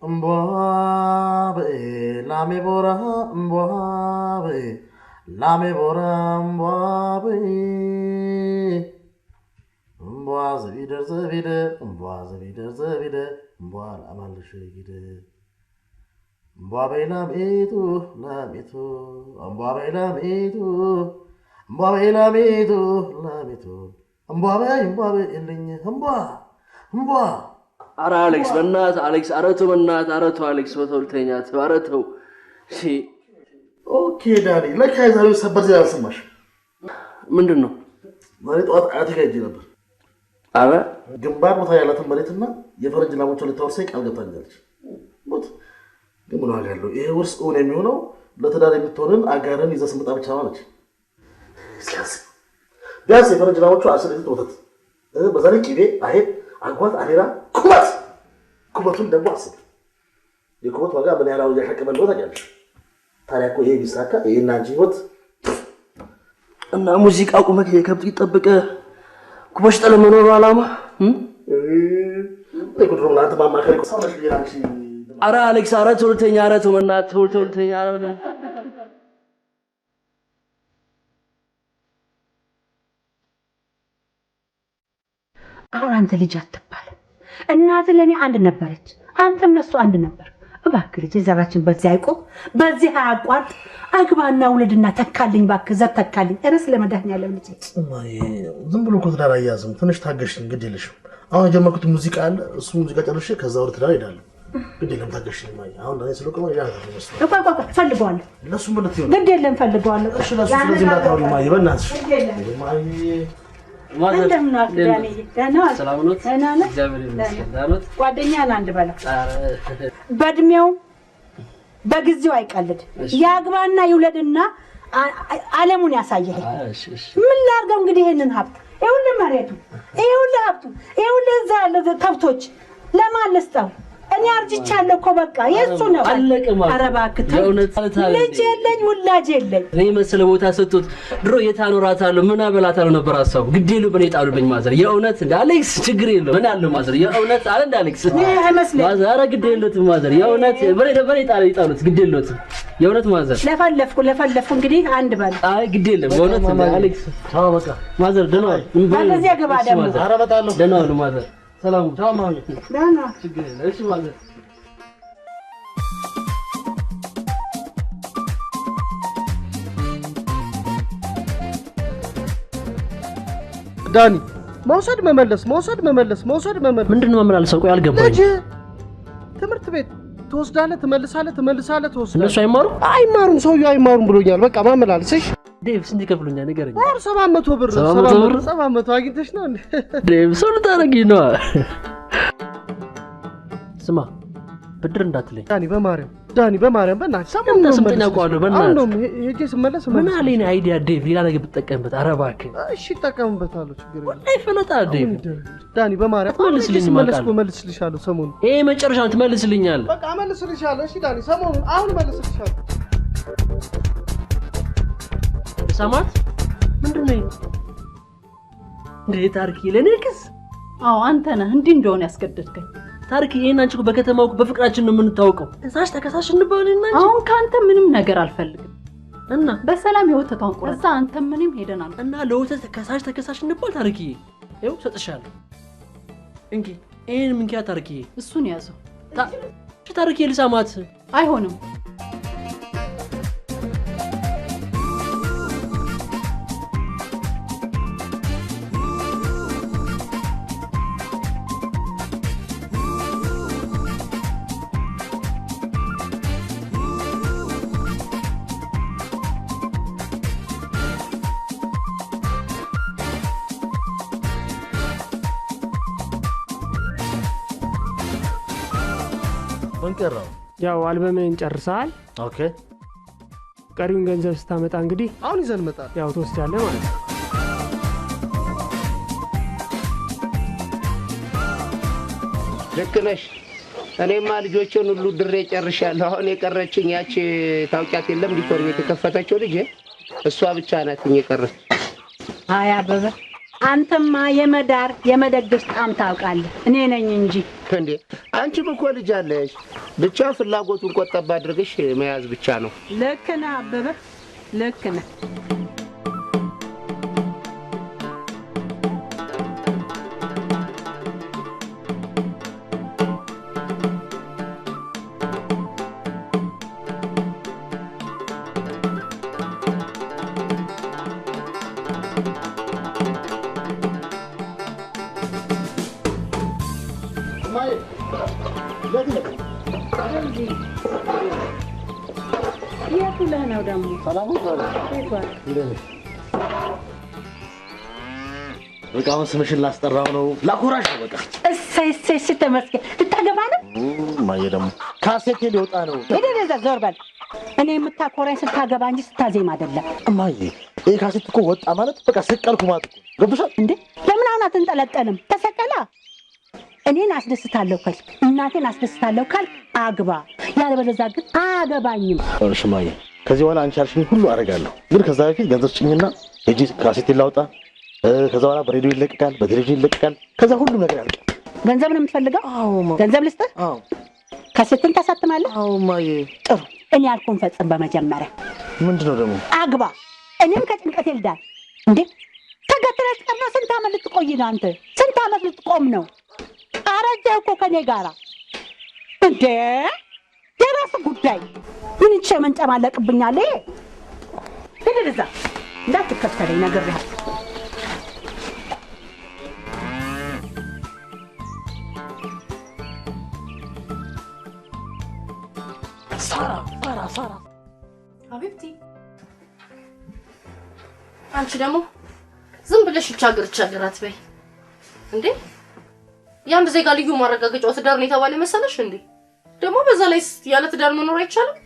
እምቧ በይ ላሜ ቦራ፣ እምቧ በይ ላሜ ቦራ፣ እምቧ በይ እምቧ ዘቢደር ዘቢደር፣ እምቧ ዘቢደር ዘቢደር፣ እምቧ ላማለሽ ጊደር፣ እምቧ በይ ላሜቱ ላሜቱ፣ እምቧ በይ ላሜቱ፣ እምቧ በይ ላሜቱ ላሜቱ፣ እምቧ በይ፣ እምቧ በይ እልኝ፣ እምቧ እምቧ። ኧረ አሌክስ በእናትህ አሌክስ፣ ኧረ ተው በእናትህ፣ ኧረ ተው አሌክስ፣ ተው ልተኛ፣ ተው፣ ኧረ ተው። እሺ። Okay ዳኒ፣ ለካ የዛሬው ሰበር ዜና አልሰማሽም። ምንድን ነው? ዛሬ ጠዋት አያቴ ጋር ሄጄ ነበር። አረ ግንባር ቦታ ያላትን መሬትና የፈረንጅ ላሞቿን ልታወርሰኝ ቃል ገብታኛለች። ሞት ግን ምን ዋጋ አለው? ይሄ ውርስ እውን የሚሆነው ለትዳር የምትሆንን አጋርን ይዘህ ስትመጣ ብቻ ነው አለች። ቢያንስ ቢያንስ የፈረንጅ ላሞቹ 10 ሊትር ወተት፣ በዛ ላይ ቅቤ፣ አይብ፣ አጓት፣ አሬራ፣ ኩበት፣ ኩበቱን ደግሞ አስብ። የኩበት ዋጋ ምን ያህል አሁን እያሻቀበ እንደሆነ ታውቂያለሽ። ታዲያ እኮ ይሄ ቢሳካ ይሄና አንቺ ህይወት እና ሙዚቃ ቁመህ የከብት ጠብቀህ ኩበሽ ጠለ መኖሩ አላማ? እኮ ድሮም ለአንተ ማማከር እኮ ሰው ነሽ ብዬ ለአንቺ። ኧረ አሌክስ፣ ኧረ ተው ልተኛ፣ ኧረ ተው በእናትህ፣ ተው ተው ልተኛ፣ ኧረ ተው። አሁን አንተ ልጅ አትባልም። እናትህ ለእኔ አንድ ነበረች፣ አንተም ለእሱ አንድ ነበር። እባክህ ልጄ ዘራችን በዚህ አይቆም፣ በዚህ አያቋርጥ። አግባና ውለድና ተካልኝ፣ እባክህ ዘር ተካልኝ። ኧረ ስለ መድኃኒዓለም ልጄ። እማዬ፣ ዝም ብሎ እኮ ትዳር አያዝም። ትንሽ ታገሽኝ፣ ግድ የለሽም። አሁን የጀመርኩት ሙዚቃ አለ፣ እሱ ሙዚቃ ጨርሼ ከዛ ወደ ትዳር እሄዳለሁ። ግድ የለም ታገሽኝ እማዬ። አሁን ለእኔ ስለቆመ ሌላ ነገር ነው የሚመስለው። ቆይ ቆይ ቆይ፣ እፈልገዋለሁ። ለእሱ ምን ልትይው ነው? ግድ የለም እፈልገዋለሁ። እሺ ለእሱ ስለዚህ እንዳታወሪ እማዬ፣ በእናትሽ። ግድ የለም። እማዬ። ማዘር፣ እንደምን ዋልክ ዳንዬ? ደህና ዋልክ? ሰላም ኖት? ደህና ነህ? እግዚአብሔር ይመስገን። ደህና ኖት? ጓደኛህን አንድ በለው። ኧረ በእድሜው በጊዜው አይቀልድ። ያግባና ይውለድና ዓለሙን ያሳየህ። እሺ እሺ። ምን ላድርገው እንግዲህ ይሄንን ሀብት፣ ይኸውልህ መሬቱ፣ ይኸውልህ ሀብቱ፣ ይኸውልህ እዛ ያለ ከብቶች ለማን ልስጠው? እኔ አርጅቻለሁ እኮ በቃ የእሱ ነው። አለቀ ማለት። ኧረ እባክህ ተው። የእውነት ማለት አለ ልጅ የለኝ ውላጅ የለኝ። እኔ መሰለ ቦታ ሰጥቶት ድሮ የት አኖራታለሁ ምን አበላታለሁ ነበር ሀሳቡ። ግድ የለውም በእኔ ጣሉልኝ ማዘር። የእውነት እንደ አሌክስ ችግር የለውም ምን አለው ማዘር። የእውነት አለ እንደ አሌክስ እኔ አይመስለኝም። ማዘር፣ ኧረ ግድ የለውም ማዘር። የእውነት በእኔ ይጣሉት ግድ የለውም የእውነት ማዘር። ለፈለፍኩ ለፈለፍኩ እንግዲህ አንድ በል። አይ ግድ የለም በእውነት እንደ አሌክስ። ቻው በቃ ማዘር፣ ደህና ዋሉ። በጊዜ ግባ እሺ ደግሞ። ማዘር። ኧረ እመጣለሁ። ደህና ዋሉ ማዘር። ሰላም ቻው ማሚ። ደህና። ችግር የለም። እሺ ማዘር። ዳኒ፣ መውሰድ መመለስ፣ መውሰድ መመለስ፣ መውሰድ መመለስ። ምንድን ነው የማመላልሰው? ቆይ አልገባኝም። ልጅ ትምህርት ቤት ትወስዳለህ፣ ትመልሳለህ፣ ትመልሳለህ፣ ትወስዳለህ። እነሱ አይማሩም? አይማሩም፣ ሰውዬው አይማሩም ብሎኛል። በቃ ማመላለስ። እሺ ዴቭ ስንት ይከፍሉኛል? ንገረኝ። ወር 700 ብር። 700 ብር? 700 አግኝተሽ ነው እንዴ? ዴቭ ሰው ልታደርጊ ነው። ስማ ብድር እንዳትለኝ። ዳኒ በማርያም፣ ዳኒ በማርያም በእናትህ ሰሞኑን ነው ስምጠኝ የምመለስልሽ። አውቀዋለሁ፣ በእናትህ። አሁን ነው ሄጄ ስመለስ ምን እመለስልሽ። አለ የእኔ idea ዴቭ፣ ሌላ ነገር ብትጠቀምበት። ኧረ እባክህ። እሺ እጠቀምበታለሁ፣ ችግር የለም። ላይ ፈለጣ ዴቭ። አሁን ይደረግ። ዳኒ በማርያም አሁን ሄጄ ትመልስልኝ ስመለስ እማውቃለሁ። እኮ እመልስልሻለሁ ሰሞኑን። ይሄ መጨረሻ ነው፣ ትመልስልኛለህ። በቃ እመልስልሻለሁ። እሺ ዳኒ ሰሞኑን አሁን እመልስልሻለሁ። ሰማት ምንድን ነው ይሄ? እንዴ ታርኪ ለኔ ክስ? አዎ አንተ ነህ እንዲህ እንደሆነ ያስገደድከኝ። ታርኪ ይሄን አንቺ እኮ በከተማው እኮ በፍቅራችን ነው የምንታወቀው። ከሳሽ ተከሳሽ እንባልና አንቺ አሁን ካንተ ምንም ነገር አልፈልግም። እና በሰላም የወተቷን ቁረጥ። እዛ አንተ ምንም ሄደናል። እና ለወተት ከሳሽ ተከሳሽ እንባል ታርኪ። ይኸው ሰጥሻለሁ። እንኪ ይሄን ምንኪያ ታርኪ። እሱን ያዘው። እሺ ታርኪ ልሳማት። አይሆንም። ምን ቀረው? ያው አልበምህን ጨርሰሃል። Okay። ቀሪውን ገንዘብ ስታመጣ እንግዲህ አሁን ይዘን እንመጣለን። ያው ትወስዳለህ ማለት ነው። ልክ ነሽ። እኔማ ልጆቼን ሁሉ ድሬ ጨርሻለሁ። አሁን የቀረችኝ ያቺ ታውቂያት የለም ዲኮር ቤት የከፈተችው ልጄ፣ እሷ ብቻ ናት የቀረች። አይ አበበ፣ አንተማ የመዳር የመደገስ ጣም ታውቃለህ። እኔ ነኝ እንጂ እንዴ አንቺም እኮ ልጅ አለሽ። ብቻ ፍላጎቱን ቆጠብ አድርገሽ መያዝ ብቻ ነው። ልክ ነህ አበበ፣ ልክ ነህ። የት ውለህ ነው ደግሞ? በቃ አሁን ስምሽን ላስጠራው ነው፣ ላኮራሽ ነው። በቃ እሰይ እሰይ እሰይ፣ ተመስገን። ልታገባ ነው? እማዬ ደግሞ ካሴቴ ሊወጣ ነው። ሂድ ወደዛ፣ ዞር በል። እኔ የምታኮራኝ ስታገባ እንጂ ስታዜም አይደለም። እማዬ ይሄ ካሴት እኮ ወጣ ማለት በቃ ሰቀልኩ ማለት እኮ ገብቶሻል እንዴ? ለምን አሁን አትንጠለጠልም? ተሰቀላ። እኔን አስደስታለሁ ካልክ፣ እናቴን አስደስታለሁ ካልክ አግባ፣ ያለበለዚያ ግን አያገባኝም። እሺ እማዬ፣ ከዚህ በኋላ አንቺ ያልሽኝ ሁሉ አደርጋለሁ። ግን ከዛ በፊት ገንዘብ ስጭኝና ሄጄ ካሴቴን ላውጣ። ከዛ በኋላ በሬዲዮ ይለቀቃል፣ በቴሌቪዥን ይለቀቃል። ከዛ ሁሉም ነገር ያልቃል። ገንዘብ ነው የምትፈልገው? ገንዘብ ልስጥህ? አዎ። ካሴትን ታሳትማለህ? አዎ እማዬ። ጥሩ፣ እኔ ያልኩህን ፈጽም። በመጀመሪያ ምንድነው ደግሞ? አግባ። እኔም ከጭንቀቴ ልዳን። እንዴ ተገትረህ ቀርና ስንት ዓመት ልትቆይ ነው አንተ? ስንት ዓመት ልትቆም ነው? አረጀህ እኮ ከኔ ጋራ። እንዴ የራስህ ጉዳይ። ምን ይቼ መንጨማለቅብኛለህ? ሂድ ወደዛ፣ እንዳትከተለኝ ነግሬሃለሁ። ሳራ ሳራ ሳራ፣ ሀቢብቲ አንቺ ደግሞ ዝም ብለሽ ይቻገር ይቻገር አትበይ እንዴ። የአንድ ዜጋ ልዩ ማረጋገጫው ትዳር ነው የተባለ መሰለሽ እንዴ? ደግሞ በዛ ላይ ያለ ትዳር መኖር አይቻልም።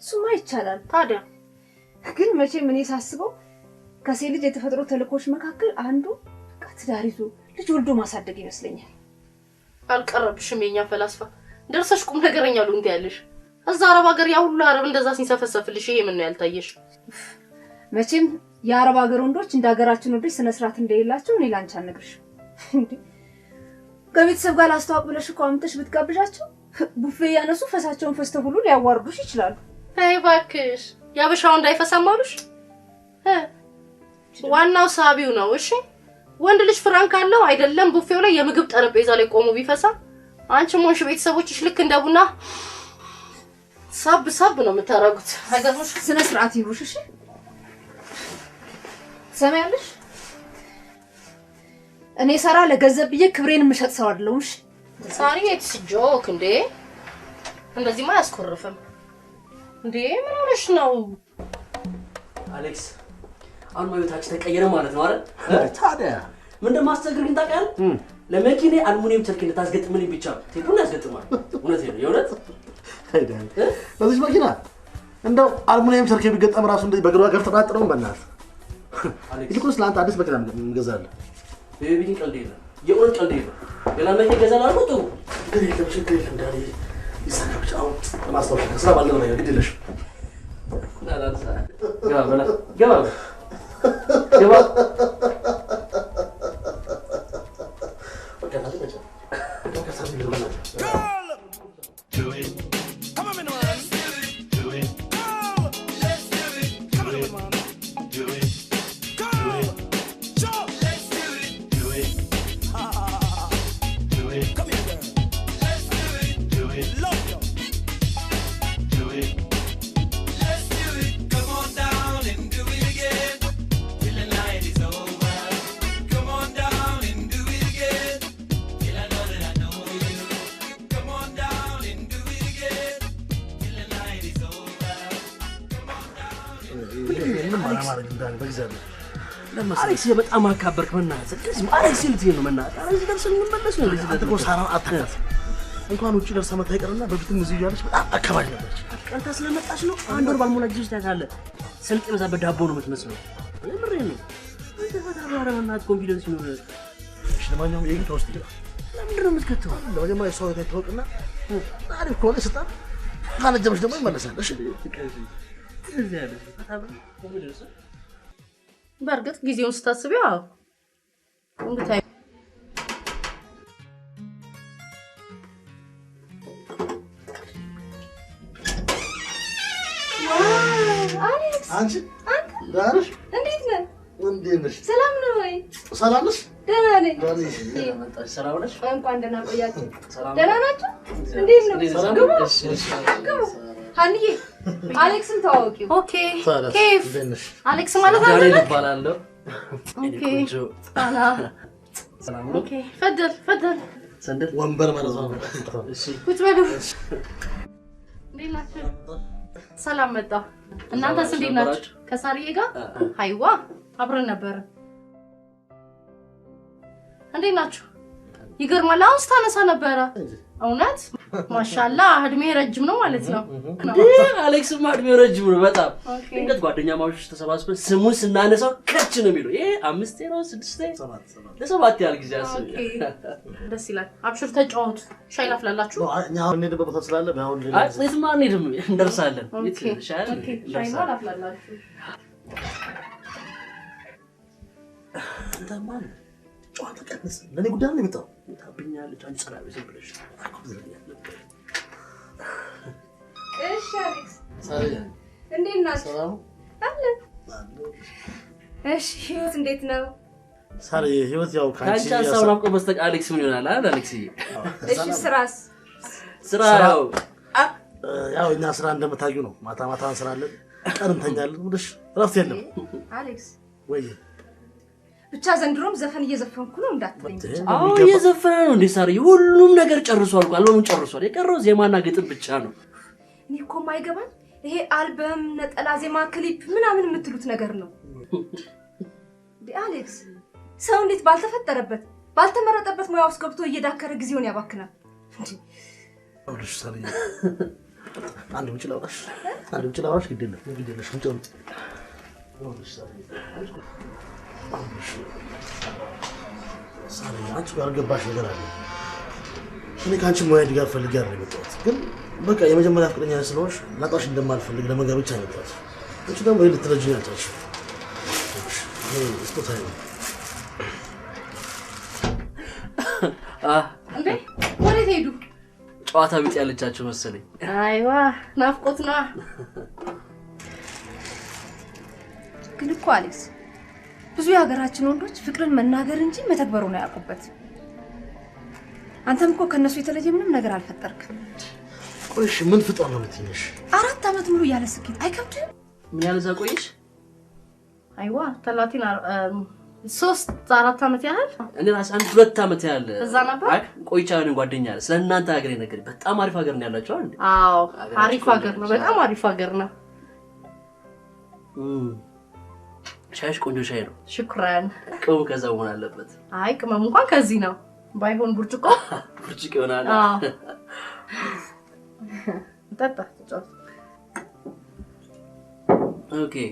እሱማ ይቻላል። ታዲያ ግን መቼም እኔ ሳስበው ከሴት ልጅ የተፈጥሮ ተልእኮች መካከል አንዱ በቃ ትዳር ይዞ ልጅ ወልዶ ማሳደግ ይመስለኛል። አልቀረብሽም የኛ ፈላስፋ፣ ደርሰሽ ቁም ነገረኛ ልሁን ትያለሽ። እዛ አረብ ሀገር ያ ሁሉ አረብ እንደዛ ሲንሰፈሰፍልሽ ይሄ ምን ነው ያልታየሽ? መቼም የአረብ ሀገር ወንዶች እንደ ሀገራችን ወንዶች ስነ ስርዓት እንደሌላቸው እኔ ላንቺ አልነግርሽም። እንዴ ከቤተሰብ ጋር ላስተዋውቅ ብለሽ እኮ አምጥተሽ ብትጋብዣቸው ቡፌ ያነሱ ፈሳቸውን ፈስተው ሁሉ ሊያዋርዱሽ ይችላሉ። አይ እባክሽ ያበሻው እንዳይፈሳም አሉሽ። ዋናው ሳቢው ነው። እሺ ወንድ ልጅ ፍራንክ አለው አይደለም? ቡፌው ላይ የምግብ ጠረጴዛ ላይ ቆሞ ቢፈሳ አንቺም ሆንሽ ቤተሰቦችሽ ልክ እንደ ቡና ሳብ ሳብ ነው የምታረጉት። አይገርምሽ? ስነ ስርዓት ይኑርሽ። እሺ ትሰሚያለሽ? እኔ ሳራ ለገንዘብ ብዬ ክብሬን የምሸጥ ሰው አይደለሁም። እሺ ሳሪ it's joke እንዴ! እንደዚህማ አያስኮርፍም እንዴ! ምን ሆነሽ ነው አሌክስ? አሁን ህይወታችን ተቀየረ ማለት ነው አይደል? ታዲያ ምን እንደማስቸግር ግን ታውቃለህ? ለመኪኔ አልሙኒየም ቸርክ እንድታስገጥምልኝ ብቻ ቴፑን ያስገጥማል። እውነቴን ነው የእውነት አይደል? ለዚህ መኪና እንደው አልሙኒየም ቸርክ ቢገጠም ራሱ እንደዚህ በግሯ ገፍተህ አጥረውም። በእናትህ ይልቁንስ ለአንተ አዲስ መኪና እንገዛለን። baby ግን ቀልድ የለም፣ የእውነት ቀልድ የለም። ሌላ መኪና ይገዛል አልኩህ። ጥሩ ችግር የለም፣ ችግር የለም ዳኒ ይሳካ ብቻ። አሁን ለማስታወሻ ከስራ ባልደረባ ጋር ግድ የለሽም። ግባ በላ ግባ ግባ። በቃ እናቴ በቃ በቃ ሳቢ ልበላት። አሌክስ በጣም አካበርክ። በእናትህ እንደዚህ አሌክስ ልትሄድ ነው? በእናትህ አሌክስ ደርሰን እንመለስ ነው። እንደዚህ አንተ እኮ ሳራን አታውቃትም። እንኳን ውጭ ደርሰህ መታ ይቀርና በፊትም እዚሁ እያለች በጣም አካባጅ ነበረች። ቀንታ ስለመጣች ነው። አንድ ወር ባልሞላ ጊዜ ውስጥ ታውቃለህ፣ ስልጥ የበዛበት ዳቦ ነው የምትመስለው። የምሬን ነው። አንተ ፈታ በል፣ ኧረ በእናትህ confidence ይኑርህ። እሺ ለማንኛውም ይሄን ከውስጥ ይገባ። ለምንድን ነው የምትከተው? ለመጀመሪያ የሷ ሁኔታ ይታወቅና አሪፍ ከሆነ ስጣት፣ ካለጀመች ደግሞ ይመለሳል። እሺ ትዝ ያለህ ፈታ በል confidence በእርግጥ ጊዜውን ስታስቢው አዎ፣ Long time. አሌክስ አንቺ ደህና ነሽ? እንዴት ነህ? እንዴት ነሽ? ሰላም ነው ወይ? ሰላም ነሽ? ደህና ነኝ። ሰላም ነሽ? እንኳን ደህና ቆያችሁ። ደህና ናችሁ? እንዴት ነው? ግቡ ግቡ። ሀንዬ አሌክስን ተዋወቂው። Okay كيف አሌክስ ማለት አንተ ዳንኤል ነህ? እባላለሁ። Okay አላ ሰላም ነው? Okay تفضل تفضل ሰንደል ወንበር ማለት ነው። እሺ ቁጭ በሉ። እንዴት ናችሁ? ሰላም መጣ። እናንተስ እንዴት ናችሁ? ከሳርዬ ጋር አይዋ አብረን ነበር። እንዴት ናችሁ? ይገርማል። አሁን ስታነሳ ነበረ። እውነት ማሻላ እድሜ ረጅም ነው ማለት ነው። እንዴ አሌክስማ እድሜው ረጅም ነው በጣም። ድንገት ጓደኛማቾች ተሰባስበን ስሙን ስናነሳው ከች ነው የሚለው። ይሄ 5 ነው 6 ለ7 ያህል ጊዜ አስብ። Okay ደስ ይላል። አብሽር ተጫወቱ። ሻይ ላፍላላችሁ። እኛ አሁን እንሄድበት ቦታ ስላለ በአሁን ሌላ አይ የትም አንሄድም፣ እንደርሳለን። የት Okay ሻይ Okay ሻይ ላፍላላችሁ። አንተ ማን ጨዋታ ቀንስ። ለእኔ ጉዳይ ነው የመጣው። ታብኛለች። አንቺ ጸራቢ ዝም ብለሽ እሺ አሌክስ ሳርዬ እንዴት ናችሁ? ሰላም አለን። እሺ ህይወት እንዴት ነው? ሳርዬ ህይወት ያው ከአንቺ ከአንቺ ሀሳብ ናፍቆ በስተቀር አሌክስ ምን ይሆናል? አይደል አሌክስዬ? እሺ ስራስ? ስራ ያው ያው እኛ ስራ እንደምታዩ ነው። ማታ ማታ እንስራለን፣ ቀን እንተኛለን። ምንሽ እረፍት የለም አሌክስ ወይ? ብቻ ዘንድሮም ዘፈን እየዘፈንኩ ነው እንዳትለኝ ብቻ። አዎ እየዘፈነ ነው እንዴ ሳርዬ? ሁሉም ነገር ጨርሷል እኮ አልበሙን ጨርሷል። የቀረው ዜማና ግጥም ብቻ ነው። እኔ እኮ የማይገባኝ ይሄ አልበም፣ ነጠላ ዜማ፣ ክሊፕ ምናምን የምትሉት ነገር ነው። እንዴ አሌክስ ሰው እንዴት ባልተፈጠረበት ባልተመረጠበት ሙያ ውስጥ ገብቶ እየዳከረ ጊዜውን ያባክናል? እንዴ ይኸውልሽ ሳርዬ አንድ ውጭ ላውራሽ፣ አንድ ውጭ ላውራሽ። ግድ የለም ግድ የለሽ ውጭ አውጪ። ይኸውልሽ ሳርዬ ሳርዬ አንቺ ጋር ያልገባሽ ነገር አለ። እኔ ከአንቺ ሙያ ድጋፍ ፈልጌ አይደለም የመጣሁት፣ ግን በቃ የመጀመሪያ ፍቅረኛ ስለሆንሽ ላጣሽ እንደማልፈልግ ለመንገር ብቻ ነው የመጣሁት። አንቺ ደግሞ ይሄን ልትረጂኝ አልቻልሽም። ይሄ ስጦታዬ ነው። እንዴ ወዴት ሄዱ? ጨዋታ ቢጤ ያለቻቸው መሰለኝ። አይዋ ናፍቆት ነዋ። ግን እኮ አሌክስ ብዙ የሀገራችን ወንዶች ፍቅርን መናገር እንጂ መተግበሩን አያውቁበት። አንተም እኮ ከነሱ የተለየ ምንም ነገር አልፈጠርክም። ቆይ እሺ ምን ፍጠር ነው የምትይኝ? 4 ዓመት ሙሉ ያለ ስኬት አይከብድም? ምን ያህል እዛ ቆየሽ? አይዋ 30 3 4 ዓመት ያህል እኔ ራሴ 1 2 ዓመት ያህል እዛ ነበር። አይ ቆይቻለሁ። ጓደኛ አለ ስለ እናንተ ሀገር የነገረኝ። በጣም አሪፍ ሀገር ነው ያላችሁ አይደል? አዎ አሪፍ ሀገር ነው። በጣም አሪፍ ሀገር ነው። ሻይሽ ቆንጆ ሻይ ነው። شكرا። ቅመሙ ከዛ መሆን አለበት። አይ ቅመሙ እንኳን ከዚህ ነው። ባይሆን ብርጭቆ ብርጭቆ ይሆናል። አዎ ጠጣ ተጫወት። Okay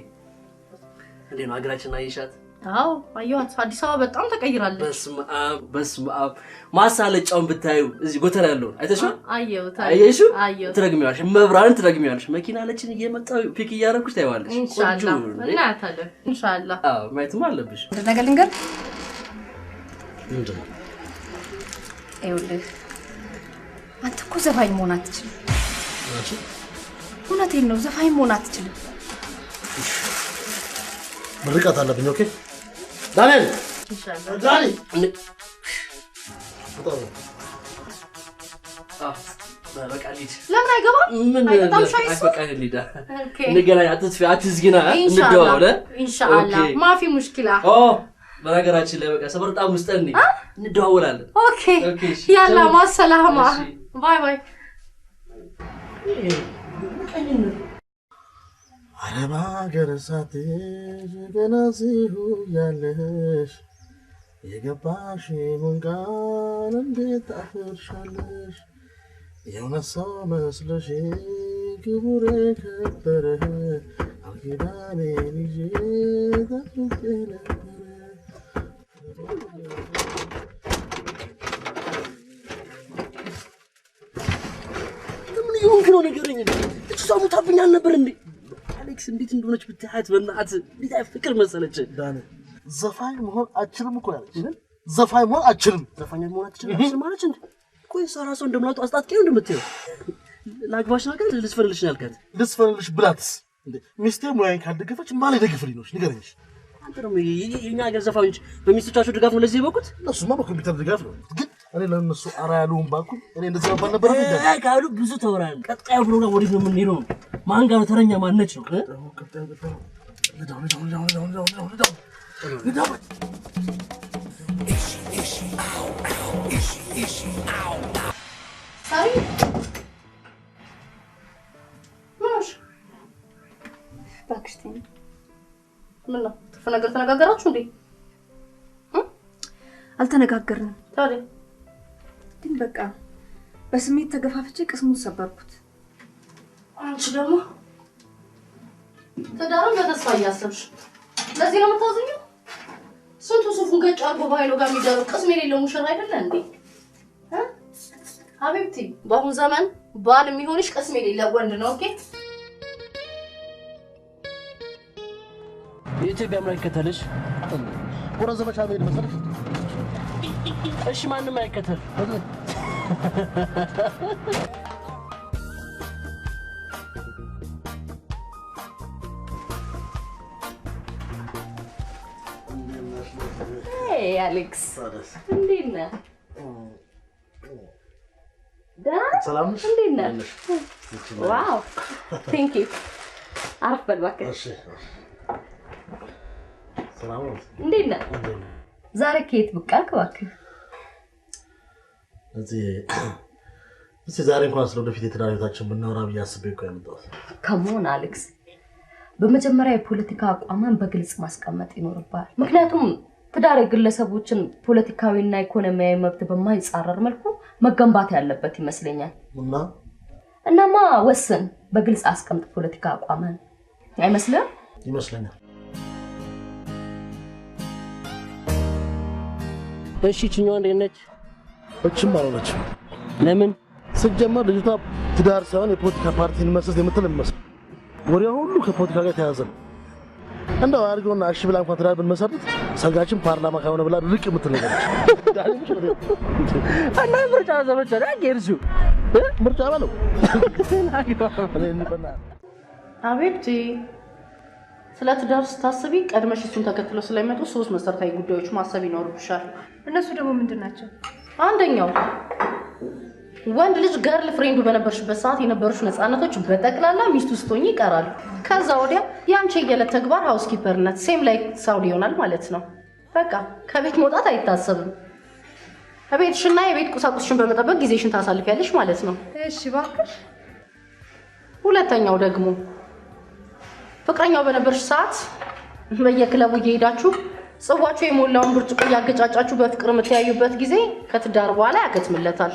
እንዴት ነው ሀገራችንን አየሻት? አዎ አየኋት። አዲስ አበባ በጣም ተቀይራለች። በስመ አብ በስመ አብ። ማሳለጫውን ብታዩ እዚህ ጎተራ ያለውን አይተሽዋል? አየሁት። አየሽው? አየሁት። ትረግሚዋለሽ፣ መብራን ትረግሚዋለሽ። መኪና አለችን እየመጣሁ pick እያደረኩሽ ታይዋለሽ። ኢንሻአላህ እናያታለን። ኢንሻአላህ አዎ ማየትማ አለብሽ። አንድ ነገር ልንገር። ምንድን ነው? ይኸውልህ አንተ እኮ ዘፋኝ መሆን አትችልም። እሺ እውነቴን ነው፣ ዘፋኝ መሆን አትችልም። ምርቃት አለብኝ። Okay ዳንኤል ኢንሻአላህ ዳኒ በቃ ልሂድ። ለምን አይገባም? ምን አይጠጣም ሻይ እሱ? በቃ ልሂድ። Okay እንገናኝ። አትጥፊ፣ አትዝጊና። ኢንሻአላህ እንደዋወል። ኢንሻአላህ Okay። مافي مشكلة። ኦ በነገራችን ላይ በቃ ሰፈር በጣም ውስጥ ነኝ። እንደዋወላለን። Okay Okay እሺ። يلا مع السلامة። እሺ። Bye bye። አረብ ሀገር ሳትሄጂ ገና እዚሁ እያለሽ የገባሽውን ቃል እንዴት ታፈርሻለሽ? የእውነት ሰው መስለሽ ክቡር የከበረ ቃል ኪዳኔን ይዤ ጠብቄ ነበረ። ምን እየሆንክ ነው? ንገረኝ። እሷ ሞታብኝ አልነበር እንዴ? አሌክስ እንዴት እንደሆነች ብታያት፣ በእናትህ እንዴት አይነት ፍቅር መሰለች። ዳኒ ዘፋኝ መሆን አችልም እኮ ያለች። ዘፋኝ መሆን አትችልም። ዘፋኝ መሆን አትችልም ማለት እንዴ? ቆይ እሷ ራሷ እንደምላጡ አስታጥቄ ነው እንደምትይው ላግባሽ ነገር ልዝፈንልሽ ነው ያልካት? ልዝፈንልሽ ብላትስ እንዴ? ሚስቴ ሙያዬን ካልደገፈች ማን ሊደግፍልኝ ነው? ንገረኝ። አንተ ደግሞ የኛ ሀገር ዘፋኞች በሚስቶቻቸው ድጋፍ ነው ለዚህ የበቁት? እነሱማ በኮምፒውተር ድጋፍ ነው። ግን እኔ ለእነሱ አርአያ ልሁን ባልኩኝ እኔ እንደዚህ መባል ነበረብኝ? ካሉ ብዙ ተወራል። ቀጣዩ ፕሮግራም ወዴት ነው የምንሄደው? ማን ጋር ነው ተረኛ? ማነች ነው? ሳሪ ምን ሆንሽ? እባክሽ ተይኝ። ምን ነው ትርፍ ነገር ተነጋገራችሁ እንዴ? አልተነጋገርንም። ታዲያ ግን በቃ በስሜት ተገፋፍቼ ቅስሙን ሰበርኩት። አንቺ ደግሞ ትዳርን በተስፋ እያሰብሽ ለዚህ ነው የምታዝኘው? ስንቱ ሱፉን ገጭ አድርጎ በኃይሉ ጋር የሚደረግ ቅስም የሌለው ሙሽራ አይደለ እንዴ? حبيبتي በአሁን ዘመን ባል የሚሆንሽ ቅስም የሌለው ወንድ ነው። Okay የኢትዮጵያ አምላክ ይከተልሽ። ወደ ዘመቻ መሄድ መሰለሽ? እሺ ማንም አይከተል። Hey አሌክስ እንዴት ነህ? ደህና ሰላም ነሽ? እንዴት ነህ? Wow thank you። አረፍ በል እባክህ። እሺ ሰላም ነው። እንዴት ነህ? ዛሬ ከየት ብቅ አልክ እባክህ? እዚህ ዛሬ እንኳን ስለ ወደፊት የትዳር ህይወታችን ብናወራ ብዬ አስቤ እኮ የመጣሁት። Come on አሌክስ፣ በመጀመሪያ የፖለቲካ አቋምን በግልጽ ማስቀመጥ ይኖርብሃል። ምክንያቱም ትዳር የግለሰቦችን ፖለቲካዊና ኢኮኖሚያዊ መብት በማይጻረር መልኩ መገንባት ያለበት ይመስለኛል። እናማ ወስን፣ በግልጽ አስቀምጥ ፖለቲካ አቋምን። አይመስልህም? ይመስለኛል። እሺ ይችኛዋ እንዴት ነች? እችም አልሆነችም። ለምን? ስጀመር ልጅቷ ትዳር ሳይሆን የፖለቲካ ፓርቲን መስረት የምትል የሚመስል ወሬዋ ሁሉ ከፖለቲካ ጋር የተያዘ ነው። እንደው አድርገውና እሺ ብላ እንኳን ትዳር ብንመሰርት ሰርጋችን ፓርላማ ካልሆነ ብላ ድርቅ የምትል ነገር ነች። እና ምርጫ ዘመቻ ነው ያጌርሱ ምርጫ በለው። حبيبتي ስለ ትዳር ስታስቢ ቀድመሽ እሱን ተከትለው ስለሚመጡ ሶስት መሰረታዊ ጉዳዮች ማሰብ ይኖርብሻል። እነሱ ደግሞ ምንድን ናቸው? አንደኛው ወንድ ልጅ girlfriend ኡ በነበርሽበት ሰዓት የነበሩሽ ነፃነቶች በጠቅላላ ሚስቱ ስትሆኚ ይቀራሉ። ከዛ ወዲያ የአንቺ የዕለት ተግባር housekeeper ነት same like ሳውዲ ይሆናል ማለት ነው። በቃ ከቤት መውጣት አይታሰብም። ከቤትሽና የቤት ቁሳቁስሽን በመጠበቅ ጊዜሽን ታሳልፊያለሽ ማለት ነው። እሺ እባክሽ። ሁለተኛው ደግሞ ፍቅረኛው በነበርሽ ሰዓት በየክለቡ እየሄዳችሁ ጽዋችሁ የሞላውን ብርጭቆ እያገጫጫችሁ በፍቅር የምትያዩበት ጊዜ ከትዳር በኋላ ያከትምለታል።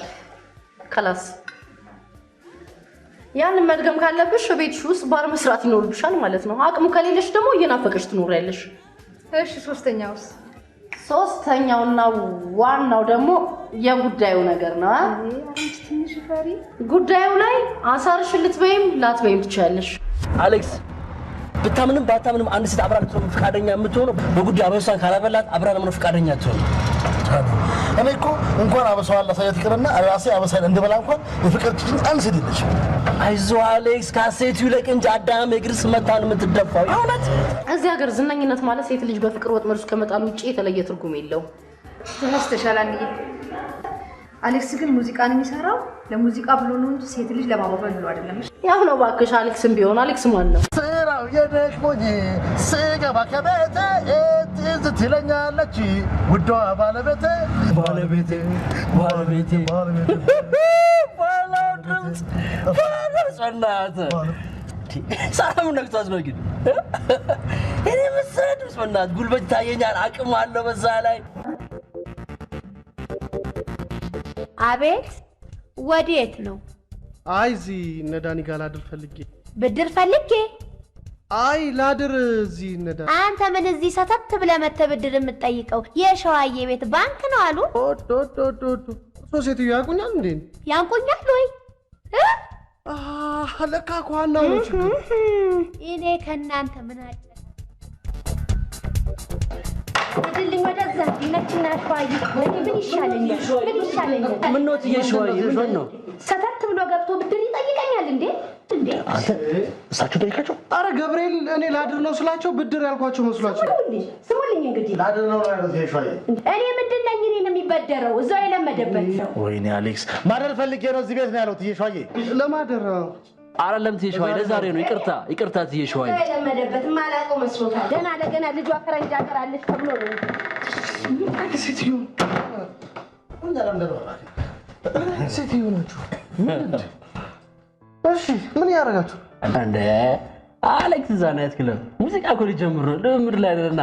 خلاص ያንን መድገም ካለብሽ ቤትሽ ውስጥ ባር መስራት ይኖርብሻል ማለት ነው። አቅሙ ከሌለሽ ደግሞ እየናፈቀሽ ትኖሪያለሽ። እሺ ሶስተኛውስ? ሶስተኛውና ዋናው ደግሞ የጉዳዩ ነገር ነው። አንቺ ትንሽ ፈሪ። ጉዳዩ ላይ አሳርሽን ልትበይም ላትበይም ትችያለሽ። አሌክስ ብታምንም ባታምንም አንድ ሴት አብራ ልትሆን ፈቃደኛ የምትሆነው በጉዳዩ አበሷን ካላበላት አብራ ለመኖር ፈቃደኛ አትሆንም። እኔ እኮ እንኳን አበሳዋን ላሳያት ይቅርና ራሴ አበሳዬን እንድበላ እንኳን የፍቅር ጭን አንድ ሴት የለችም። አይዞህ አሌክስ፣ ካሴቱ ይለቅ እንጂ አዳም እግር ስመታ ነው የምትደፋው። የእውነት እዚህ ሀገር ዝነኝነት ማለት ሴት ልጅ በፍቅር ወጥመድ ውስጥ ከመጣል ውጭ የተለየ ትርጉም የለውም። ተሳስተሻል አንዬ። አሌክስ ግን ሙዚቃን የሚሰራው ለሙዚቃ ብሎ ነው እንጂ ሴት ልጅ ለማባበል ብሎ አይደለም። ያው ነው እባክሽ። አሌክስም ቢሆን አሌክስ ማን ነው? ስራው የደክሞኝ ስገባ ከቤቴ ትዝ ትለኛለች ውዷ ባለቤቴ ባለቤቴ ባለቤቴ ባለው ድምፅ ባለው በእናትህ ሰላም ነክቷት ነው ግን እኔ መሰለ ድምፅ በእናትህ ጉልበት ይታየኛል፣ አቅም አለው በዛ ላይ። አቤት፣ ወዴት ነው? አይ እዚህ እነ ዳኒ ጋር ላድር ፈልጌ። ብድር ፈልጌ? አይ ላድር እዚህ እነ ዳኒ። አንተ ምን እዚህ ሰተት ብለህ መተህ ብድር የምትጠይቀው? የሸዋዬ ቤት ባንክ ነው አሉ። እርሶ ሴትዮ ያውቁኛል እንዴ? ያንቁኛል ወይ? ለካ ከዋናው ነው ችግሩ። እኔ ከእናንተ ምን አለ ድልኝ ወደዛ ነችና ሸዋዬ ምን ይሻለኛል? ምን ይሻለኛል? ምን ነው ትዬ ሸዋዬ ምንድን ነው? ሰተት ብሎ ገብቶ ብድር ይጠይቀኛል እንዴ? እንዴ አንተ እሳቸው ጠይቃቸው። አረ ገብርኤል እኔ ላድር ነው ስላቸው ብድር ያልኳቸው መስሏቸው። ስሙልኝ እንግዲህ ላድር ነው ያሉት ሸዋዬ። እኔ ምንድን ነኝ? እኔን የሚበደረው እዛው የለመደበት ነው። ወይኔ አሌክስ ማደር ፈልጌ ነው እዚህ ቤት ነው ያለው ትዬ ሸዋዬ። ለማደር አይደለም ትዬ ሸዋዬ ለዛሬ ነው። ይቅርታ ይቅርታ ትዬ ሸዋዬ። እዛው የለመደበት የማላውቀው መስሎታል። ገና ለገና ልጇ ፈረንጅ ሀገር አለች ተብሎ ነው። ሴትዮ ሴትዮ ናችሁ። እሺ ምን ያደርጋችሁ እንዴ? አሌክስ እዛ night club ሙዚቃ እኮ ሊጀምር ነው። ልምምድ ላይ ነንና።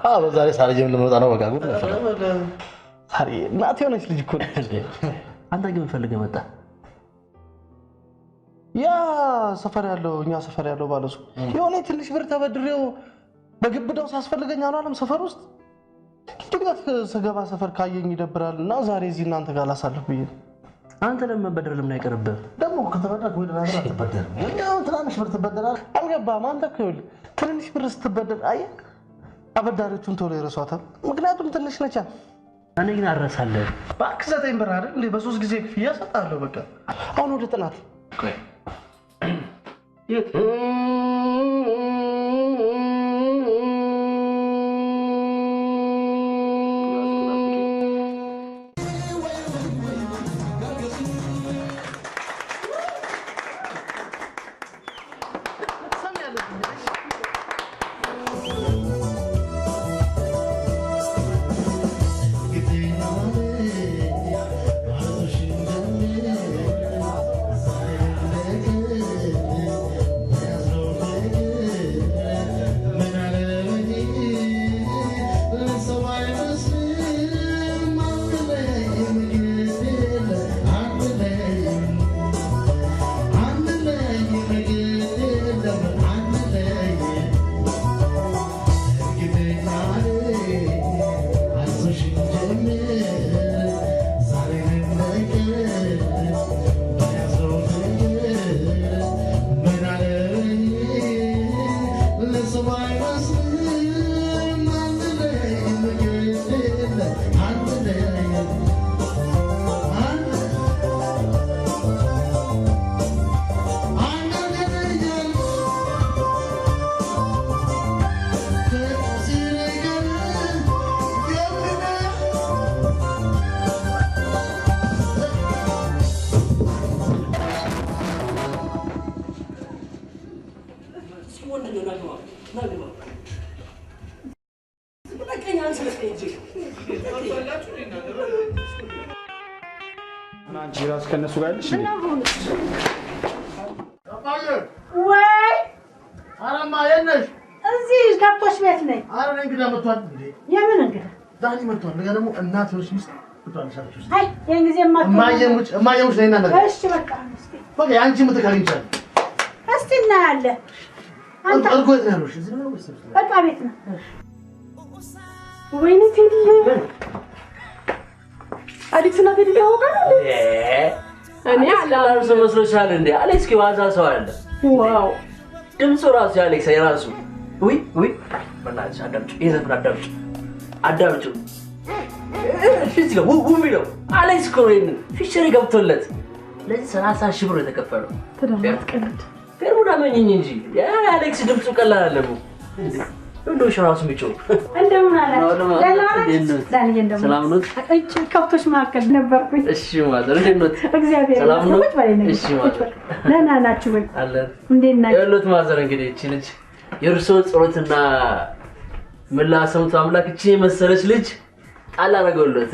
አዎ በዛሬ ሳርዬም ልመጣ ነው። በቃ ጉድ ነበር። ሳርዬ እናት የሆነች ልጅ እኮ ነች። አንተ ግን ፈልገህ መጣ? ያ ሰፈር ያለው እኛ ሰፈር ያለው ባለሱ የሆነ ትንሽ ብር ተበድሬው በግብዳው ሲያስፈልገኝ አልዋለም ሰፈር ውስጥ። ድንገት ስገባ ሰፈር ካየኝ ይደብራል እና ዛሬ እዚህ እናንተ ጋር ላሳልፍ ብዬ። አንተ ለምን መበደር ለምን አይቀርብህም? ደግሞ ከተበደርክ ወይ ደህና ብር አትበደርም። ያው ትናንሽ ብር ትበደራለህ። አልገባህም? አንተ እኮ ይኸውልህ ትንንሽ ብር ስትበደር አየህ አበዳሪዎቹን ቶሎ ይረሷታል። ምክንያቱም ትንሽ ነቻ። እኔ ግን አረሳለሁ። እባክህ 9 ብር አይደል እንዴ? በ3 ጊዜ ክፍያ እሰጥሃለሁ። በቃ አሁን ወደ ጥናት። ቆይ የት ከነሱ ጋር ያለሽ ወይ? አረማ የት ነሽ? እዚህ ከብቶች ቤት ነኝ። ኧረ እኔ እንግዳ መጥቷል። እንዴ የምን እንግዳ? ዳኒ መጥቷል። እንደገና ደግሞ እናት ሆነሽ ሚስት መጥቷል። አይ ያን ጊዜ እማዬ ሙች ነይና ነገር። እሺ በቃ እስቲ በቃ የአንቺ ምትክ አግኝቻለሁ። እስቲ እናያለን። አንተ እርጎ የት ነው ያሉሽ? እዚህ ነው ወይስ ዕቃ ቤት ነው? ወይኔ ቴዲዬ፣ አሌክስ እና ቴዲ ያውቃሉ እንዴ? እኔ ቀላል ሰው መስሎሻል እንዴ? አሌክስ ዋዛ ሰው አለ። wow ድምፁ ራሱ የአሌክስ የራሱ ውይ ውይ፣ በእናትሽ አዳምጪው፣ ይሄ ዘፈን አዳምጪው አዳምጪው። እዚህ ጋር ውው የሚለው አሌክስ እኮ ነው። ይሄንን feature ገብቶለት ለዚህ 30 ሺህ ብር የተከፈለው። ትደማትቀልድ ፌርሙዳ መኝኝ እንጂ የአሌክስ ድምፁ ቀላል አይደለም። እንደው ራሱ የሚጮህ እንደምን አላችሁ? ደህና ናችሁ? ዳንዬ እንደምን ሰላም ኖት? እጭ ከብቶች መካከል ነበርኩኝ። እሺ mother እንዴት ኖት? እግዚአብሔር ሰላም ነው? ቁጭ በል እሺ mother ደህና ናችሁ ወይ? አለን። እንዴት ናችሁ? ይኸውልዎት mother እንግዲህ እቺ ልጅ የእርስዎ ጸሎትና ምላ ሰምቶ አምላክ እቺ የመሰለች ልጅ ጣል አደረገውለት።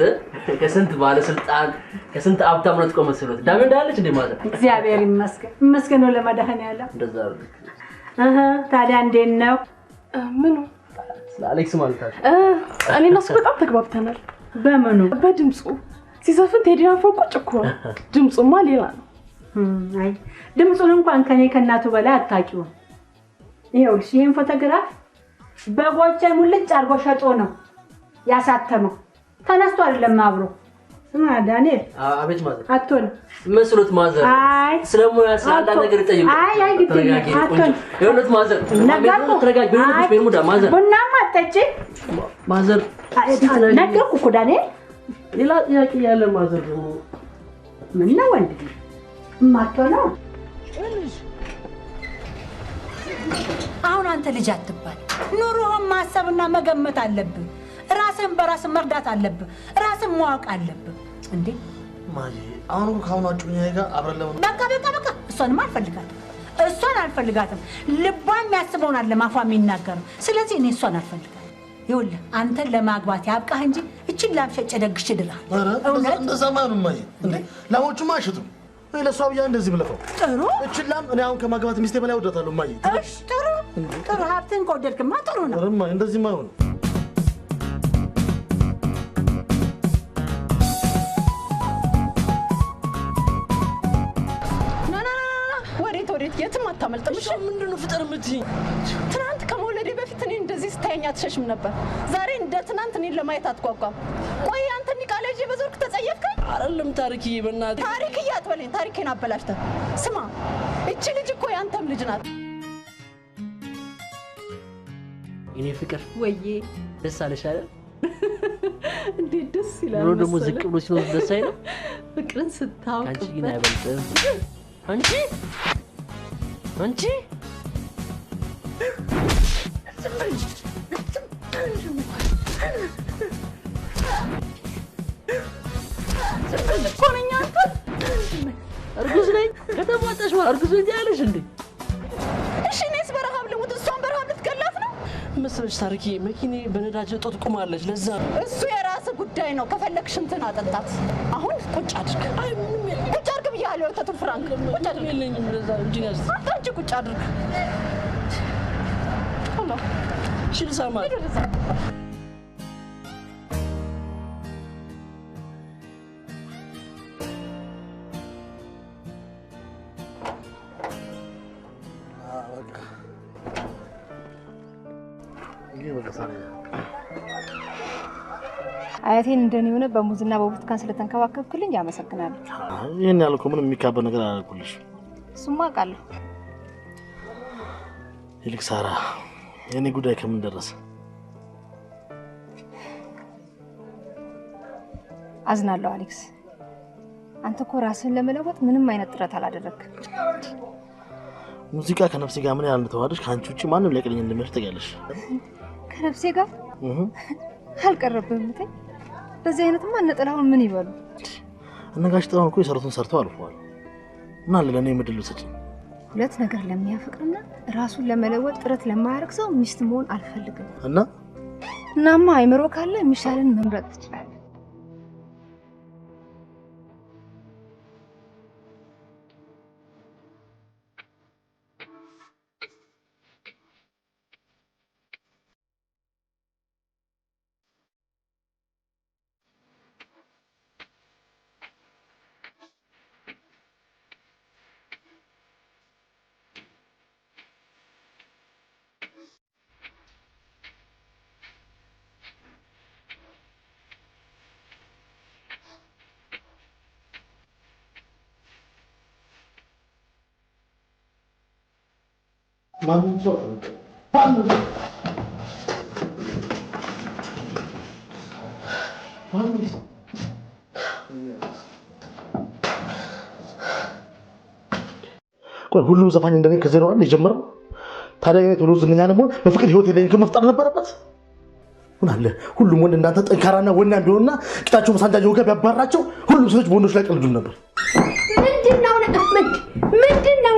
ከስንት ባለስልጣን ከስንት ሀብታም ነጥቆ መሰሎት። ዳሜ እንዳለች እንዴ mother? እግዚአብሔር ይመስገን ይመስገን ነው ለመድኃኒዓለም። እንደዛ ነው። እህ ታዲያ እንዴት ነው? ምኑ ስለ አሌክስ ማለት ነው። እኔ እና እሱ በጣም ተግባብተናል። በምኑ? በድምፁ ሲዘፍን ቴዲ አፍሮ ቁጭ እኮ ነው። ድምፁማ ሌላ ነው። አይ ድምፁን እንኳን ከኔ ከእናቱ በላይ አታውቂውም። ይኸውልሽ ይሄን ፎቶግራፍ በጎቼን ሙልጭ አድርጎ ሸጦ ነው ያሳተመው። ተነስቶ አይደለም አብሮ። ስማ ዳንኤል። አቤት mother። አትሆንም መስሎት mother። አይ ስለሙያ ስለ አንዳንድ ነገር ይጠይቁ። አይ አይ ግድ የለም አትሆንም። ይኸውልዎት mother፣ ነገርኩህ። ተረጋጊ። ቤርሙዳ mother ቡናማ አንተ እቺ mother ነገርኩህ እኮ ዳንኤል። ሌላ ጥያቄ ያለ mother ደግሞ ምን ነው ወንድሜ እማትሆነው? አሁን አንተ ልጅ አትባል። ኑሮህን ማሰብና መገመት አለብህ። ራስህን በራስህ መርዳት አለብህ። ራስህን ማወቅ አለብህ። እንዴ ማዬ አሁን እኮ ከአሁኑ እጮኛዬ ጋር አብረን ለመኖር በቃ በቃ በቃ እሷንማ አልፈልጋትም። እሷን አልፈልጋትም። ልቧ የሚያስበውን አይደለም አፏ የሚናገረው። ስለዚህ እኔ እሷን አልፈልጋትም። ይኸውልህ አንተን ለማግባት ያብቃህ እንጂ እቺን ላም ሸጬ ደግሼ እድርሃለሁ። እውነት እንደዛማ አይሆንም ማዬ። እንዴ ላሞቹማ አይሸጡም። እኔ ለእሷ ብዬ እንደዚህ ብለፈው። ጥሩ እቺን ላም እኔ አሁን ከማግባት ሚስቴ በላይ እወዳታለሁ ማዬ። እሺ ጥሩ ጥሩ፣ ሀብትህን ከወደድክማ ጥሩ ነው። ኧረ እማዬ እንደዚህማ አይሆንም። ወዴት የትም አታመልጥም። እሺ ምንድነው ፍጠር የምትይኝ? ትናንት ከመውለዴ በፊት እኔ እንደዚህ ስታየኝ አትሸሽም ነበር። ዛሬ እንደ ትናንት እኔን ለማየት አትጓጓም። ቆይ አንተ ኒቃላ ይዤ በዞርክ ተጸየፍከኝ? አይደለም ታሪክዬ፣ በእናትህ ታሪክዬ አትበለኝ። ታሪኬን አበላሽተህ። ስማ እቺ ልጅ እኮ ያንተም ልጅ ናት። የኔ ፍቅር ወዬ ደስ አለሽ አይደል? እንዴት ደስ ይላል ኑሮ ደግሞ ዝቅ ብሎ ሲኖር ደስ አይልም? ፍቅርን ስታውቅበት አንቺ ግን አይበልጥም። አንቺ አንቺ እርጉዝ ነኝ ከተሟጠሽ በኋላ እርጉዝ ነኝ ትያለሽ እንዴ? እሺ እኔስ በረሃብ ልሙት፣ እሷን በረሃብ ልትገላት ነው መሰለሽ ታሪክዬ፣ መኪኔ በነዳጅ እጦት ቆማለች። ለዛ እሱ የራስህ ጉዳይ ነው። ከፈለግሽ ሽንትን አጠጣት። አሁን ቁጭ አድርግ። አይ ምንም ቁጭ አድርግ ብያለሁ። ወተቱን ፍራንክ ቁጭ አድርግ። የለኝም። ለዛ እንጂ ያዝ አንተ እንጂ ቁጭ አድርግ። ቶሎ እሺ ልሳማት። ሂድ ወደዛ። አያቴን እንደኔ ሆነ በሙዝና በብርቱካን ስለተንከባከብክልኝ አመሰግናለሁ። ይሄን ያህል እኮ ምንም የሚካበድ ነገር አላደረኩልሽ። እሱማ አውቃለሁ። ይልቅ ሳራ፣ የኔ ጉዳይ ከምን ደረሰ? አዝናለሁ አሌክስ። አንተ እኮ ራስህን ለመለወጥ ምንም አይነት ጥረት አላደረግክም። ሙዚቃ ከነፍሴ ጋር ምን ያህል እንደተዋሃደች ከአንቺ ውጪ ማንም ሊያውቅልኝ እንደማይችል ታውቂያለሽ። ከነፍሴ ጋር አልቀረብህም። እቴ በዚህ አይነትማ እነ ጥላሁን ምን ይበሉ? እነ ጋሽ ጥላሁን እኮ የሰሩትን ሰርተው አልፈዋል። ምን አለ ለእኔ ምድል ብትሰጪኝ? ሁለት ነገር ለሚያፈቅርና ራሱን ለመለወጥ ጥረት ለማያደርግ ሰው ሚስት መሆን አልፈልግም። እና እናማ አይምሮ ካለ የሚሻልን መምረጥ ትችላለህ። ቆይ ሁሉም ዘፋኝ እንደኔ ከዜሮ አይደል የጀመረው? ታዲያ እኔ ቶሎ ዝነኛ ለመሆን በፍቅር ህይወት የለኝም ከመፍጠር ነበረበት። ምን አለ ሁሉም ወንድ እንዳንተ ጠንካራና ወናም ቢሆንና ቂጣቸው በሳንጃ እየወጋ ቢያባራቸው ሁሉም ሴቶች በወንዶች ላይ ቀልዱም ነበር። ምንድነው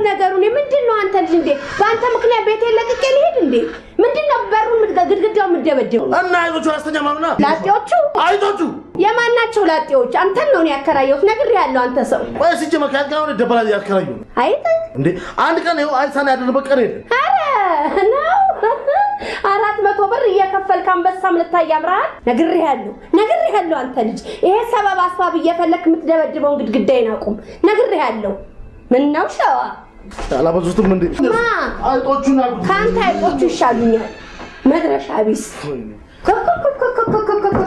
ነገሩ? ምንድነው አንተ ልጅ እንዴ በአንተ ምክንያት ቤቴን ለቅቄ ልሄድ እንዴ? ምንድነው በሩን ግድግዳው የምትደበድበው? እና አይዞቹ አስተኛ ማምና ላጤዎቹ አይዞቹ የማን ናቸው ላጤዎች? አንተን ነው እኔ ያከራየሁት፣ ነግሬሃለሁ። አንተ ሰው ቆይ ሲጀመር ከአንተ ጋር ነው ደበላ ያከራየሁ አይጥ እንዴ? አንድ ቀን ይኸው አይሳን ያደረበት ቀን የለም። ኧረ ነው 400 ብር እየከፈልክ አንበሳም ልታይ ያምርሃል። ነግሬሃለሁ፣ ነግሬሃለሁ። አንተ ልጅ ይሄ ሰበብ አስባብ እየፈለክ የምትደበድበውን ግድግዳዬን አቁም። ነግሬሃለሁ። ምነው ሸዋ አላበዙትም እንዴ? ማ አይጦቹን አልኩት። ከአንተ አይጦቹ ይሻሉኛል። መድረሻ ቢስ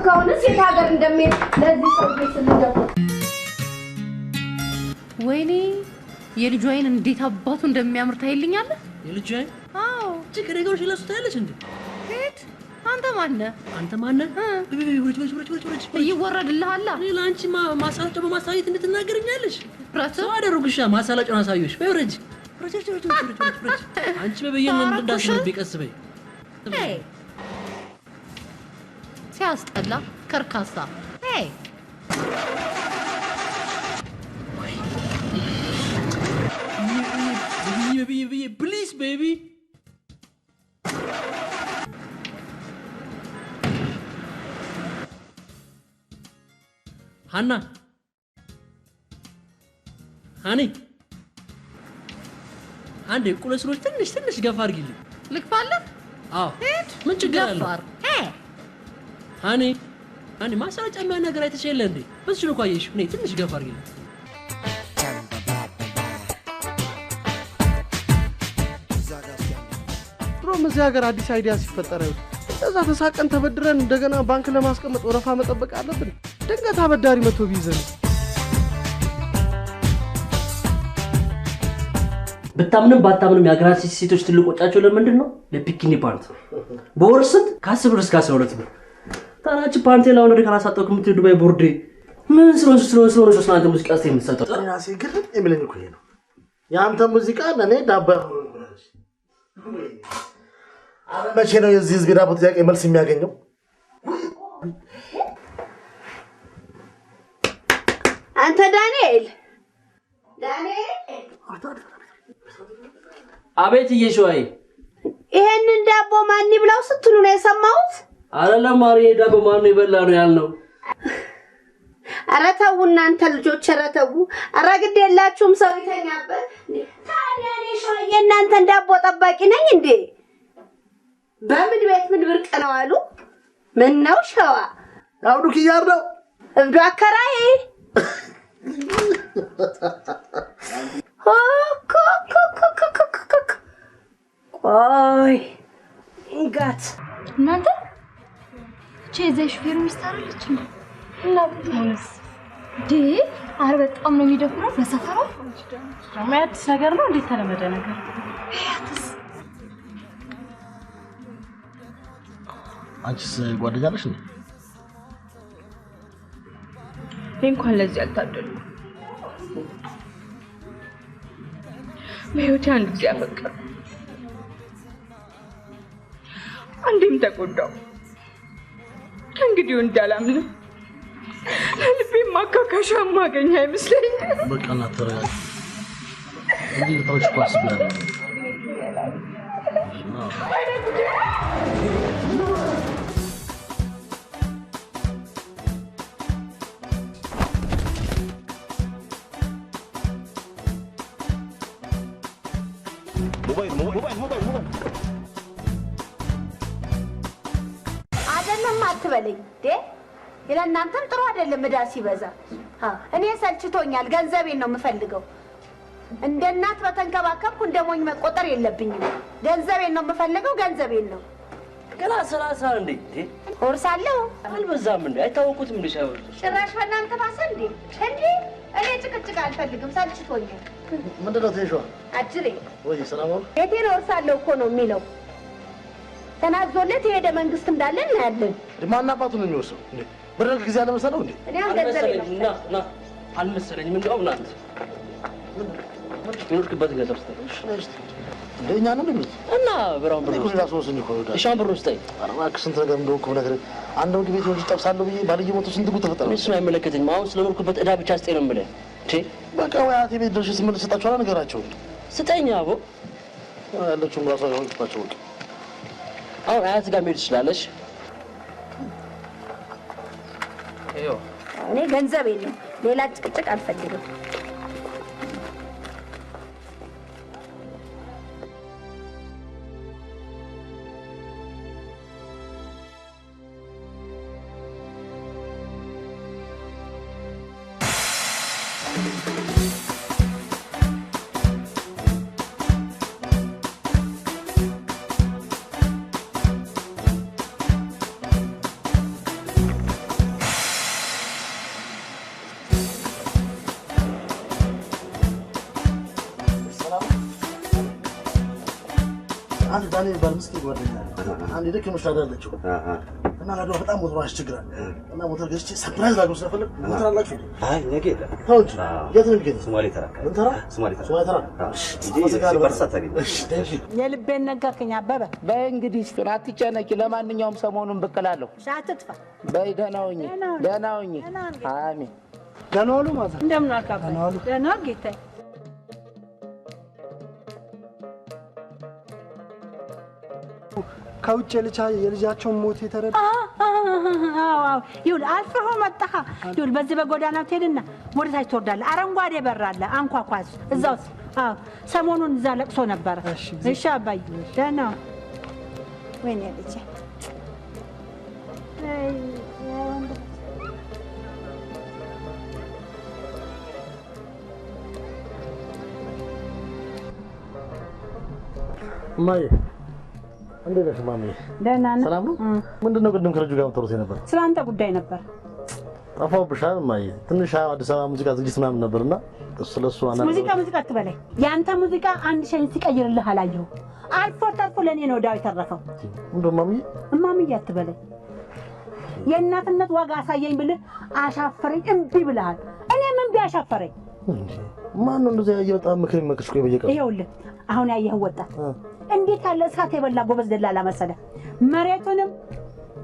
ከሆነ ሴት ሀገር እንደሚሄድ ለዚህ ሰው ስልደው። ወይኔ የልጁ አይን እንዴት አባቱ እንደሚያምር ታይልኛለህ? የልጁ አይን? አዎ። እቺ ከደጋው ለሱ ታያለች እንዴ? ሄድ አንተ ማነህ? አንተ ማነህ? ውረጅ ውረጅ ውረጅ ውረጅ። ይወረድልሃል። እኔ ለአንቺ ማሳለጫ በማሳየት እንድትናገርኛለሽ ሰው አደረጉሻ። ማሳለጫውን አሳየሽ። በይ ውረጅ ውረጅ ውረጅ ውረጅ ውረጅ። አንቺ በበየነ እንዳትሆንብኝ ቀስ በይ። ሲያስጠላ ከርካሳ። Please baby። ሀና ሀኒ፣ አንዴ ቁለስሎች ትንሽ ትንሽ ገፋ አድርጊልኝ። ልግፋለህ? አዎ። ምን ችግር አለው? ሀኒ ሀኒ፣ ማሰራጫ የሚያን ነገር አይተሽ የለ እንዴ? በዚህ ነው እኮ አየሽው። ነይ ትንሽ ገፋ አድርጊልኝ። ድሮም እዚህ ሀገር አዲስ idea ሲፈጠር እዛ ተሳቀን ተበድረን እንደገና ባንክ ለማስቀመጥ ወረፋ መጠበቅ አለብን። ድንገት አበዳሪ መጥቶ ቢይዘን ብታምንም ባታምንም የሀገራችን ሴቶች ትልቅ ወጫቸው ለምንድን ነው? ለ bikini ፓንት። በወር ስንት? ከ10 ብር እስከ 12 ብር። ታናች ፓንቴ ላሁን ወደ ካላሳጠውክ የምትል ዱባይ ቦርዴ ምን ስለሆነ ስለሆነ ስለሆነ ስለሆነ ሙዚቃ ስ የምትሰጠው ራሴ ግርም የሚለኝ እኮ ይሄ ነው። የአንተ ሙዚቃ ለእኔ ዳባ። መቼ ነው የዚህ ህዝብ የዳቦ ጥያቄ መልስ የሚያገኘው? አንተ ዳንኤል ዳንኤል! አቤት እየሸዋዬ። ይሄንን ዳቦ ማን ይብላው ስትሉ ነው የሰማሁት? አይደለም ማሪ፣ ዳቦ ማን ነው የበላ ነው ያልነው። ኧረ ተው እናንተ ልጆች፣ ኧረ ተው። ኧረ ግድ የላችሁም ሰው ይተኛበት። ታዲያ እኔ ሸዋዬ እናንተን ዳቦ ጠባቂ ነኝ እንዴ? በምን ቤት ምን ብርቅ ነው አሉ? ምን ነው ሸዋ አብዱ ኪያር ነው እብዱ አከራዬ። ቆይ እንጋት እናንተ እቺ የዛ ሹፌር ሚስት አይደለች እንዴ? እና ብትሆንስ? እንዴ ኧረ በጣም ነው የሚደፍረው በሰፈሯ። ደግሞ አዲስ ነገር ነው እንዴት ተለመደ ነገር። አንቺስ ጓደኛ አለሽ እንዴ? እኔ እንኳን ለዚህ አልታደልኩም። በህይወቴ አንድ ጊዜ አፈቀርኩ፣ አንዴም ተጎዳሁ። ከእንግዲህ እንዳላምንም ለልቤ ማካካሻ ማገኛ አይመስለኝም። በቃ እናት ተረጋጊ። እንዲህ ልታወጪ እኮ አስቤ አይደለም። ሞባይል ሞባይል ሞባይል ሞባይል አይደለም አትበለኝ እንዴ። ለእናንተም ጥሩ አይደለም ዕዳ ሲበዛ። እኔ ሰልችቶኛል፣ ገንዘቤን ነው የምፈልገው። እንደ እናት በተንከባከብኩ እንደ ሞኝ መቆጠር የለብኝም። ገንዘቤን ነው የምፈልገው፣ ገንዘቤን ነው። ገና 30 እንዴ? እወርሳለሁ። አልበዛም እንዴ? አይታወቁትም እንዴ? ሳይወርሱ ጭራሽ በእናንተ ባሰ እንዴ? እንዴ እኔ ጭቅጭቅ አልፈልግም፣ ሰልችቶኛል። ምንድን ነው ትንሿ? አጅሬ ወይ ሰላም ዋሉ። ቤቴን እወርሳለሁ እኮ ነው የሚለው። ተናዞለት የሄደ መንግስት እንዳለ እናያለን። ማን አባቱ ነው የሚወርሰው? እንዴ በደርግ ጊዜ አለመሰለው እንዴ? እኔ አሁን ገንዘቤን ነው ና አልመሰለኝም። እንደውም ናት የኖርክበትን ገንዘብ ስጠኝ። እንደ እኛ ነው እንደሚሉት እና ብራውን ብር እኔ እኮ ሌላ ሰው ወስኜ እኮ ነው። እሺ አሁን ብሩን ስጠኝ። ኧረ እባክህ ስንት ነገር እንደሆንኩ ብነግርህ፣ አንድ ምግብ ቤት ወንጅ ጠብሳለሁ ብዬ ባልዬ ሞቶ ስንት ጉድ ተፈጠረ። እሱን አይመለከተኝም። አሁን ስለኖርኩበት ዕዳ ብቻ ስጠኝ ነው የምልህ። እንዴ በቃ ወይ አያቴ ቤት ደርሼ ስመለስ እሰጣቸዋለሁ። ንገራቸው። ስጠኝ። አቦ ያለችውም ራሷ የሆንክባቸው በቃ አሁን አያት ጋር መሄድ ትችላለሽ። እኔ ገንዘቤን ነው፣ ሌላ ጭቅጭቅ አልፈልግም። አንድ ዳንኤል የሚባል ምስኪን ጓደኛ አለ። አንድ የደከመች ላዳ አለችው እና ላዳዋ በጣም ሞተሯ ያስቸግራል እና ሞተር ገዝቼ surprise ላድርገው ስለፈለግ ሞተር አላችሁ? አይ ነገ የለም። ተው እንጂ። የት ነው የሚገኘው? ሶማሌ ተራ። ምን ተራ? ሶማሌ ተራ። ሶማሌ ተራ። እንጂ ሲፈርስ አታገኝም። እሺ፣ thank you። የልቤን ነገርከኝ አበበ። በይ እንግዲህ እሱን አትጨነቂ። ለማንኛውም ሰሞኑን ብቅ እላለሁ። አትጥፋ። በይ ደህና ሁኚ፣ ደህና ሁኚ። አሜን። ደህና ዋሉ mother። እንደምን ዋልክ አባዬ? ደህና ዋልክ ጌታዬ? ከውጭ የልጃቸውን ሞት የተረዳ አዎ፣ ይኸውልህ አልፈኸው መጣህ። ይኸውልህ በዚህ በጎዳናው ትሄድና ወደ ታች ትወርዳለህ። አረንጓዴ በር አለ፣ አንኳኳዝ እዛ ውስጥ። አዎ፣ ሰሞኑን እዛ ለቅሶ ነበረ። እሺ አባዬ፣ ደህና ዋል። ወይኔ ልጄ፣ አይ ወንድ ልጅ። እማዬ እንዴት ነሽ ማሚዬ? ደህና ነህ? ሰላም ነው? ምንድን ነው ቅድም ከልጁ ጋር የምታወሩት የነበር? ስለ አንተ ጉዳይ ነበር። ጠፋሁብሽ አይደል እማዬ? ትንሽ አዲስ አበባ ሙዚቃ ዝግጅት ምናምን ነበርና ስለሱ ሙዚቃ ሙዚቃ አትበለኝ። የአንተ ሙዚቃ አንድ ሸኝ ሲቀይርልህ አላየሁም። አልፎ ተርፎ ለእኔ ነው ዕዳው የተረፈው። እንደው ማሚዬ እማምዬ አትበለኝ። የእናትነት ዋጋ አሳየኝ ብልህ አሻፈረኝ፣ እምቢ ብለሃል። እኔም እምቢ አሻፈረኝ። ማን ነው እንደዚያ ያየ በጣም ምክር የሚመክርሽ? ቆይ በየቀኑ ይኸውልህ አሁን ያየኸው ወጣት እንዴት ያለ እሳት የበላ ጎበዝ ደላላ መሰለህ። መሬቱንም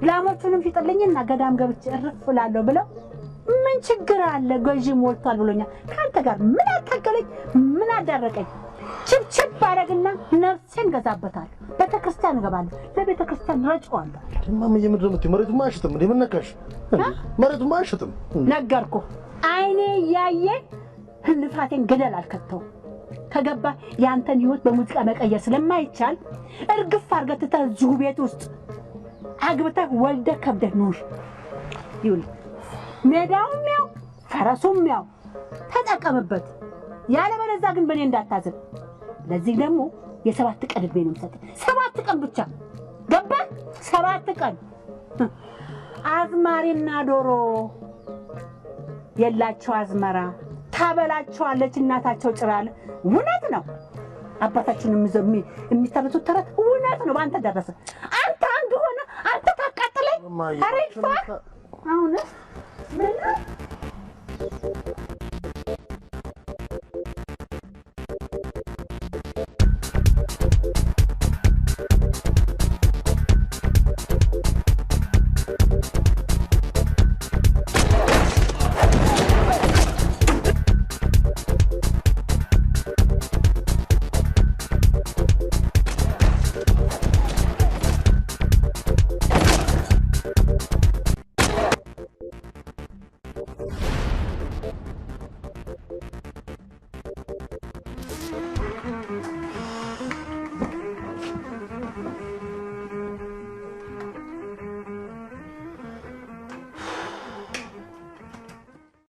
ላሞቹንም ሽጥልኝና ገዳም ገብቼ እርፍ እላለሁ ብለው ምን ችግር አለ ገዢ ሞልቷል ብሎኛል። ከአንተ ጋር ምን አታገለኝ፣ ምን አዳረቀኝ? ችብችብ አደረግና ነፍሴን ገዛበታለሁ። ቤተክርስቲያን እገባለሁ፣ ለቤተክርስቲያን ረጨዋለሁ። እማምዬ ምንድን ነው የምትይው? መሬቱማ አይሸጥም እንዴ? ምን ነካሽ? መሬቱማ አይሸጥም። ነገርኩህ፣ አይኔ እያየ ልፋቴን ገደል አልከተውም። ከገባ ያንተን ህይወት በሙዚቃ መቀየር ስለማይቻል እርግፍ አድርገህ ትተህ እዚሁ ቤት ውስጥ አግብተህ ወልደህ ከብደህ ኑር። ይኸውልህ ሜዳውም ያው ፈረሱም ያው ተጠቀምበት። ያለበለዚያ ግን በእኔ እንዳታዝን። ለዚህ ደግሞ የ7 ቀን ዕድሜ ነው የምሰጥህ። 7 ቀን ብቻ ገባህ? 7 ቀን። አዝማሪና ዶሮ የላቸው አዝመራ ታበላቸዋለች እናታቸው ጭራለ። እውነት ነው። አባታችን የሚተረቱት ተረት እውነት ነው። በአንተ ደረሰ። አንተ አንድ ሆነ አንተ ታቃጥለኝ። ኧረ ይጥፋ። አሁንስ ምን ነው?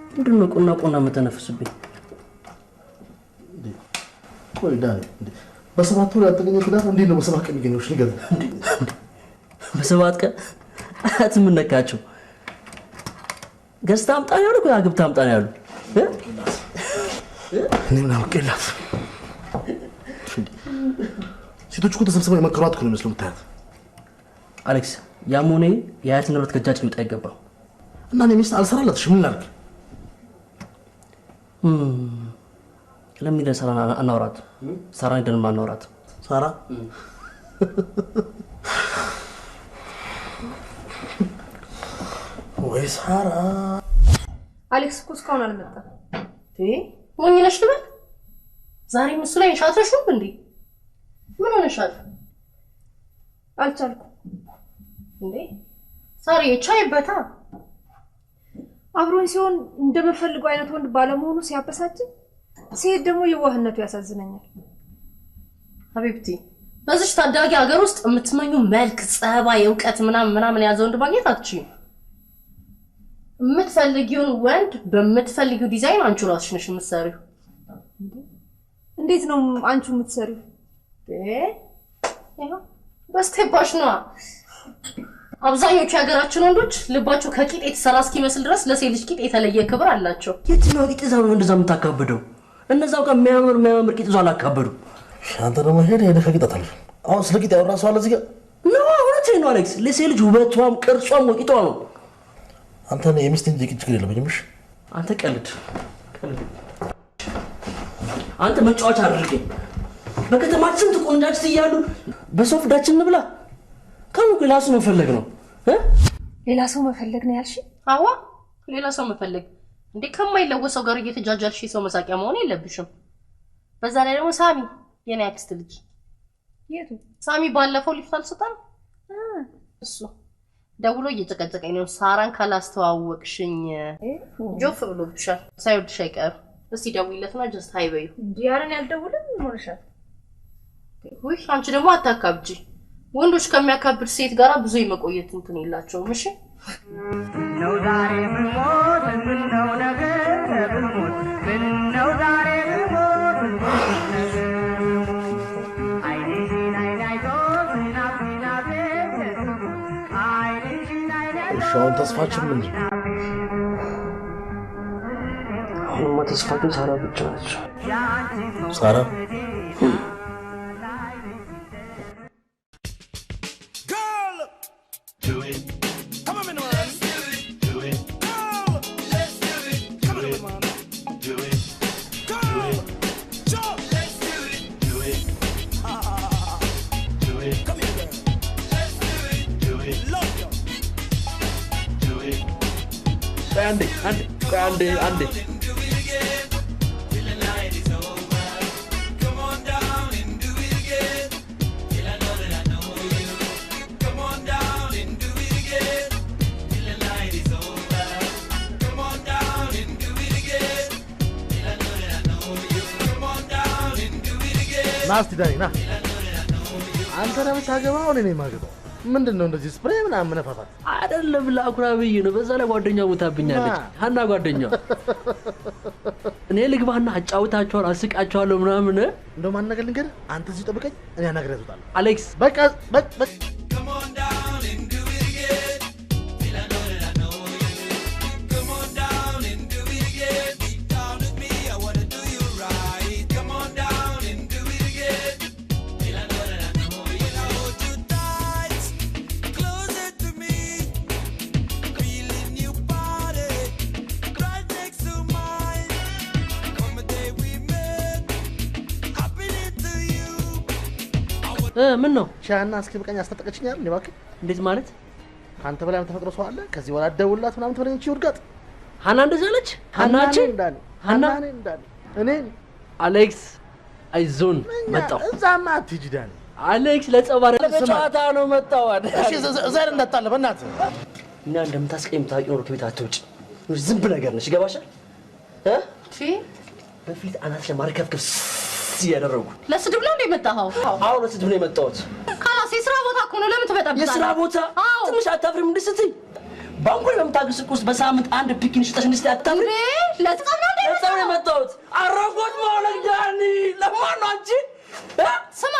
ምንድን ነው ቁና ቁና የምተነፍስብኝ? ቆይ ዳኒ፣ በ7 ወር ያልተገኘ ትዳር እንዴት ነው በ7 ቀን የሚገኘው? እሺ ንገረኝ። በ7 ቀን አያት ምን ነካቸው? ገዝተህ አምጣ ነው ያሉ፣ አግብተህ አምጣ ነው ያሉ። እኔ ምን አውቄላት። ሴቶች እኮ ተሰብስበው የመከሯት እኮ ነው የሚመስለው የምታያት። አሌክስ፣ ያም ሆነ የአያት ንብረት ከእጃችን ሊወጣ አይገባም። እና እኔ ሚስት አልሰራላትሽ ምን ላድርግ? ለምን ሄደን ሳራን አናወራት? ሳራን ሄደን አናወራት? ሳራ ወይ ሳራ። አሌክስ እኮ እስካሁን አልመጣም። ሞኝ ነሽ ልበል? ዛሬም እሱ ላይ ሻተሽው እንዴ? ምን ሆነሻል? አልቻልኩም። እንዴ ሳሪ ቻይበታ። አብሮኝ ሲሆን እንደምፈልገው አይነት ወንድ ባለመሆኑ ሲያበሳጭኝ፣ ሲሄድ ደግሞ የዋህነቱ ያሳዝነኛል። ሀቢብቲ በዚች ታዳጊ ሀገር ውስጥ የምትመኙ መልክ፣ ጸባይ፣ እውቀት ምናምን ምናምን የያዘ ወንድ ማግኘት አትችይም። የምትፈልጊውን ወንድ በምትፈልጊው ዲዛይን አንቺ ራስሽ ነሽ የምትሰሪው። እንዴት ነው አንቺ የምትሰሪው? በ step ኣሽ ነዋ። አብዛኞቹ የሀገራችን ወንዶች ልባቸው ከቂጥ የተሰራ እስኪመስል ድረስ ለሴት ልጅ ቂጥ የተለየ ክብር አላቸው። የትኛው ቂጥ ይዛ ነው እንደዛ የምታካብደው? እነዛው ጋር የሚያምር የሚያምር ቂጥ ይዞ አላካበዱ። አንተ ደግሞ ሄደህ ሄደህ ከቂጥ አታልፍም። አሁን ስለ ቂጥ ያወራ ሰው አለ እዚህ ጋር? No እውነቴን ነው አሌክስ። ለሴት ልጅ ውበቷም ቅርጿም ቂጧ ነው። አንተ የሚስት እንጂ የቂጥ ችግር የለብኝም። እሺ አንተ ቀልድ ቀልድ። አንተ መጫወቻ አድርገኝ። በከተማችን ስንት ቆንጃጅት እያሉ በሰው ፍዳችን እንብላ። ከምን ሌላ ሰው መፈለግ ነው? ሌላ ሰው መፈለግ ነው ያልሽ? አዋ ሌላ ሰው መፈለግ እንዴ! ከማይለወሰው ጋር እየተጃጃልሽ የሰው መሳቂያ መሆን የለብሽም። በዛ ላይ ደግሞ ሳሚ የኔ አክስት ልጅ። የቱ ሳሚ? ባለፈው ሊፍት አልሰጠን እሱ ደውሎ እየጨቀጨቀኝ ነው። ሳራን ካላስተዋወቅሽኝ ጆፍ ብሎብሻል። ሳይወድሽ አይቀርም። እስቲ ደውይለትና just hi በይው። እንዴ ኧረ እኔ አልደውልም። ምን ሆነሻል? ውይ አንቺ ደግሞ አታካብጂ። ወንዶች ከሚያካብድ ሴት ጋር ብዙ የመቆየት እንትን የላቸውም። እሺ ነው ዛሬ ብሞት ምነው ነገ ብሞት ምነው ዛሬ ብሞት ነገ ዓይንሽን ዓይን አይቶ ዝናብ ዓይንሽን ዓይን እሺ አሁን ተስፋችን ምንድን ነው? አሁንማ ተስፋችን ሳራ ብቻ ነች። ሳራ አንዴ አንዴ አንዴ አንዴ ና እስቲ ዳኒ ና። አንተ ነህ የምታገባው፣ እኔ ነኝ የማገባው። ምንድን ነው እንደዚህ spray ምናምን መነፋፋት? አይደለም ለአኩራ ብዬ ነው። በዛ ላይ ጓደኛው ሞታብኛለች፣ ሀና ጓደኛው። እኔ ልግባና አጫውታቸዋለሁ፣ አስቃቸዋለሁ ምናምን። እንደውም አንድ ነገር ልንገርህ፣ አንተ እዚሁ ጠብቀኝ፣ እኔ አናግሬያት እወጣለሁ። አሌክስ በቃ በቃ ምን ነው ሻና እስኪ በቃኝ አስታጠቀችኝ አይደል? እባክህ እንዴት ማለት? ከአንተ በላይ የምታፈቅረው ሰው አለ? ከዚህ በኋላ አትደውልላት ምናምን ትበለኝ። እቺ ውድቀት ሀና እንደዚህ አለች። ሀናችን ሀና እኔ አሌክስ አይዞን መጣሁ። እዛማ አትሂጂ ዳኒ። አሌክስ ለጸብ አይደለም ለጨዋታ ነው መጣሁ። እሺ እዛ እንዳትጣላ በእናትህ። እና እንደምታስቀይም ታውቂ ኖሮ ከቤት አትውጭ። ዝም ብለህ ነገር ነሽ። ይገባሻል? በፊት አናትሽ ማርከፍከፍ እያደረጉ ለስድብ ነው እንደ የመጣኸው? አዎ ለስድብ ነው የመጣሁት። خلاص የስራ ቦታ እኮ ነው። ለምን ትበጠብጣለህ? የስራ ቦታ ትንሽ አታፍሪም? እንደ ስትይ ባንኩን በምታግስ ውስጥ በሳምንት አንድ ፒኪን ሽጠሽ እንደ ስትይ አታፍሪም? ለጸብ ነው እንደ ለጸብ ነው የመጣሁት። አረጎት ማለት ዳኒ ለማን ነው አንቺ? ስማ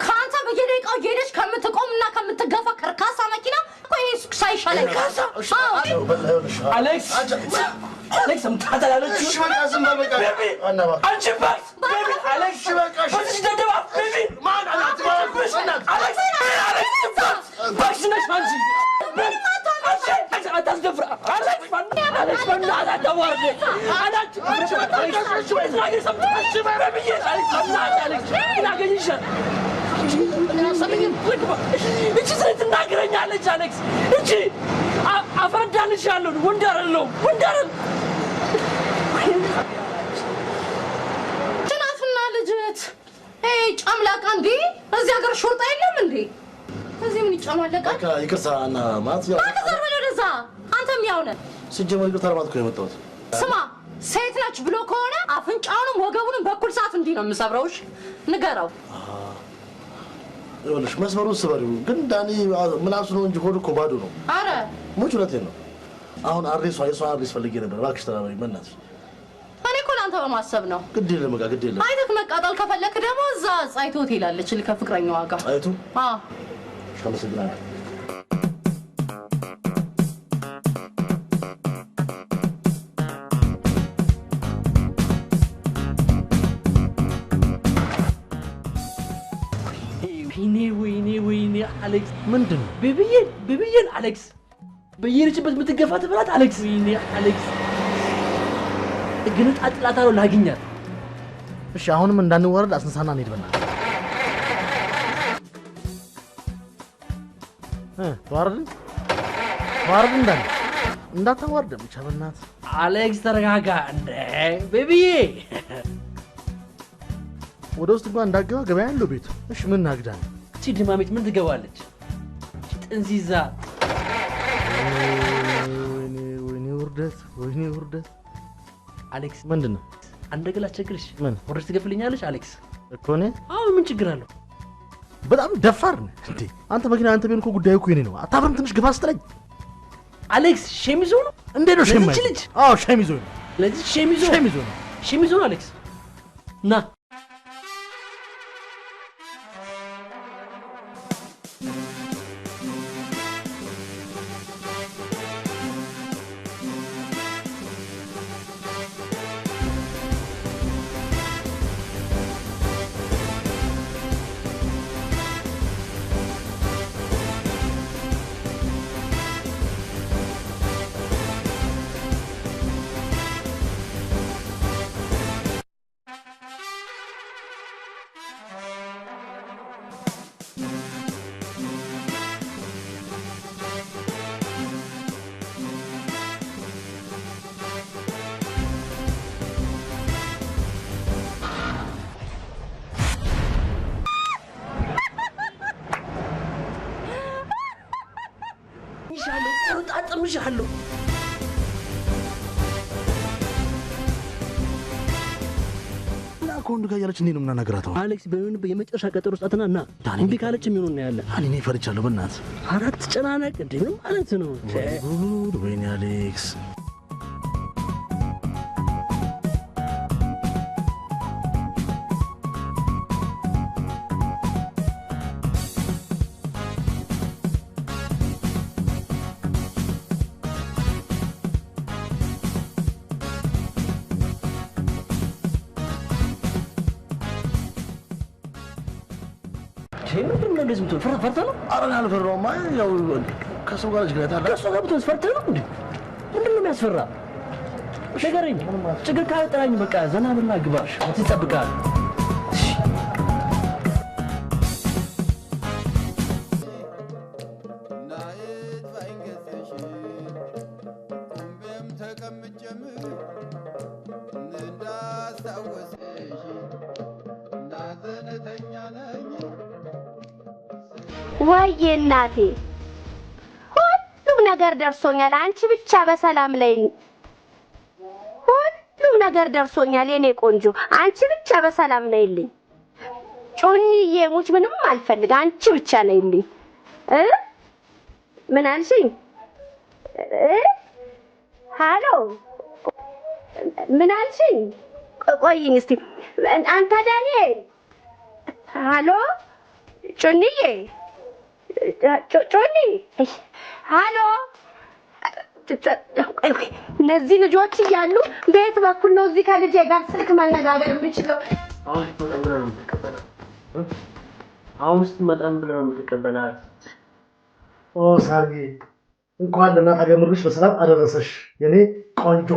ከአንተ በየደቂቃው እየሄደች ከምትቆምና ከምትገፋ ከርካሳ መኪና እኮ ይሄ ሳይሻለኝ። አሌክስ አሌክስ ምታታላለች። እሺ በቃ ዝም በል በቃ። አንቺ ባክስ baby አሌክስ በዚህ ደደባ baby ማን አሌክስ አሌክስ ባክስ ነሽ አንቺ። አታስደፍር አሌክስ አሌክስ በእናትህ አታዋርደኝ። እቺ ስለ ትናገረኛለች አሌክስ። እቺ አፈረዳልሻለሁ። ወንድ አይደለሁም ወንድ አይደለሁም። ትናትና ልጅት ጨምላቃ እንዴ! እዚህ ሀገር ሾርጣ የለም እንዴ? እዚህ ምን ይጨማለቃል? ይቅርታ እና ማለት ያው አንተ ዘር በል ወደዛ። አንተም ያው ነህ። ሲጀመር ይቅርታ ለማለት እኮ ነው የመጣሁት። ስማ ሴት ነች ብሎ ከሆነ አፍንጫውንም ወገቡንም በኩል ሰዓት እንዲህ ነው የምሰብረው። እሺ ንገረው። ይኸውልሽ መስመሩን ስበሪው፣ ግን ዳኒ ምላሱ ነው እንጂ ሆዱ እኮ ባዶ ነው። አረ ሙች እውነቴን ነው። አሁን address ዋ የሷን address ፈልጌ ነበር። እባክሽ ተባበሪኝ በእናትሽ። እኔ እኮ ለአንተ በማሰብ ነው። ግድ የለም በቃ ግድ የለም። አይተህ መቃጠል ከፈለክ ደግሞ እዛ ጣይቱ ሆቴል አለች ከፍቅረኛዋ ጋር። ጣይቱ? አዎ። አመሰግናለሁ። አሌክስ። ምንድን ነው? ቤቢዬን ቤቢዬን አሌክስ፣ በየሄደችበት የምትገፋ ትብላት አሌክስ። ወይኔ አሌክስ፣ እገነጣጥላታለሁ ላግኛት። እሺ አሁንም እንዳንዋረድ አስነሳና እንሂድ በእናትህ። ተዋረድን ተዋረድን እንዳለ እንዳታዋርደን ብቻ በእናትህ። አሌክስ ተረጋጋ። እንደ ቤቢዬ ወደ ውስጥ እንኳን እንዳትገባ ገበያ ያለው ቤቱ። እሺ ምን እናግዳለን? እቺ ድማሚት ምን ትገባለች? እቺ ጥንዚዛ። ወይኔ ወይኔ ውርደት፣ ወይኔ ውርደት። አሌክስ ምንድን ነው? አንድ ነገር ላስቸግርሽ። ምን? ወረድ ትገፍልኛለሽ አሌክስ? እኮ እኔ አሁን ምን ችግር አለው? በጣም ደፋር ነህ እንዴ አንተ። መኪና አንተ ቢሆን እኮ ጉዳዩ እኮ የኔ ነው። አታፍርም? ትንሽ ግፋ ስትለኝ አሌክስ ሸሚዞ ነው እንዴ? ነው ሸሚዞ? ለዚች ልጅ? አዎ ሸሚዞ ነው። ለዚህ ሸሚዞ ሸሚዞ ነው። ሸሚዞ ነው አሌክስ። ና አጥምሻለሁ። እና ከወንዱ ጋር እያለች እንዴት ነው የምናናግራት? አሁን አሌክስ በምን የመጨረሻ ቀጠሮ ስጣትና ና። እምቢ ካለች የሚሆነው እናያለን። እኔ ፈርቻለሁ በእናትህ። ኧረ አትጨናነቅ። እንዴ ምን ማለት ነው? ጉድ! ወይኔ አሌክስ። ምንድን ነው እንደዚህ የምትሆን? ፈርተህ ነው? ኧረ እኔ አልፈራሁም። አይ ያው ከሰው ጋር ችግር አለ። ከእሷ ጋር ብትሆንስ ፈርተህ ነው እንዴ? ምንድን ነው የሚያስፈራ? ንገረኝ። ችግር ካለ ጥራኝ። በቃ ዘና ብላ ግባ። ትጠብቃለህ። ወይዬ እናቴ ሁሉም ነገር ደርሶኛል። አንቺ ብቻ በሰላም ላይ ሁሉም ነገር ደርሶኛል የኔ ቆንጆ፣ አንቺ ብቻ በሰላም ነይልኝ። ጮኝዬ ሙች ምንም አልፈልግ፣ አንቺ ብቻ ነይልኝ። ምን አልሽኝ? ሃሎ ምን አልሽኝ? ቆይኝ እስቲ አንተ ዳንኤል። ሃሎ ጮኝዬ ጮኒ ሃሎ። እነዚህ ልጆች እያሉ በየት በኩል ነው እዚህ ከልጄ ጋር ስልክ መነጋገር የምችለው? አሁን ስትመጣ ብለህ ነው የምትቀበላት። አሁን ስትመጣ ብለህ ነው የምትቀበላት። ኦ ሳርዬ፣ እንኳን ለእናት ሀገር ምድርሽ በሰላም አደረሰሽ የኔ ቆንጆ።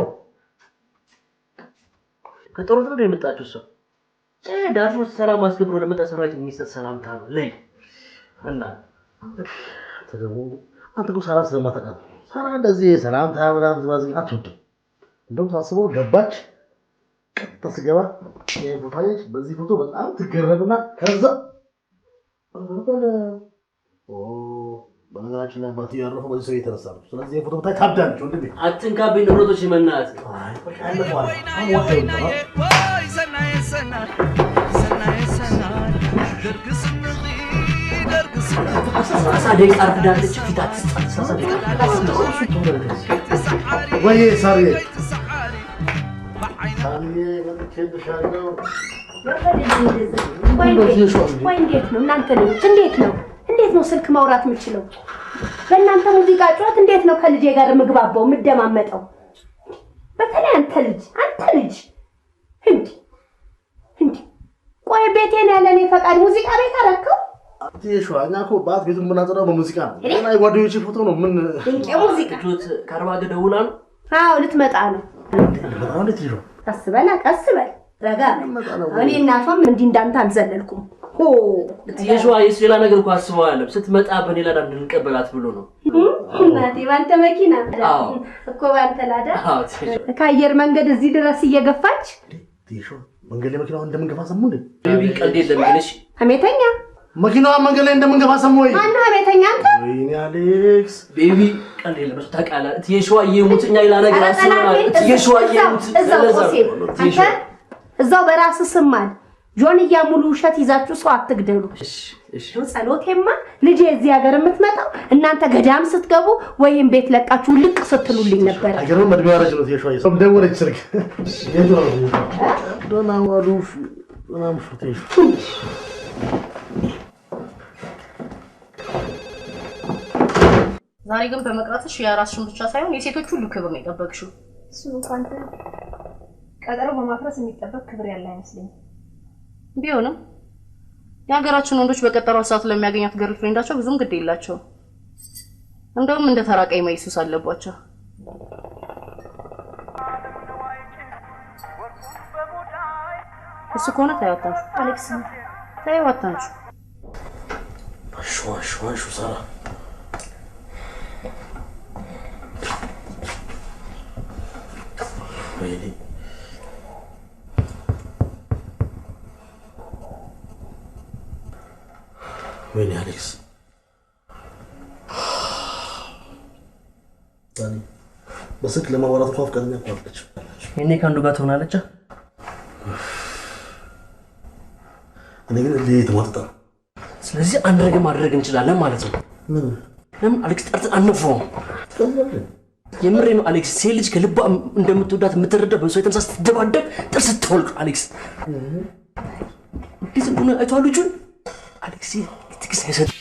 ከጦርነት ነው የመጣችው እሷ። ዳርፉር ሰላም አስከብሮ ለመጣ ሰራዊት የሚሰጥ ሰላምታ ነው። ለይ እና አንተ እኮ ሳራ ስለማታውቃት ሳራ እንደዚህ ሰላምታ ምናምን ዝባዝኝ አትወድም። እንደውም ሳስበው ገባች፣ ቀጥታ ስገባ ቦታ በዚህ ፎቶ በጣም ትገረምና ከዛ በነገራችን ላይ አባትዬው ያረፈው በዚህ ሰው የተነሳ ነው። ስለዚህ የፎቶ ብታይ ታብዳለች። ወንድሜ አትንካብኝ ንብረቶች መናት ደቂቃ አርፍዳለች። ፊት አትስጣት። ወይ ሳርዬ ሳርዬ መጥቼልሻለሁ። ወይ እንዴት ነው እናንተ ልጆች? እንዴት ነው እንዴት ነው ስልክ ማውራት የምችለው? በእናንተ ሙዚቃ ጩኸት እንዴት ነው ከልጄ ጋር ምግባባው የምደማመጠው? በተለይ አንተ ልጅ አንተ ልጅ እንዴ እንዴ! ቆይ ቤቴን ያለ እኔ ፈቃድ ሙዚቃ ቤት አደረከው? ትየሽዋ እኛ እኮ ባት ቤቱን የምናጸዳው በሙዚቃ ነው። ገና የጓደኞቼ ፎቶ ነው። ምን ድንቅ ሙዚቃ ልጆት ከአርባ ደውላ ነው። አዎ ልትመጣ ነው። በጣም እንዴት ትየሽዋ? ቀስ በላ ቀስ በል ረጋ በል። እኔ እናቷም እንዲህ እንዳንተ አልዘለልኩም። ሆ ትየሽዋ የሱ ሌላ ነገር እኮ አስበው አይደለም። ስትመጣ በኔ ላዳ እንድንቀበላት ብሎ ነው። እናቴ ባንተ መኪና አዎ እኮ ባንተ ላዳ አዎ ትየሽዋ ከአየር መንገድ እዚህ ድረስ እየገፋች ትየሽዋ መንገድ ላይ መኪናውን እንደምንገፋ ሰሙ እንዴ? baby ቀልድ የለም ግን እሺ ሀሜተኛ መኪናዋ መንገድ ላይ እንደምንገፋ ሰሙ ወይ? ማነው ሀሜተኛ አንተ? ወይኔ አሌክስ baby ቀልድ የለም። እሱ ታውቃለህ። ትየሽዋ እየሙት እኛ ሌላ ነገር አስበናል። ትየሽዋ እየሙት እዛው ቆሴ አንተ እዛው በራስህ ስም አለ ጆንያ ሙሉ ውሸት ይዛችሁ ሰው አትግደሉ። ጸሎቴማ ልጄ እዚህ ሀገር የምትመጣው እናንተ ገዳም ስትገቡ ወይም ቤት ለቃችሁ ልቅ ስትሉልኝ ነበር። አይገርምም? እድሜዋ ረጅም ነው። ትየሽዋ ሰው ደወለች ስልክ። ደህና ዋሉ ደህና አምሹ ትየሽዋ። ዛሬ ግን በመቅረትሽ የራስሽን ብቻ ሳይሆን የሴቶች ሁሉ ክብር ነው የጠበቅሽው። እሱ እንኳን ቀጠሮ በማፍረስ የሚጠበቅ ክብር ያለ አይመስለኝም። ቢሆንም የሀገራችን ወንዶች በቀጠሯ ሰዓት ለሚያገኛት girlfriend ኣቸው ብዙም ግድ የላቸውም። እንደውም እንደ ተራ ቀይ መይሱስ አለባቸው። እሱ ከሆነ ተይው አታንሺው አሌክስ፣ ተይው አታንሺው። አንሺው አንሺው አንሺው ሳራ ወይኔ ወይኔ አሌክስ ዳኒ በስልክ ለማውራት እንኳን ፈቃደኛ እኮ አይደለችም። እኔ ከአንዱ ጋር ትሆናለች። እኔ ግን እልህ የተሟጠጠ ነው። ስለዚህ አንድ ነገር ማድረግ እንችላለን ማለት ነው። ምን? ለምን አሌክስ ጠርተን አንነፋውም? የምሬ ነው አሌክስ። ሴት ልጅ ከልቧ እንደምትወዳት የምትረዳው በእሷ የተነሳ ስትደባደብ ጥርስ ስትወልቅ አሌክስ እንዴት እንደሆነ አይተዋል ልጁን። አሌክስ ትዕግስት አይሰጥም።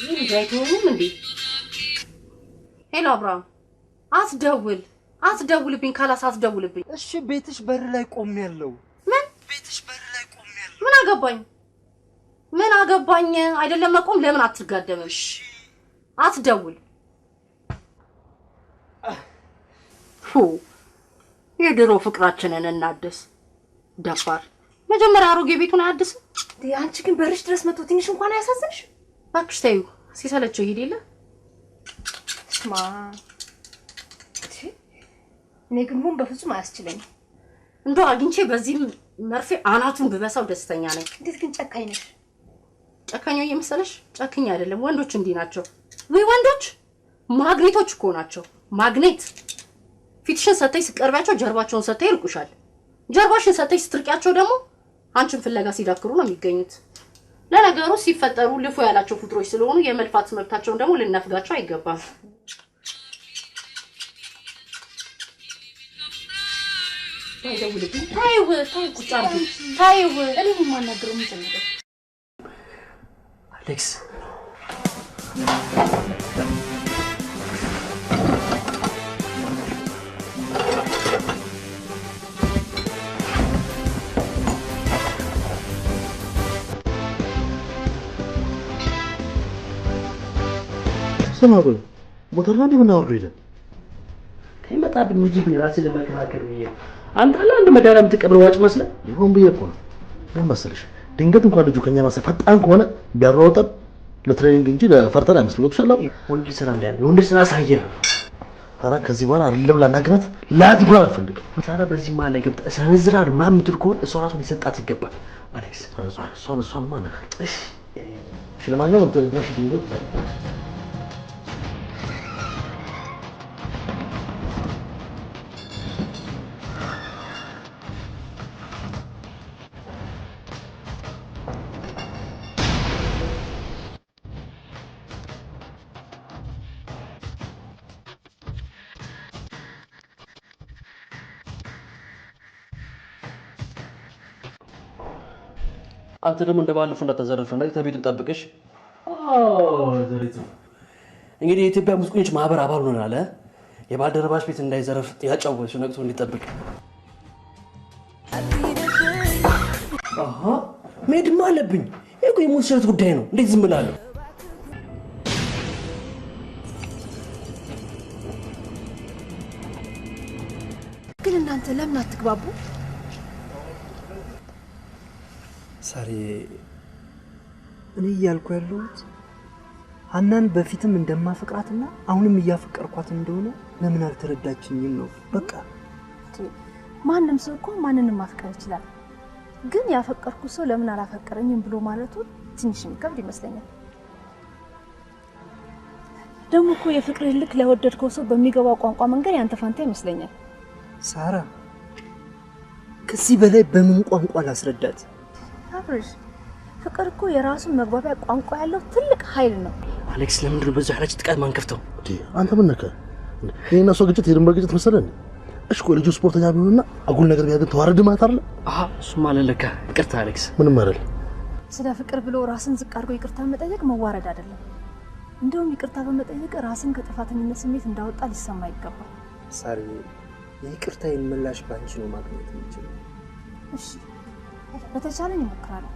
ይህ ልጅ አይተወውም እንዴ? hello አብርሃም፣ አትደውል አትደውልብኝ፣ خلاص አትደውልብኝ። እሺ ቤትሽ በር ላይ ቆሜያለሁ። ምን ቤትሽ በር ላይ ቆሜያለሁ። ምን አገባኝ? ምን አገባኝ? አይደለም መቆም፣ ለምን አትጋደምም? አትደውል። ፉ የድሮ ፍቅራችንን እናድስ። ደፋር መጀመሪያ አሮጌ ቤቱን አያድስም። አንቺ ግን በርሽ ድረስ መጥቶ ትንሽ እንኳን አያሳዝንሽ? እባክሽ ተይው፣ ሲሰለቸው ይሄድ የለ ስማ፣ እኔ ግን ሁን በፍጹም አያስችለኝም። እንደው አግኝቼ በዚህ መርፌ አናቱን ብበሳው ደስተኛ ነኝ። እንዴት ግን ጨካኝ ነሽ? ጨካኝ እየመሰለሽ? ጨካኝ አይደለም፣ ወንዶች እንዲህ ናቸው። ወይ ወንዶች ማግኔቶች እኮ ናቸው። ማግኔት ፊትሽን ሰተይ ስትቀርቢያቸው ጀርባቸውን ሰተይ ይርቁሻል። ጀርባሽን ሰተይ ስትርቂያቸው ደግሞ አንቺን ፍለጋ ሲዳክሩ ነው የሚገኙት። ለነገሩ ሲፈጠሩ ልፎ ያላቸው ፍጡሮች ስለሆኑ የመልፋት መብታቸውን ደግሞ ልነፍጋቸው አይገባም። ታይደውልብኝ፣ ታይው ታይው፣ ቁጭ አድርጊ፣ ታይው። እኔ የማናግረው ምንድን ነው? አሌክስ ስማ ቆይ ሞተር ነው እንዴ የምናወርደው ሄደን? ከይመጣብኝ እንጂ ራሴን ለመከላከል ብዬ ነው። አንተ አለ አንድ መዳሪያ የምትቀብር ዋጭ መስለህ ይሆን ብዬ እኮ ነው። ምን መሰለሽ ድንገት እንኳን ልጁ ከኛ ባሰ ፈጣን ከሆነ ቢያሯሩጠን ለ training እንጂ ለፈርተን አይመስልም። ገብቶሻል? ወንድ ስራ እንዳለ ወንድ ስራ አሳየህ። ታዲያ ከዚህ በኋላ አይደለም ላናግራት ላት እንኳን አልፈልግም። ታዲያ በዚህ መሀል ላይ ገብተህ ሰነዝራል ምናምን የምትል ከሆነ እሷ ራሱ ሊሰጣት ይገባል። አሌክስ እሷን ማን እሺ፣ ለማንኛውም እንትን አንተ ደግሞ እንደባለፈው እንዳታዘረፍ እና ከቤቱን ጠብቅሽ። ዘሪቱ እንግዲህ የኢትዮጵያ ሙዚቀኞች ማህበር አባል ሆነናል። የባልደረባሽ ቤት እንዳይዘረፍ ያጫወትሽው ነቅቶ እንዲጠብቅ። አሃ መሄድማ አለብኝ። ይሄ እኮ የሞት ሽረት ጉዳይ ነው። እንዴት ዝም እላለሁ? ግን እናንተ ለምን አትግባቡ? ሳሪ፣ እኔ እያልኩ ያለሁት ሀናን በፊትም እንደማፈቅራትና አሁንም እያፈቀርኳት እንደሆነ ለምን አልተረዳችኝም ነው። በቃ ማንም ሰው እኮ ማንንም ማፍቀር ይችላል። ግን ያፈቀርኩ ሰው ለምን አላፈቀረኝም ብሎ ማለቱ ትንሽ የሚከብድ ይመስለኛል። ደግሞ እኮ የፍቅርህ ልክ ለወደድከው ሰው በሚገባው ቋንቋ መንገድ ያንተ ፋንታ ይመስለኛል። ሳራ፣ ከዚህ በላይ በምን ቋንቋ ላስረዳት? አብርሽ፣ ፍቅር እኮ የራሱን መግባቢያ ቋንቋ ያለው ትልቅ ኃይል ነው። አሌክስ፣ ለምንድን ነው በዚህ ኃይላችን ጥቃት ማንከፍተው? አንተ ምን ነካ? ይሄና ሰው ግጭት የድንበር ግጭት መሰለህ እንዴ? እሺ ቆይ ልጁ ስፖርተኛ ቢሆንና አጉል ነገር ቢያገኝ ተዋረድ ማለት አይደል? አሃ እሱማ አለ ለካ። ይቅርታ አሌክስ። ምንም አይደል። ስለ ፍቅር ብሎ ራስን ዝቅ አድርጎ ይቅርታ መጠየቅ መዋረድ አይደለም። እንደውም ይቅርታ በመጠየቅ ራስን ከጥፋተኝነት ስሜት እንዳወጣ ሊሰማ ይገባል። ሳሪ፣ የይቅርታዬን ምላሽ ባንቺ ነው ማግኘት የምችለው። እሺ፣ በተቻለኝ እሞክራለሁ።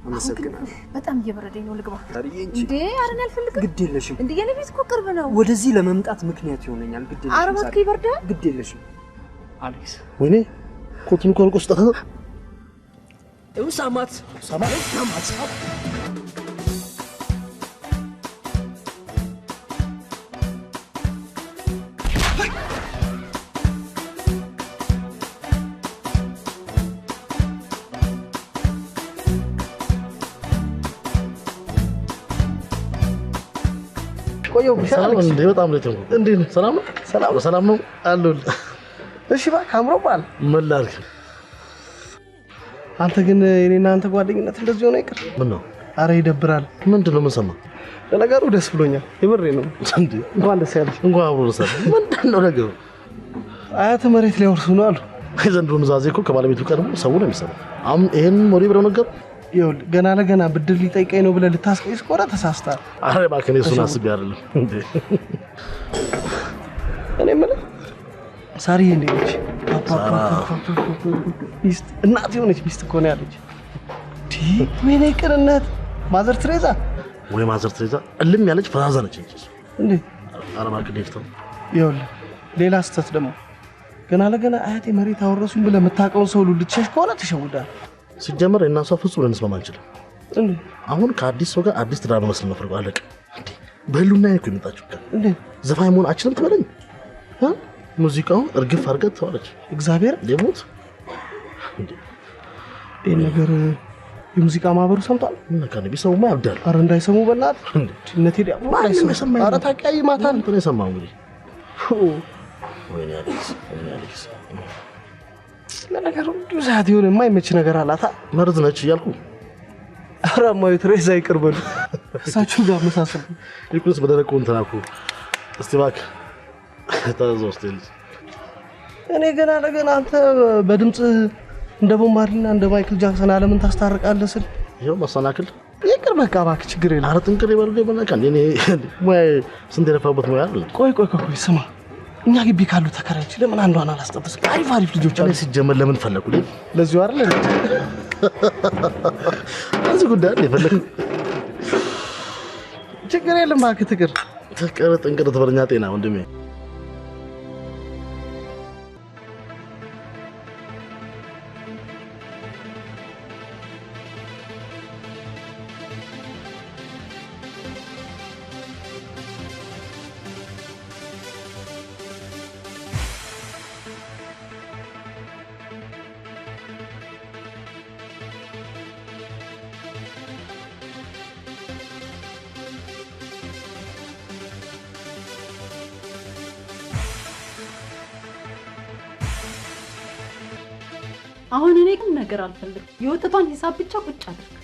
አመሰግናለሁ። በጣም እየበረደኝ ነው፣ ልግባ። ሳሪዬ እንጂ እንዴ ኧረ እኔ አልፈልግም። ግድ የለሽም። እንዴ የኔ ቤት እኮ ቅርብ ነው። ወደዚህ ለመምጣት ምክንያት ይሆነኛል። ግድ የለሽም። ኧረ እባክህ ይበርዳል። ግድ የለሽም አሌክስ። ወይኔ ኮቱን እኮ አልቆ ስጣት። ሳማት ሳማት ሳማት። ሰላም እንዴ? በጣም late ነው። እንዴት ነህ? ሰላም ነው? ሰላም ሰላም ነው አለሁልህ። እሺ እባክህ አምሮብሃል። ምን ላድርግ? አንተ ግን የኔና አንተ ጓደኝነት እንደዚህ ሆነ አይቀር። ምን ነው? አረ ይደብራል። ምንድን ነው? ምን ሰማህ? ለነገሩ ደስ ብሎኛል። የምሬ ነው። እንዴ እንኳን ደስ ያለህ። እንኳን አብሮ ደስ አለህ። ምንድን ነው ነገሩ? አያትህ መሬት ሊያወርሱ ነው አሉ። የዘንድሮ ኑዛዜ እኮ ከባለቤቱ ቀድሞ ሰው ነው የሚሰማው። አሁን ይሄን ወሬ ብለው ነገር ይኸውልህ ገና ለገና ብድር ሊጠይቀኝ ነው ብለህ ልታስቀይስ ከሆነ ተሳስተሃል። አረ እባክህ እኔ እሱን አስቤ አይደለም። እንዴ እኔ የምልህ ሳሪዬ እንዴት ነች? ሚስት እናት የሆነች ሚስት እኮ ነው ያለች። ወይኔ ቅንነት! ማዘር ትሬዛ ወይ ማዘር ትሬዛ እልም ያለች ፈዛዛ ነች እንጂ እንዴ። ኧረ እባክህ ዴቭ ተው። ይኸውልህ ሌላ ስህተት ደግሞ ገና ለገና አያቴ መሬት አወረሱኝ ብለህ የምታውቀውን ሰው ሁሉ ልትሸሽ ከሆነ ተሸውዳል። ሲጀመር እኔና እሷ ፍጹም ልንስማማ አንችልም። አሁን ከአዲስ ሰው ጋር አዲስ ትዳር መመስረት ነው የምፈልገው። አለቀ። እንዴ በህልውና እኮ የመጣችው እንዴ ዘፋኝ መሆን አችልም ትበለኝ። ሙዚቃውን እርግፍ አድርገህ ተዋለች። እግዚአብሔር ደሞት እንዴ ይሄ ነገር የሙዚቃ ማህበሩ ሰምቷል። ምን ነካ ነው? ቢሰሙማ ያብዳሉ። ኧረ እንዳይሰሙ በእናትህ እነ ቴዲ አፍሮ እንዳይሰሙ። ኧረ ታቀያይማታል። እንትን የሰማው እንግዲህ ወይኔ አሌክስ፣ ወይኔ አሌክስ። ለነገሩ እንዲሁ ሰዓት የሆነ የማይመች ነገር አላታ። መርዝ ነች እያልኩ ኧረ እማዬ ትሬዛ ይቅር በሉ። እሳቸው ጋር መሳሰል ይልቁንስ በደረቁ እንትን አልኩ። እስቲ እባክህ ታዘው እስቲ ልጅ እኔ ገና ለገና አንተ በድምፅ እንደ ቦብ ማርሊና እንደ ማይክል ጃክሰን ዓለምን ታስታርቃለህ ስል ይኸው መሰናክል። ይቅር በቃ እባክህ ችግር የለም። ኧረ ጥንቅር ይበሉ በቃ እኔ ሙያ ስንት የለፋበት ሙያ አይደል? ቆይ ቆይ ቆይ ስማ፣ እኛ ግቢ ካሉ ተከራዮች ለምን አንዷን አላስጠብስም? አሪፍ አሪፍ ልጆች አሉ። እኔ ሲጀመር ለምን ፈለኩ? ለዚሁ አይደል እንዴ? እዚህ ጉዳይ አይደል የፈለኩ። ችግር የለም እባክህ ትቅር ትቅር ጥንቅር ትበለኛ ጤና ወንድሜ። አሁን እኔ ግን ነገር አልፈልግም። የወተቷን ሂሳብ ብቻ ቁጭ አድርግ።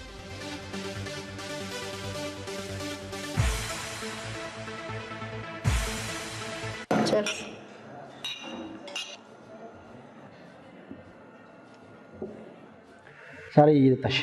ጨርስ። ሳሪ እየጠጣሽ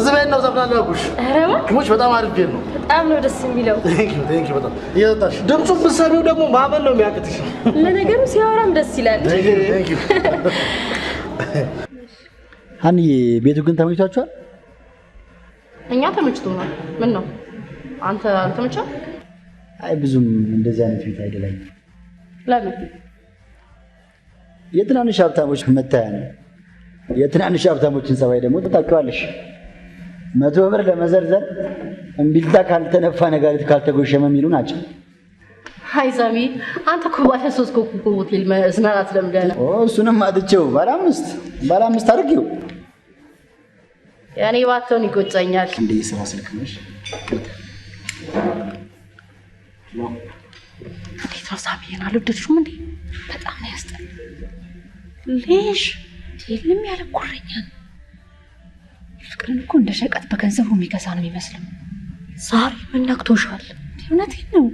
እዚህ ቤት ነው ዘፍናለሁ ያልኩሽ። ኧረ እባክህ ሙች በጣም አሪፍ ቤት ነው። በጣም ነው ደስ የሚለው። Thank you, thank you በጣም እየጠጣሽ ድምፁን ብትሰሚው ደግሞ ማመን ነው የሚያቅትሽ። ለነገሩ ሲያወራም ደስ ይላል። Thank you, thank you። ሀንዬ ቤቱ ግን ተመችቷችኋል? እኛ ተመችቶናል። ምን ነው አንተ አልተመቸህም? አይ ብዙም እንደዚህ አይነት ቤት አይደላኝም። ለምን? የትናንሽ ሀብታሞች መታያ ነው። የትናንሽ ሀብታሞችን ጸባይ ደግሞ ታውቂዋለሽ። 100 ብር ለመዘርዘር እምቢልታ ካልተነፋ ነጋሪት ካልተጎሸመ የሚሉ ናቸው። አይ ሳሚ፣ አንተ እኮ ባለ 3 ኮከብ ሆቴል መዝናናት ለምደህ ነው። እሱንም አጥቼው ባለ 5 አድርጌው የእኔ ባትሆን ይቆጨኛል። እንደ የስራ ስልክ ነሽ። እንዴት ነው ሳሚዬን አልወደድሽውም እንዴ? በጣም ነው ያስጠላው። ሌሽ የለም ያለ ጉረኛ ነው። ፍቅርን እኮ እንደ ሸቀጥ በገንዘቡ የሚገዛ ነው የሚመስለው። ዛሬ ምን ነክቶሻል? እውነቴን ነው።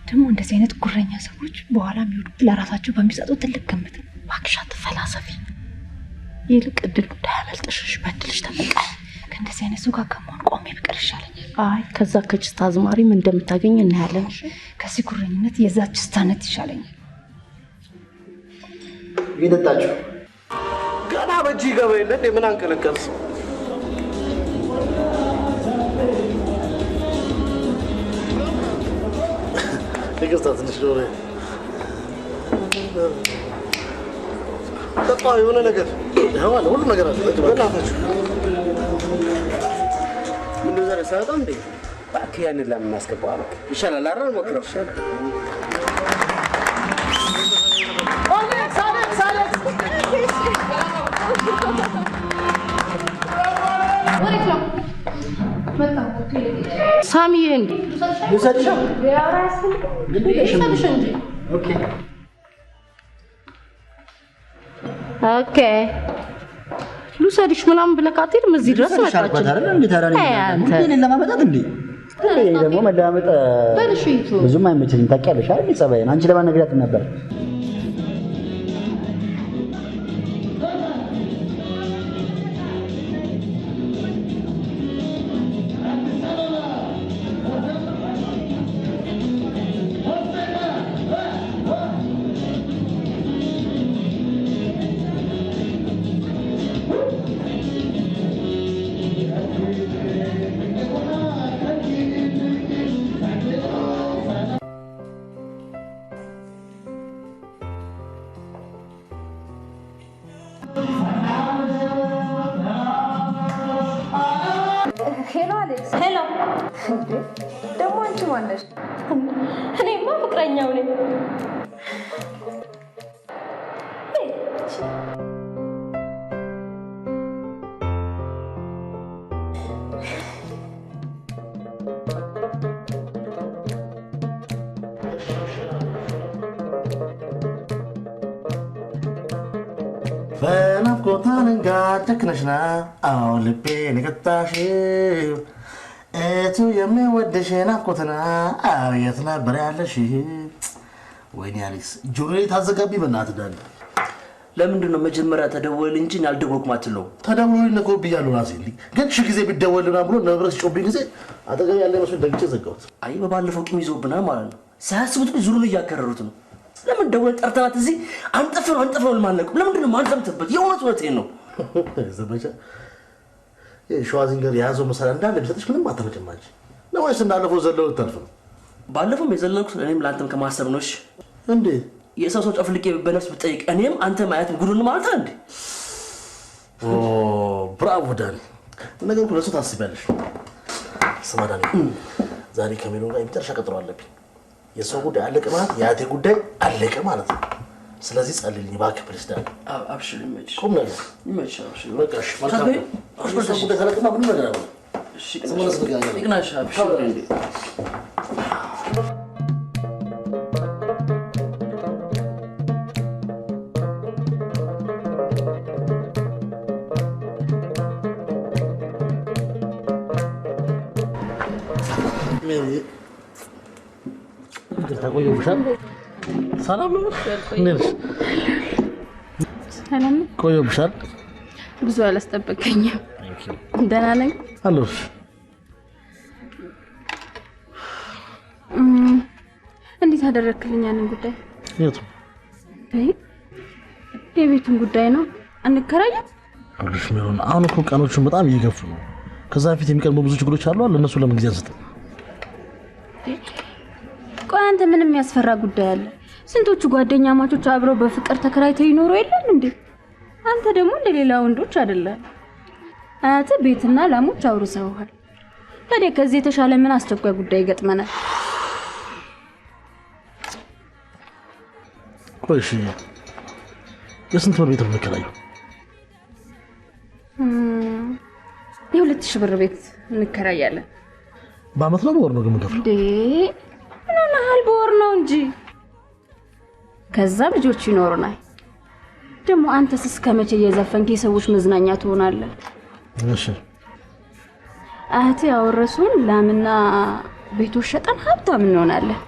ደግሞ እንደዚህ አይነት ጉረኛ ሰዎች በኋላ የሚወዱት ለራሳቸው በሚሰጡት ትልቅ ግምት ነው። እባክሽ አትፈላሰፊ። ይልቅ እድሉ እንዳያመልጥሽ በእድልሽ ተጠቀሚ። ከእንደዚህ አይነት ሰው ጋር ከመሆን ቆሜ ብቀር ይሻለኛል። አይ ከዛ ከችስታ አዝማሪ ምን እንደምታገኝ እናያለን። ከዚህ ጉረኝነት የዛ ችስታነት ይሻለኛል። እየጠጣችሁ ገና በእጅ ይገባ የለ እንዴ? ምን አንቀለቀልስ? ይቅርታ ትንሽ ዶሮ ጠጣ የሆነ ነገር ይኸው አለ፣ ሁሉም ነገር አለ። ጠጪ በእናታችሁ ምነው ዛሬ ሳያወጣም እንዴ? እባክህ ያንን ለምን አስገባው? አበቃ ይሻላል አይደል? ሞክረው። አሌክስ አሌክስ አሌክስ ወዴት ነው ሳሚዬ? እንዴ ልውሰድሽ? ልውሰድሽ እንጂ። Okay Okay ልውሰድሽ ምናምን ብለህ አትሄድም። እዚህ ድረስ ልውሰድሽ አልኳት መጣች። አይደል እንዴ? ታዲያ እኔ አይ አንተ እኔን ለማመጣት እንዴ? እኔ ደግሞ መለማመጥ በል እሺ ይቱ ብዙም አይመቸኝም። ታውቂያለሽ አይደል ጸባዬን። አንቺ ለማን ነግሪያትም ነበር? Hello አሌክስ። Hello። ደግሞ አንቺ ማነሽ? እኔማ ፍቅረኛው ነኝ። በናፍቆት አለንጋ ጨክነሽና አዎ ልቤን የቀጣሽው እቱ የሚወድሽ ናፍቆትና አዎ የት ነበር ያለሽ? ወይኔ አሌክስ ጆሮዬ ታዘጋቢ በእናትህ ዳኒ። ለምንድን ነው መጀመሪያ ተደወል እንጂ እኔ አልደወልኩም አትለውም? ተደውሎልኝ እኮ ብያለሁ ራሴ። ግን ሺህ ጊዜ ቢደወል ምናምን ብሎ ንብረት ሲጮህብኝ ጊዜ አጠገብ ያለ መስሎኝ ደንግጬ ዘጋሁት። አይ በባለፈው ቂም ይዞብናል ማለት ነው። ሳያስቡት ግን ዙሩን እያከረሩት ነው። ለምን ደውለን ጠርተናት እዚህ አንጥፈው አንጥፈው ማለቁ ለምንድን ነው የማንዘምትበት? የእውነት እውነቴን ነው። ዘመቻ ሸዋዚንገር የያዘው መሳሪያ እንዳለ ቢሰጥሽ ምንም አታመጭም አንቺ ነው ወይስ እንዳለፈው ዘለው ልታልፍ ነው? ባለፈውም የዘለልኩት እኔም ለአንተም ከማሰብ ነው። እሺ እንዴ የሰው ሰው ጨፍልቄ በነፍስ ብጠይቅ እኔም አንተም አያትም ጉዱን ማለት እንዴ? ኦ ብራቮ ዳኒ፣ ነገር እኮ ለእሱ ታስቢያለሽ። ስማ ዳኒ፣ ዛሬ ከሜሎን ጋር የመጨረሻ ቀጠሮ አለብኝ። የእሷ ጉዳይ አለቀ ማለት የአያቴ ጉዳይ አለቀ ማለት ነው። ስለዚህ ጸልይልኝ እባክህ please ዳኒ። አብሽር፣ ይመችሽ። ቁም ነገር ይመችሽ። አብሽር። በቃ እሺ፣ መልካም ነው። የእሷ ጉዳይ ካለቀማ ምንም ነገር አይሆንም። ስመለስ እንገናኛለን። ይቅናሽ። አብሽር። እንዴ ይቅርታ ቆየሁብሻል። ሰላም ነው? እንዴት ነሽ? ሰላም ነው። ቆየሁብሻል። ብዙ አላስጠበቀኝም። ደህና ነኝ። አለሁልሽ። እንዴት አደረክልኝ ያንን ጉዳይ? የቱ? የቤቱን ጉዳይ ነው። አንከራየም? አብርሽ ሜሮን፣ አሁን እኮ ቀኖቹን በጣም እየገፉ ነው። ከዛ በፊት የሚቀድሙ ብዙ ችግሮች አሉ። ለእነሱ ለምን ጊዜ አንሰጥም? ቆይ አንተ ምን የሚያስፈራ ጉዳይ አለ? ስንቶቹ ጓደኛማቾች አብረው በፍቅር ተከራይተው ይኖሩ የለም እንዴ? አንተ ደግሞ እንደሌላ ወንዶች አይደለም። አያትህ ቤትና ላሞች አውርሰውሃል። ታዲያ ከዚህ የተሻለ ምን አስቸኳይ ጉዳይ ይገጥመናል? ቆይ እሺ፣ የስንት ብር ቤት ነው የምንከራየው? የ2000 ብር ቤት እንከራያለን። በአመት ነው በወር ነው ግን የምንከፍለው? እንዴ ምን ሆነሃል? በወር ነው እንጂ። ከዛ ልጆች ይኖሩናል። ደግሞ አንተስ እስከ መቼ እየዘፈንክ የሰዎች መዝናኛ ትሆናለህ? እሺ አያቴ ያወረሱን ላምና ቤቶች ሸጠን ሀብታም እንሆናለን።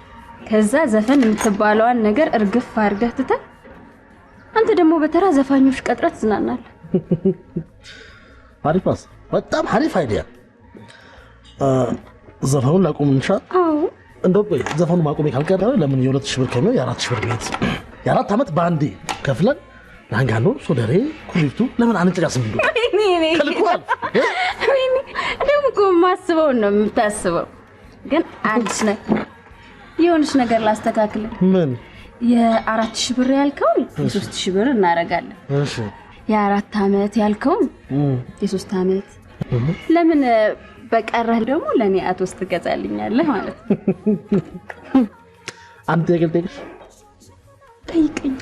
ከዛ ዘፈን የምትባለዋን ነገር እርግፍ አድርገህ ትተህ አንተ ደግሞ በተራ ዘፋኞች ቀጥረህ ትዝናናለህ። አሪፍ ሀሳብ፣ በጣም አሪፍ idea። ዘፈኑን ላቁም እንሻ? አዎ። እንደው ቆይ ዘፈኑን ማቆሜ ካልቀረ ለምን የ2000 ብር ከሚሆን የ4000 ብር ቤት የ4 ዓመት በአንዴ ከፍለን ላንጋኖ፣ ሶደሬ፣ ኩሪፍቱ ለምን አንጨጫስም? እንደው ከልኳል። ወይኔ ደግሞ እኮ የማስበውን ነው የምታስበው። ግን አንድ የሆነች ነገር ላስተካክል። ምን? የ4000 ብር ያልከውን የ3000 ብር እናደርጋለን። እሺ። የ4 ዓመት ያልከውን የ3 ዓመት ለምን በቀረህ ደግሞ ለኔ አቶስ ትገዛልኛለህ ማለት ነው። አንድ ጥያቄ ልጠይቅሽ? ጠይቀኝ።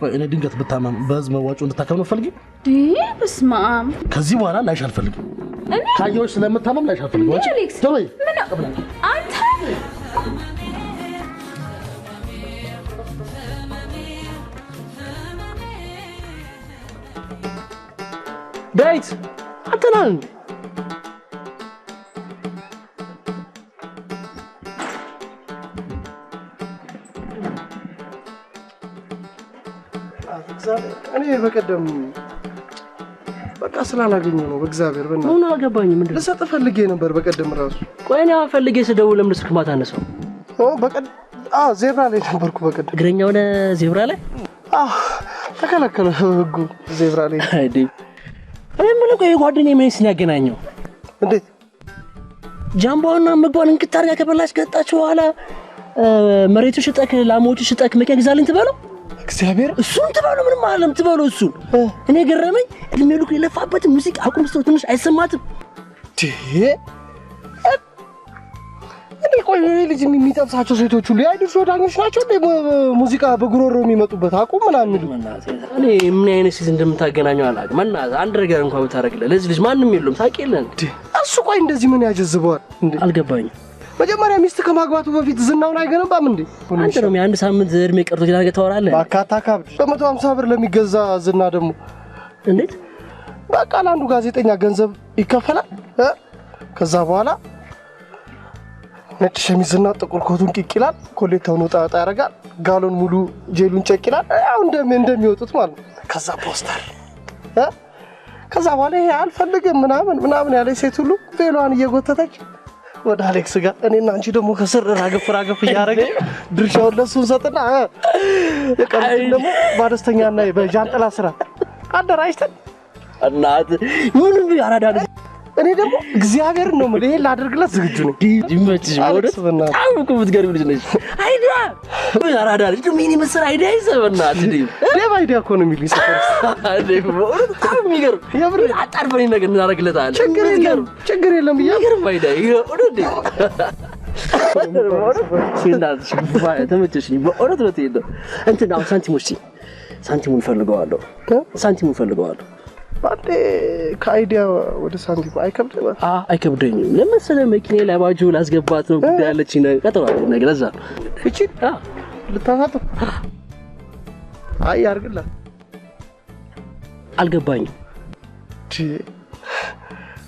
እኔ ድንገት ብታመም በህዝብ መዋጮ እንድታከም ነው ፈልጊ? በስመ አብ። ከዚህ በኋላ ላይሽ አልፈልግም። ካየሁሽ ስለምታመም ላይሽ አልፈልግም። እንዴ አሌክስ፣ ምን አንተ ዳዊት አንተ ነህ እንዴ? እኔ በቀደም በቃ ስላላገኘሁ ነው። በእግዚአብሔር በእናትህ ምን አልገባኝም። ምንድን ነው ልሰጥህ ፈልጌ ነበር በቀደም ራሱ። ቆይ እኔ አሁን ፈልጌ ስደውል ለምን ስልክ ማታነሳው? በቀደም ዜብራ ላይ ነበርኩ። በቀደም እግረኛ ሆነ ዜብራ ላይ ተከለከለ ህጉ ዜብራ ላይ። እኔ የምልህ ቆይ ጓደኛዬ ምን ስን ያገናኘው? እንዴት? ጃምባዋና ምግቧን እንክት አድርጋ ከበላች ከጠጣች በኋላ መሬቱ ሽጠክ ላሞቹ ሽጠክ መኪና ግዛልኝ ትበለው? እግዚአብሔር እሱን ትበለው፣ ምንም አይደለም ትበለው እሱን። እኔ ገረመኝ። እድሜ ልኩ የለፋበትን ሙዚቃ አቁም ስትለው ትንሽ አይሰማትም? እኔ ቆይ ልጅ የሚጠብሳቸው ሴቶች ሁሉ የአይድርስ ወዳኞች ናቸው እንዴ? ሙዚቃ በጉሮሮ የሚመጡበት አቁም ምናምን የሚሉ። እኔ ምን አይነት ሴት እንደምታገናኘው አላውቅም። በእናትህ አንድ ነገር እንኳን ብታደርግልህ ለዚህ ልጅ ማንም የለውም ታውቂ የለ እንዴ? እሱ ቆይ እንደዚህ ምን ያጀዝበዋል እንዴ? አልገባኝም። መጀመሪያ ሚስት ከማግባቱ በፊት ዝናውን አይገነባም እንዴ? አንተ ነው የአንድ ሳምንት እድሜ ቀርቶ ሌላ ነገር ታወራለህ። በአካታ ካብድ በ150 ብር ለሚገዛ ዝና ደግሞ እንዴት? በቃ ለአንዱ ጋዜጠኛ ገንዘብ ይከፈላል። ከዛ በኋላ ነጭ ሸሚዝና ጥቁር ኮቱን ቂቅ ይላል። ኮሌታውን ወጣ ወጣ ያደርጋል። ጋሎን ሙሉ ጄሉን ጨቅ ይላል። ያው እንደሚወጡት ማለት ነው። ከዛ ፖስተር ከዛ በኋላ ይሄ አልፈልግም ምናምን ምናምን ያለች ሴት ሁሉ ቬሏን እየጎተተች ወደ አሌክስ ጋር እኔና አንቺ ደግሞ ከስር ራገፍ ራገፍ እያደረገ ድርሻውን ለሱ እንሰጥና የቀሩትን ደግሞ ባደስተኛና በጃንጥላ ስራ አደራጅተን እናት ምንም ያራዳ ልጅ እኔ ደግሞ እግዚአብሔር ነው የምልህ፣ ይሄን ላደርግለት ዝግጁ ነኝ። ይመችሽ። በእውነት በጣም እኮ የምትገርም ልጅ ነች። idea አራዳ ልጅ ደግሞ ይሄን የመሰለ idea ይዘህ በእናትህ ሌባ idea እኮ ነው የሚሉኝ ሰፈር ውስጥ። በእውነት በጣም የሚገርም አጣድፈን ይሄን ነገር እናደርግለታለን። ችግር የለም ችግር የለም ብዬ የሚገርም idea በእውነት ተመቸሽኝ። በእውነት እውነቴን ነው። እንትን አሁን ሳንቲሞች ሳንቲሙን እፈልገዋለሁ፣ ሳንቲሙን እፈልገዋለሁ። ባንዴ ከ idea ወደ ሳንቲም አይከብድም? አይከብደኝም። ለመሰለ መኪናዬ ላይ ባጆ ላስገባት ነው ጉዳይ አለችኝ፣ ቀጠሮ አለኝ ነገ። ለዛ ነው እቺን ልታሳጥብ። አይ ያርግላት። አልገባኝም።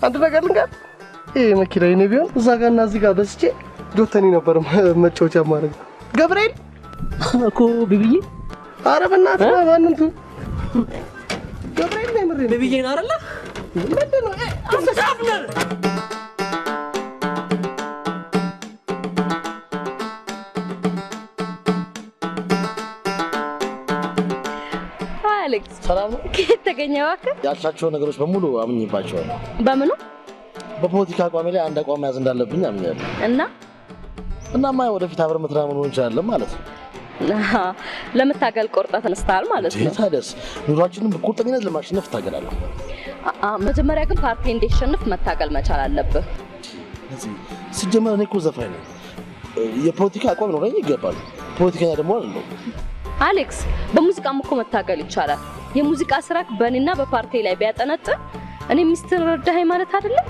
አንድ ነገር ልንገር፣ ይሄ መኪና የኔ ቢሆን እዛ ጋር እና እዚህ ጋር በስቼ ጆተኒ ነበር መጫወቻ ማድረግ። ገብርኤል እኮ ቢብዬ፣ ኧረ በእናትህ ማንም ትሁን ገብርኤል ነው የምሬን። ቢብዬ ነው አይደለ? ምንድን ነው? አንተ ዛፍ ነህ። ሰላም ነው። ከየት ተገኘ እባክህ? ያልሻቸው ነገሮች በሙሉ አምኜባቸዋለሁ። በምኑ? በፖለቲካ አቋሜ ላይ አንድ አቋም መያዝ እንዳለብኝ አምኛለሁ። እና እናማ ወደፊት አብረን መተማመን እንችላለን ማለት ነው። ለመታገል ቆርጠህ ተነስተሃል ማለት ነው። ታዲያስ ኑሯችንን በቁርጠኝነት ለማሸነፍ እታገላለሁ። መጀመሪያ ግን ፓርቲ እንዲሸንፍ መታገል መቻል አለብህ። ሲጀመር እኔ እኮ ዘፋኝ ነኝ። የፖለቲካ አቋም ኖረኝ ይገባል። ፖለቲከኛ ደግሞ አይደለሁም። አሌክስ፣ በሙዚቃም እኮ መታገል ይቻላል። የሙዚቃ ስራክ በእኔና በፓርቲ ላይ ቢያጠነጥን እኔ ሚስትህን ረዳኸኝ ማለት አይደለም።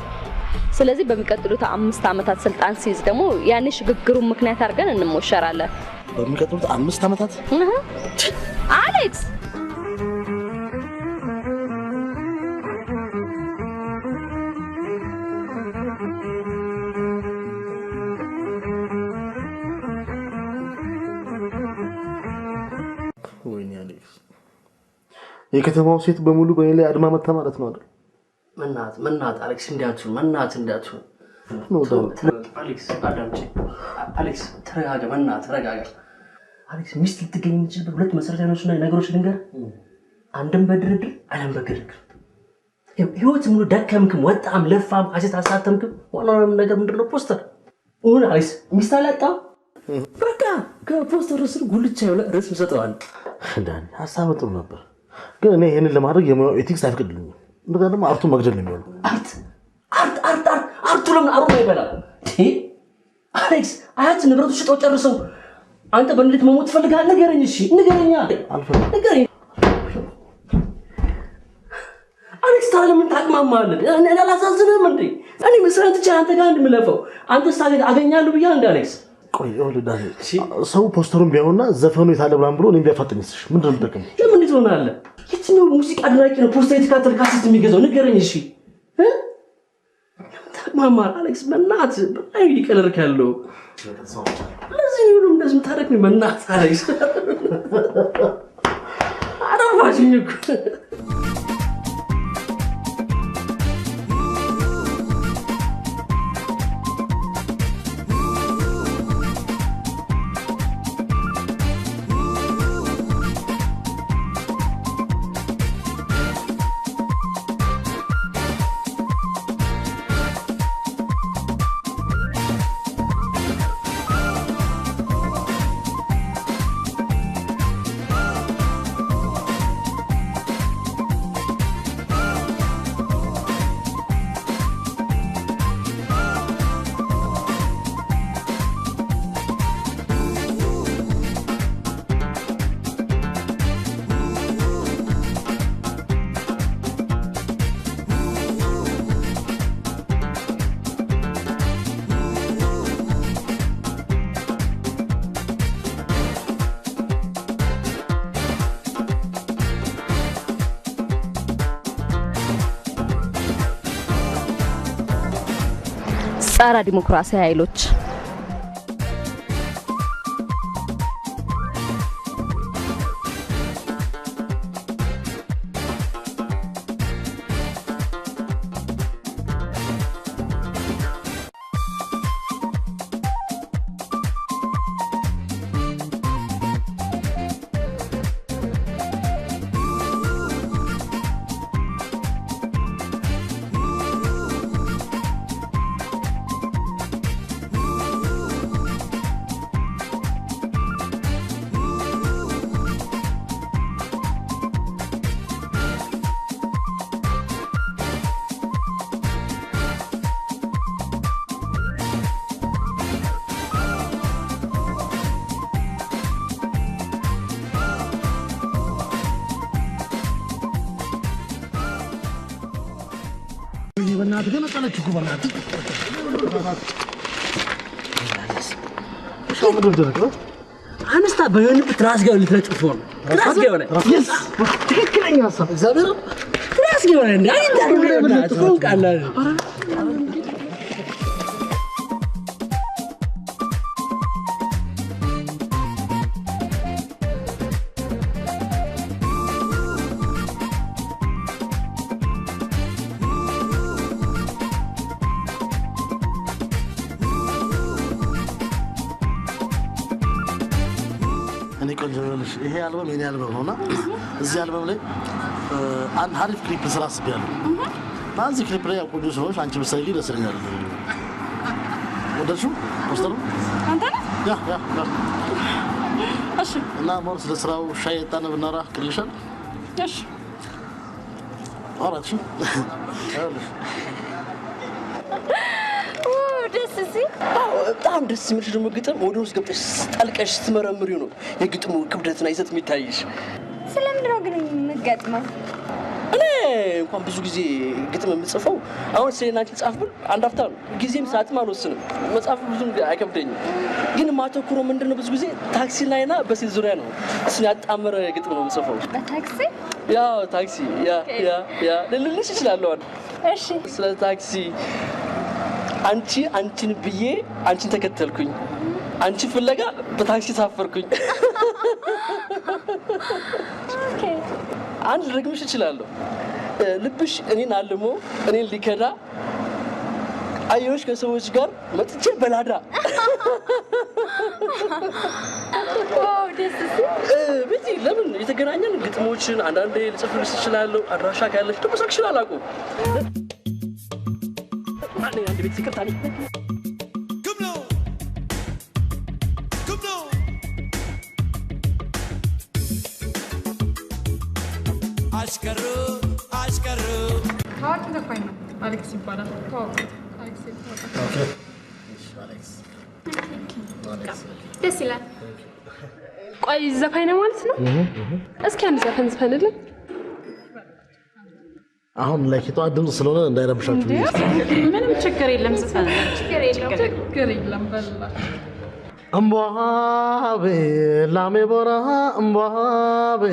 ስለዚህ በሚቀጥሉት 5 ዓመታት ስልጣን ሲይዝ ደግሞ ያኔ ሽግግሩን ምክንያት አድርገን እንሞሸራለን። በሚቀጥሉት 5 ዓመታት? አሌክስ ወይኔ አሌክስ፣ የከተማው ሴት በሙሉ በእኔ ላይ አድማ መታ ማለት ነው አይደል? መናት አሌክስ እንዳትሆን፣ መናት እንዳትሆን። አሌክስ አዳምጪ። አሌክስ ተረጋጋ፣ መናት ተረጋጋ። አሌክስ ሚስት ልትገኝ የምትችልበት ሁለት መሰረታዊ ነገሮች ልንገርህ። አንድም በድርድር አለም በግርግር። ህይወት ሙሉ ደከምክም፣ ወጣም፣ ለፋም፣ ካሴት አሳተምክም፣ ዋናው ነገር ምንድነው? ፖስተር። እውን አሌክስ ሚስት አላጣም። በቃ ከፖስተር ስር ጉልቻ የሆነ ርዕስ እንሰጠዋለን። ዳኒ ሀሳብ ጥሩ ነበር፣ ግን እኔ ይሄንን ለማድረግ የሙያው ethics አይፈቅድልኝም። እንደገና ደግሞ art ኡን መግደል ነው የሚሆነው። art art art art art ኡ ለምን አሩን አይበላም? አሌክስ አያት ንብረቱ ሽጠው ጨርሰው አንተ በንዴት መሞት ትፈልጋለህ? ንገረኝ። እሺ ንገረኛ፣ ንገረኝ። አሌክስ ታዲያ ለምን ታቅማማለህ? እኔ አላሳዝንህም እንዴ? እኔ መስራት ትቼ አንተ ጋር እንደምለፈው አንተ ስታገኝ አገኛለሁ ብዬ እንደ አሌክስ። ቆይ ይኸውልህ ዳኒ፣ ሰው ፖስተሩን ቢያዩና ዘፈኑ የታለ ብላን ብሎ እኔን ቢያፋጥኝስ ምንድን ነው የምጠቀመው? ለምን እንዴት ሆናለህ? የትኛው ሙዚቃ አድናቂ ነው ፖስተር የተካተለ ካሴት የሚገዛው? ንገረኝ። እሺ ለምን ታቅማማለህ አሌክስ? በእናትህ በጣም እየቀለድክ ያለው ለዚህ ነው ሁሉም እንደዚህ የምታደርግ። በእናትህ አሌክስ አጠፋሽኝ እኮ። ጸረ ዲሞክራሲ ኃይሎች በእናትህ ገነጠለች እኮ በእናትህ። አነስታ በየሆንበት ትራስ ጋር ልትለጥፈው ነው። ትራስ ጋር የሆነ ትክክለኛ ሀሳብ እግዚአብሔር ትራስ ጋር የሆነ እንደ አይታረም። እኔ ቆንጆ ይኸውልሽ፣ ይሄ አልበም የኔ አልበም ነውና እዚህ አልበም ላይ አንድ አሪፍ ክሊፕ ስራ አስቤያለሁ። እና እዚህ ክሊፕ ላይ ያው ቆንጆ ስለሆንሽ አንቺ ብትሰሪልኝ ደስ ይለኛል። ወደድሽው ፖስተሩ? አንተ ነህ? Yeah yeah yeah። እሺ። እና more ስለ ስራው ሻይ ጠጣን ብናወራ ቅር ይልሻል? እሺ። Alright፣ እሺ። ይኸውልሽ ደስ ሲል። አዎ፣ በጣም ደስ የሚልሽ ደግሞ ግጥም ወደ ውስጥ ገብተሽ ጠልቀሽ ስትመረምሪው ነው የግጥሙ ክብደትና ይዘት የሚታይሽ። ስለምንድን ነው ግን የምትገጥመው? እኔ እንኳን ብዙ ጊዜ ግጥም የምጽፈው አሁን ስለ አንቺ ጻፍ ብል አንድ አፍታ ነው። ጊዜም ሰዓትም አልወስንም። መጻፍ ብዙም አይከብደኝም። ግን ማተኩሮ ምንድን ነው ብዙ ጊዜ ታክሲ ላይና በሴት ዙሪያ ነው። እሱን ያጣመረ ግጥም ነው የምጽፈው። በታክሲ? ያው ታክሲ yeah yeah yeah ልልልሽ እችላለሁ። እሺ። ስለ ታክሲ አንቺ አንቺን ብዬ አንቺን ተከተልኩኝ፣ አንቺ ፍለጋ በታክሲ ታፈርኩኝ። Okay። አንድ ልረግምሽ እችላለሁ። ልብሽ እኔን አልሞ እኔን ሊከዳ አየሁሽ ከሰዎች ጋር መጥቼ በላዳ። Wow፣ ደስ ሲል። ቤቲ ለምን የተገናኘን ግጥሞችን አንዳንዴ ልጽፍልሽ እችላለሁ። አድራሻ ካለሽ ደግሞ ስልክሽን አላውቀውም። አንድ ቤት ይቅርታ። አሽከሩ አሽከሩ። ታዋቂ ዘፋኝ ነው። አሌክስ ይባላል። ተዋወቁት። አሌክስ ይባላል። Okay፣ እሺ፣ አሌክስ አሌክስ። ደስ ይላል። ቆይ ዘፋኝ ነው ማለት ነው? እስኪ አንድ ዘፈን ዝፈንልን። አሁን ላይ የጠዋት ድምፅ ስለሆነ እንዳይረብሻችሁ ብዬ ነው። ምንም ችግር የለም፣ ዝፈን። ችግር የለውም። ችግር የለም በላቸው። እምቧቤ ላሜ ቦራ፣ እምቧቤ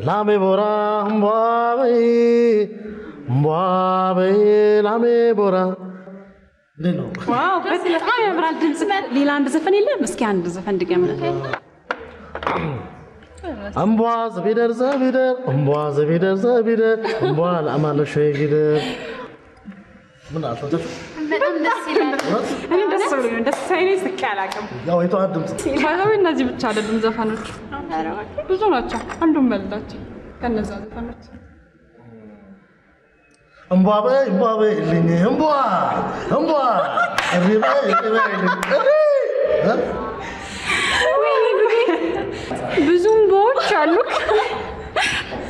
ላሜ ቦራ፣ እምቧቤ እምቧቤ ላሜ ቦራ። እንዴት ነው? Wow፣ በጣም ያምራል ድምጽ። ሌላ አንድ ዘፈን የለም? እስኪ አንድ ዘፈን ድገምልን። እምቧ ዘቢደር ዘቢደር፣ እምቧ ዘቢደር ዘቢደር፣ እምቧ ላማለሽ ጊደር። ምን አልተወደድሽም? በጣም ደስ ይላል። እኔ ደስ ብሎኝ ነው። ደስ ሳይለኝ ስቄ አላውቅም። ያው የጠዋት ድምፅ። ባይዘው እነዚህ ብቻ አይደሉም ዘፈኖች፣ ብዙ ናቸው። አንዱን በልላቸው ከነዛ ዘፈኖች። እምቧ በይ እምቧ በይልኝ፣ እምቧ እምቧ እሪ በይ እሪ በይልኝ እሪ እ? ወይኔ ጉዴ! ብዙ እምባዎች አሉ።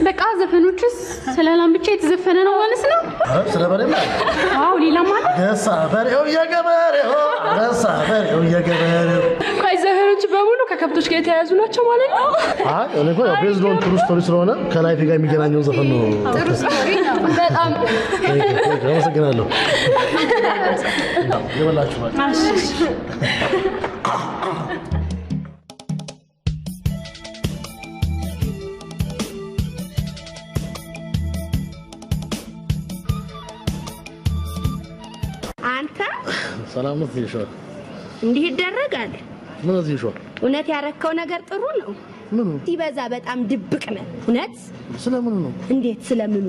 በቃ ዘፈኖችስ ስለ ላም ብቻ የተዘፈነ ነው ማለት ነው? ኧረ ስለ በሬም አለ። አዎ፣ ሌላም አለ። ገሳ በሬው የገበሬው፣ ገሳ በሬው የገበሬው። ቆይ ዘፈኖች በሙሉ ከከብቶች ጋር የተያያዙ ናቸው ማለት ነው? አይ እኔ እኮ ያው based on true story ስለሆነ ከ life ጋር የሚገናኘውን ዘፈን ነው። ጥሩ story ነው በጣም። Thank you, thank you። አመሰግናለሁ። የበላችሁ ማለት አንተ ሰላም ነው ይሻል። እንዲህ ይደረጋል? ምን እዚህ ይሻል? እውነት ያረከው ነገር ጥሩ ነው። ምኑ? ሲበዛ በጣም ድብቅ ነህ። እውነት። ስለምኑ ነው? እንዴት ስለምኑ?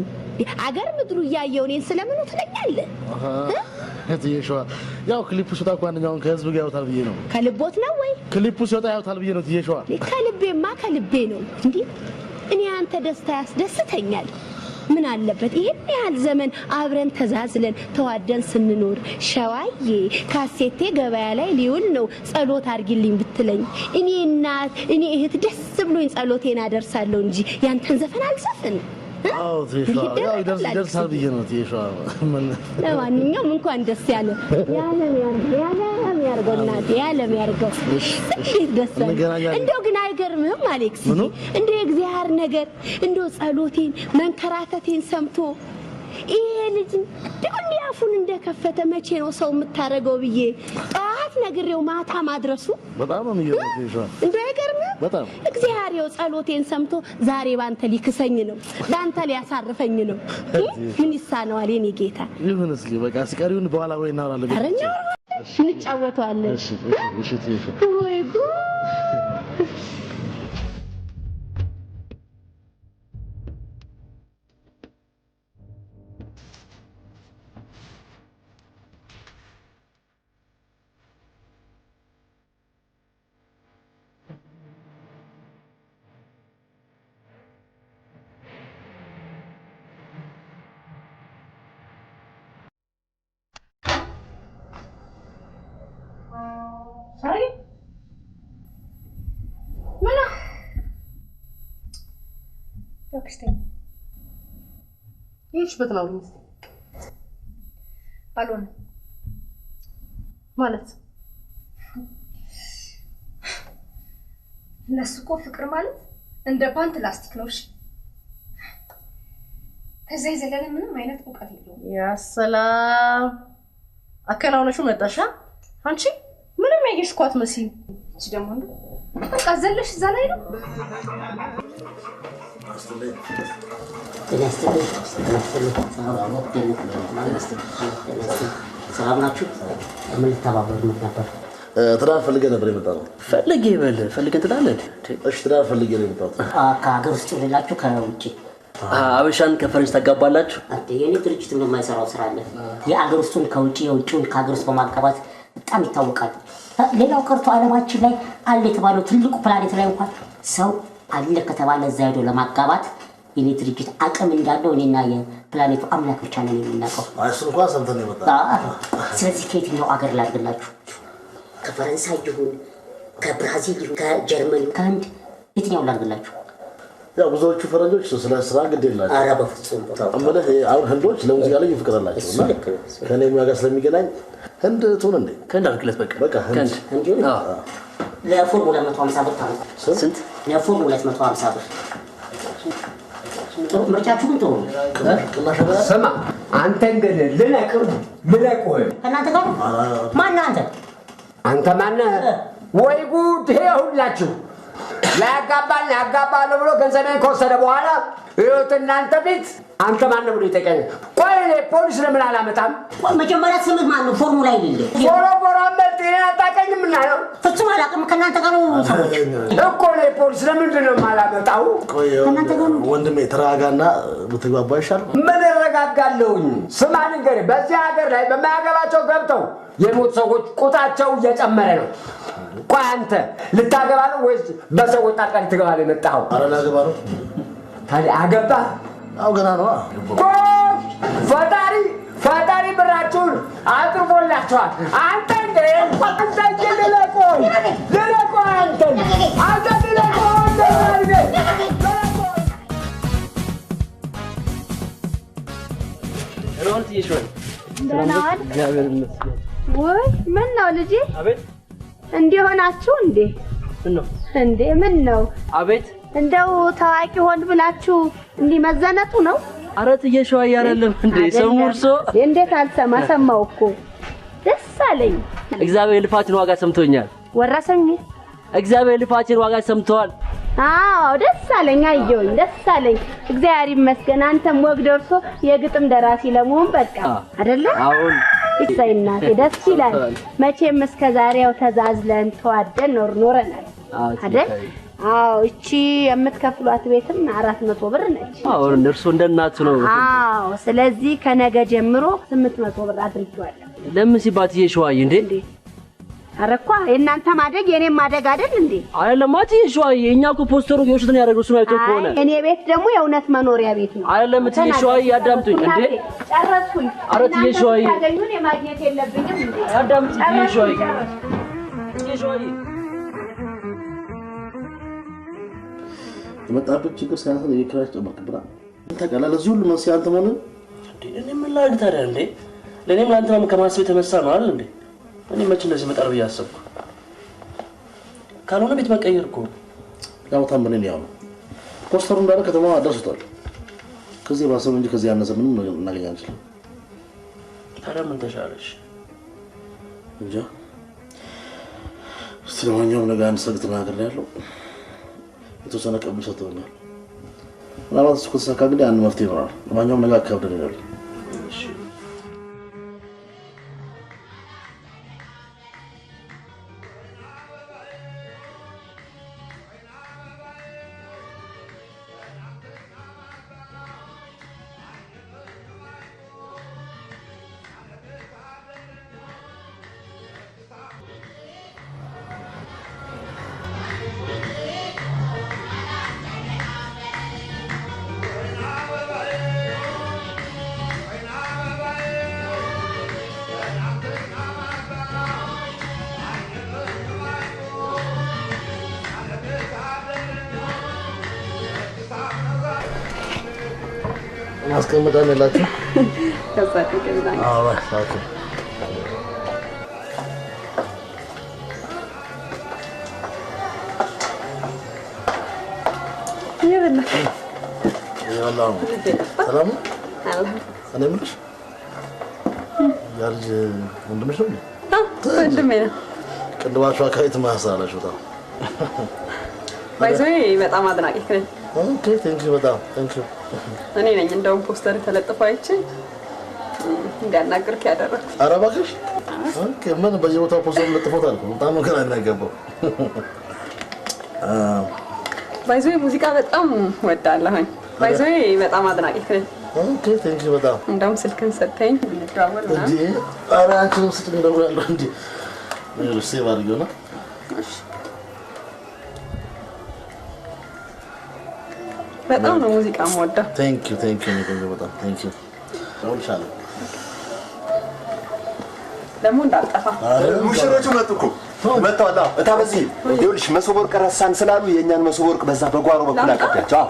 አገር ምድሩ እያየው እኔን ስለምኑ ትለኛለህ? አሃ፣ እትዬ ሸዋ፣ ያው ክሊፑ ሲወጣ እኮ አንደኛውን ከህዝብ ጋር ያዩታል ብዬ ነው። ከልቦት ነው ወይ? ክሊፑ ሲወጣ ያዩታል ብዬ ነው እትዬ ሸዋ። ከልቤማ ከልቤ ነው። እንዲህ እኔ አንተ ደስታ ያስደስተኛል። ምን አለበት ይሄን ያህል ዘመን አብረን ተዛዝለን ተዋደን ስንኖር፣ ሸዋዬ ካሴቴ ገበያ ላይ ሊውል ነው ጸሎት አድርጊልኝ ብትለኝ እኔ እናት እኔ እህት ደስ ብሎኝ ጸሎቴን አደርሳለሁ እንጂ ያንተን ዘፈን አልዘፍን። አዎ እትዬ ሸዋ፣ ያው ይደርሳል ብዬ ነው እትዬ ሸዋ። ምን ለማንኛውም እንኳን ደስ ያለ። ያለም ያርገው፣ ያለም ያርገው፣ እናቴ ያለም ያርገው። እንዴት ደስ አለ! እንገናኛለን። እንደው ግን አይገርምህም አሌክስ? እንደው የእግዚአብሔር ነገር እንደው ጸሎቴን መንከራተቴን ሰምቶ ይሄ ልጅ እንደው እንዲህ አፉን እንደከፈተ መቼ ነው ሰው የምታደርገው ብዬ ጠዋት ነግሬው ማታ ማድረሱ በጣም ነው የሚገርመው እትዬ ሸዋ። እንደው አይገርምህም? በጣም። እግዚአብሔር ይኸው ጸሎቴን ሰምቶ ዛሬ ባንተ ሊክሰኝ ነው፣ ባንተ ሊያሳርፈኝ ነው። ምን ይሳነዋል የኔ ጌታ? ይሁን እስኪ በቃ ቀሪውን በኋላ ወይ እናወራለን። ኧረ እናወራለን፣ እንጫወተዋለን። እሺ እሺ እሺ እትዬ ሸዋ። ወይ ጉድ! ሳሪ ምን ነው? እባክሽ ተይኝ። የሄድሽበት ነው አውሪኝ እስኪ። አልሆነም ማለት እነሱ እኮ ፍቅር ማለት እንደ ፓንት ላስቲክ ነው። እሺ ከዛ የዘለለ ምንም አይነት እውቀት የለውም። ያ ሰላም አከናውነሽው መጣሻ። አንቺ ምንም ያየሽ እኮ አትመስይም። እቺ ደግሞ እንደው በቃ ዘለሽ እዛ ላይ ነው። ጤና ይስጥልኝ። ጤና ይስጥልኝ። ሰላም ናችሁ? ምን ልተባበር ምን ነበር? ትዳር ፈልገህ ነበር የመጣነው። ፈልጌ በል ፈልገህ ትላለህ። እሺ ትዳር ፈልጌ ነው የመጣሁት። ከሀገር ውስጥ ሌላችሁ ከውጭ አበሻን ከፈረንጅ ታጋባላችሁ? አንተ የኔ ድርጅት ምን የማይሰራው ስራ አለ? የአገር ውስጡን ከውጭ የውጭውን ከሀገር ውስጥ በማጋባት በጣም ይታወቃል። ሌላው ቀርቶ ዓለማችን ላይ አለ የተባለው ትልቁ ፕላኔት ላይ እንኳን ሰው አለ ከተባለ እዛ ሄዶ ለማጋባት የኔ ድርጅት አቅም እንዳለው እኔና የፕላኔቱ አምላክ ብቻ ነን የምናውቀው። እሱን እንኳን ሰምተን ነው የመጣነው። ስለዚህ ከየትኛው አገር ላድርግላችሁ? ከፈረንሳይ ይሁን ከብራዚል ይሁን ከጀርመን ከህንድ የትኛው ላድርግላችሁ? ያው ብዙዎቹ ፈረንጆች ስለ ስራ ግድ የላቸውም። ኧረ በፍጹም እምልህ አሁን ህንዶች ለሙዚቃ ልዩ ፍቅር አላቸው እና ከእኔ ሙያ ጋር ስለሚገናኝ ህንድ ትሁን እንዴ? ከህንድ አድርግለት በቃ። በቃ ህንድ ህንድ ይሁን። ለፎርም 250 ብር ታመጣ። ስንት? ለፎርም 250 ብር። ጥሩ ምርጫችሁ ግን ጥሩ ነው። ስማ አንተን ግን ልለቅህ ልለቅህ። ከእናንተ ጋር ማነህ አንተ? አንተ ማነህ? ወይ ጉድ! ይሄ ሁላችሁ ላያጋባኝ ያጋባለሁ ብሎ ገንዘቤን ከወሰደ በኋላ ይኸውት እናንተ ፊት አንተ ማነህ ብሎ ይጠይቀኛል። ቆይ እኔ ፖሊስ ለምን አላመጣም? ቆይ መጀመሪያ ስምህ ማን ነው? ፎርሙ ላይ የሌለ ፎሮ አመልጥ እኔን አታውቀኝም እና ነው። ፍጹም አላውቅም። ከእናንተ ጋር ነው ሰዎች እኮ እኔ ፖሊስ ለምንድን ነው የማላመጣው? ቆይ ወንድሜ ተረጋጋና ብትግባባ አይሻልም? ምን እረጋጋለሁኝ? ስማ ልንገርህ፣ በዚህ ሀገር ላይ በማያገባቸው ገብተው የሞት ሰዎች ቁጥራቸው እየጨመረ ነው። ቆይ አንተ ልታገባ ነው ወይስ በሰዎች ጣልቃ ልትገባ ነው የመጣኸው? ኧረ ላገባ ነው። ታዲያ አገባህ? አዎ ገና ነዋ። ጎሽ! ፈጣሪ ፈጣሪ ብራችሁን አጥርፎላችኋል። አንተ እንደ አንተ ልለቆህ ልለቆህ አንተን አንተ ልለቆህ ደህና ዋልክ? እግዚአብሔር ይመስገን። ወይ ምን ነው ልጄ? አቤት። እንዲህ ሆናችሁ እንዴ? ምን ነው እንዴ? ምን ነው? አቤት። እንደው ታዋቂ ሆን ብላችሁ እንዲህ መዘነጡ ነው? ኧረ እትዬ ሸዋዬ አይደለም እንዴ? ሰሙ እርሶ? እንዴት አልሰማ? ሰማሁ እኮ ደስ አለኝ። እግዚአብሔር ልፋችን ዋጋ ሰምቶኛል። ወረሰኝ። እግዚአብሔር ልፋችን ዋጋ ሰምተዋል። አዎ ደስ አለኝ፣ አየሁኝ፣ ደስ አለኝ። እግዚአብሔር ይመስገን። አንተም ወግ ደርሶ የግጥም ደራሲ ለመሆን በቃ አይደለ? አሁን እሰይ እናቴ ደስ ይላል። መቼም እስከ ዛሬው ተዛዝለን ተዋደን ኖረናል አይደል? አዎ እቺ የምትከፍሏት ቤትም 400 ብር ነች። አዎ እርሶ እንደ እናቱ ነው። አዎ ስለዚህ ከነገ ጀምሮ 800 ብር አድርጌዋለሁ። ለምን ሲባል እትዬ ሸዋዬ እንዴ? ኧረ እኮ የእናንተ ማደግ የኔም ማደግ አይደል እንዴ? አይደለም እትዬ ሸዋዬ፣ እኛ እኮ ፖስተሩ የውሸት ነው ያደረገው እሱን አይቶ ከሆነ። አይ እኔ ቤት ደግሞ የእውነት መኖሪያ ቤት ነው። አይደለም እትዬ ሸዋዬ አዳምጡኝ እንዴ። ጨረስኩኝ። ኧረ እትዬ ሸዋዬ ታገኙን የማግኘት የለብኝም እንዴ? አዳምጡኝ እትዬ ሸዋዬ፣ እትዬ ሸዋዬ የመጣብህ ችግር ሳያንስ የቤት ኪራይ ጨመርክብናል። ታውቃለህ፣ ለዚህ ሁሉ መንስኤ አንተ መሆንህን። እኔ ምን ላድርግ ታዲያ እንዴ? ለእኔም ለአንተም ከማሰብ የተነሳ ነው አይደል እንዴ? እኔ መቼ እንደዚህ እመጣለሁ ብዬ አሰብኩ? ካልሆነ ቤት መቀየር እኮ ያው ታመነን ያው ነው። ፖስተሩ እንዳለ ከተማዋ አዳርሶታል። ከዚህ የባሰ እንጂ ከዚህ ያነሰ ምንም ነገር ልናገኝ አንችልም። ታዲያ ምን ተሻለሽ? እንጃ። እስቲ ለማንኛውም ነገ አንድ ሰርግ ተናግሬያለሁ። የተወሰነ ቀን ሰጥተውኛል። ምናልባት እሱ ከተሳካ እንግዲህ አንድ መፍትሄ ይኖራል። ለማንኛውም ነገ አካብደን እንሄዳለን። እሺ። ማስቀመጫም የላችሁ? ከዛ አድርገን። Alright, okay. እየበላህ? እየበላሁ ነው። ሰላም ነው? እኔ የምልሽ ያ ልጅ ወንድምሽ ነው እንዴ? ወንድሜ ነው። ቅንድባችሁ አካባቢ ትመሳሰላላችሁ በጣም። By the way በጣም አድናቂህ ነኝ። Okay, thank you በጣም thank you። እኔ ነኝ እንደውም ፖስተር ተለጥፎ አይቼ እንዲያናግርክ ያደረኩት። ኧረ እባክሽ። Okay፣ ምን በየቦታው ፖስተር ለጥፎታል እኮ። በጣም ነው ግራ የሚያጋባው። By the way ሙዚቃ በጣም ወዳለሁኝ። By the way በጣም አድናቂህ ነኝ። Okay, thank you በጣም። እንደውም ስልክን ሰጥተኝ ብንደዋወል እንዴ ምናምን። ኧረ አንቺንም ስጭኝ እደውላለሁ። እንዴ ይኸውልሽ save አድርጊውና በጣም ነው ሙዚቃ የምወደው። Thank you, thank you ቆንጆ በጣም thank you። እደውልልሻለሁ። ደግሞ እንዳልጠፋ። ሙሽሮቹ መጡ እኮ መጥተዋል። አዎ እታ በዚህ ይኸውልሽ መሶበ ወርቅ ረሳን ስላሉ የእኛን መሶበ ወርቅ በዛ በጓሮ በኩል አቀቢያቸው። አዎ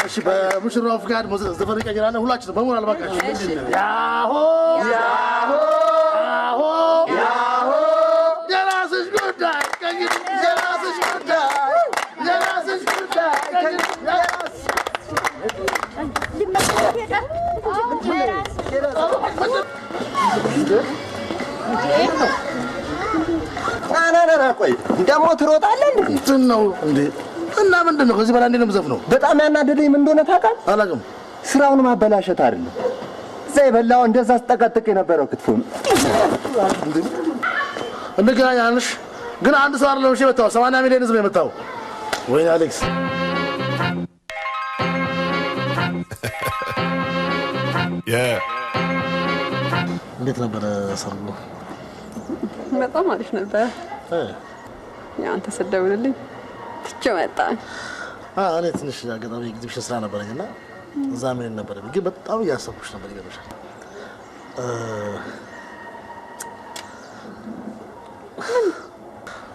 እሺ በሙሽራው ፍቃድ ዘፈን እንቀይራለን። ሁላችንም በሞራል እባካችሁ። ያሆ ያሆ ያሆ ያሆ የራስሽ ጉዳይ ቀይሪ፣ የራስሽ ጉዳይ፣ የራስሽ ጉዳይ ቀይሪ፣ የራስሽ ና ቆይ ደግሞ ትሮጣለህ እንዴ? እንትን ነው እንዴ? እና ምንድን ነው ከዚህ በላይ እንዴት ነው የምዘፍነው? በጣም ያናደደኝ ምን እንደሆነ ታውቃለህ? አላውቅም። ስራውን ማበላሸት አይደለም። እዛ የበላው እንደዛ ስጠቀጥቅ የነበረው ክትፎ ነው። እንገናኛለን። ግን አንድ ሰው አይደለም እሺ የመታው፣ 80 ሚሊዮን ህዝብ ነው የመታው። ወይኔ አሌክስ። እንዴት ነበረ ሰርጉ? በጣም አሪፍ ነበረ። ያው አንተ ስትደውልልኝ ትቼው መጣሁ። እኔ ትንሽ አጋጣሚ ኤግዚቢሽን ስራ ነበረኝ እና እዛ መሄድ ነበረብኝ፣ ግን በጣም እያሰብኩሽ ነበር። ይገርምሻል።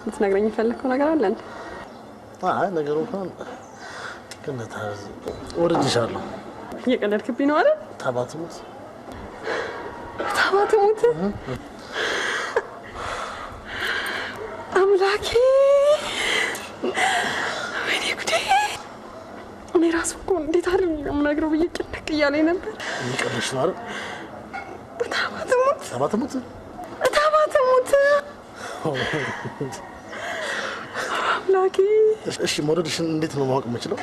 ልትነግረኝ የፈለግከው ነገር አለ እንዴ? አይ ነገሩ እንኳን ግን ወድጄሻለሁ። እየቀለድክብኝ ነው አይደል? ታባትሙት ታባትሙት አምላኬ፣ ወይኔ ጉዴ! እኔ ራሱ እኮ እንዴት አድርጌ ነው የምነግረው ብዬ ጭንቅ እያለኝ ነበር። እየቀለድሽ ነው አይደል? ታባትሙት ታባትሙት ታባትሙት አምላኬ። እሺ መውደድሽን እንዴት ነው ማወቅ የምችለው?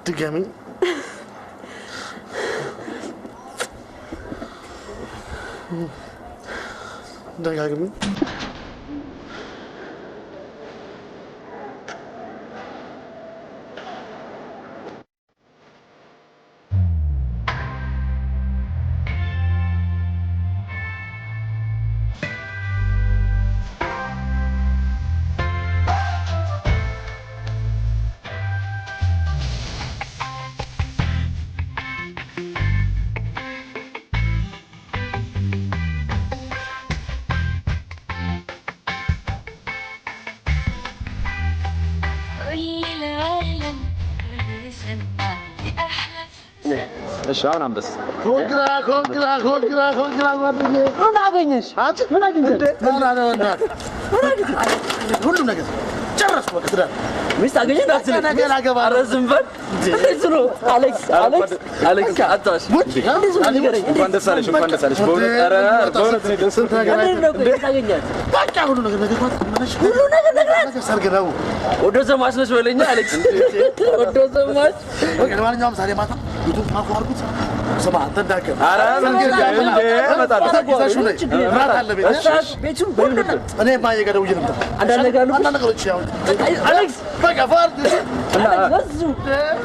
ድጋሚ። ደጋግሚ። እሺ አሁን አንበስ። Congra, congra, congra, congra ጓደኛዬ። ምን አገኘሽ? አንቺ ምን አገኘሽ? ምን አገኘሽ? ሁሉም ነገር ጨረስኩ። በቃ ትዳር ሚስት አገኘ እንዳትል። ነገ ላገባ ኧረ ዝም በል። እንዴት ነው አሌክስ? አሌክስ አሌክስ አታሽ እንዴት ነው ንገረኝ። እንኳን ደስ አለሽ፣ እንኳን ደስ አለሽ። በእውነት ኧረ በእውነት እኔ ደስ ስንት ነገር እንዴት ነው ቆይ ታገኛት? በቃ ሁሉ ነገር ነገርኳት። ሁሉ ነገር ነግራት ሰርግ ነው። ወዶ ዘማች ነች በለኛ አሌክስ። ወዶ ዘማች። በቃ ለማንኛውም ዛሬ ማታ ቤቱን ፓርኩ አድርጉት። ስማ አንተ እንዳትቀር። ኧረ እንዴ እመጣለሁ። ይዘሽው ነይ። እራት አለ ቤት። ቤቱን በምን ነበር? እኔ እማዬ ጋር ደውዬ ልምጣ። አንዳንድ ነገር አሉ። አንዳንድ ነገሮች ያው አሌክስ በቃ ፋርድ በዙ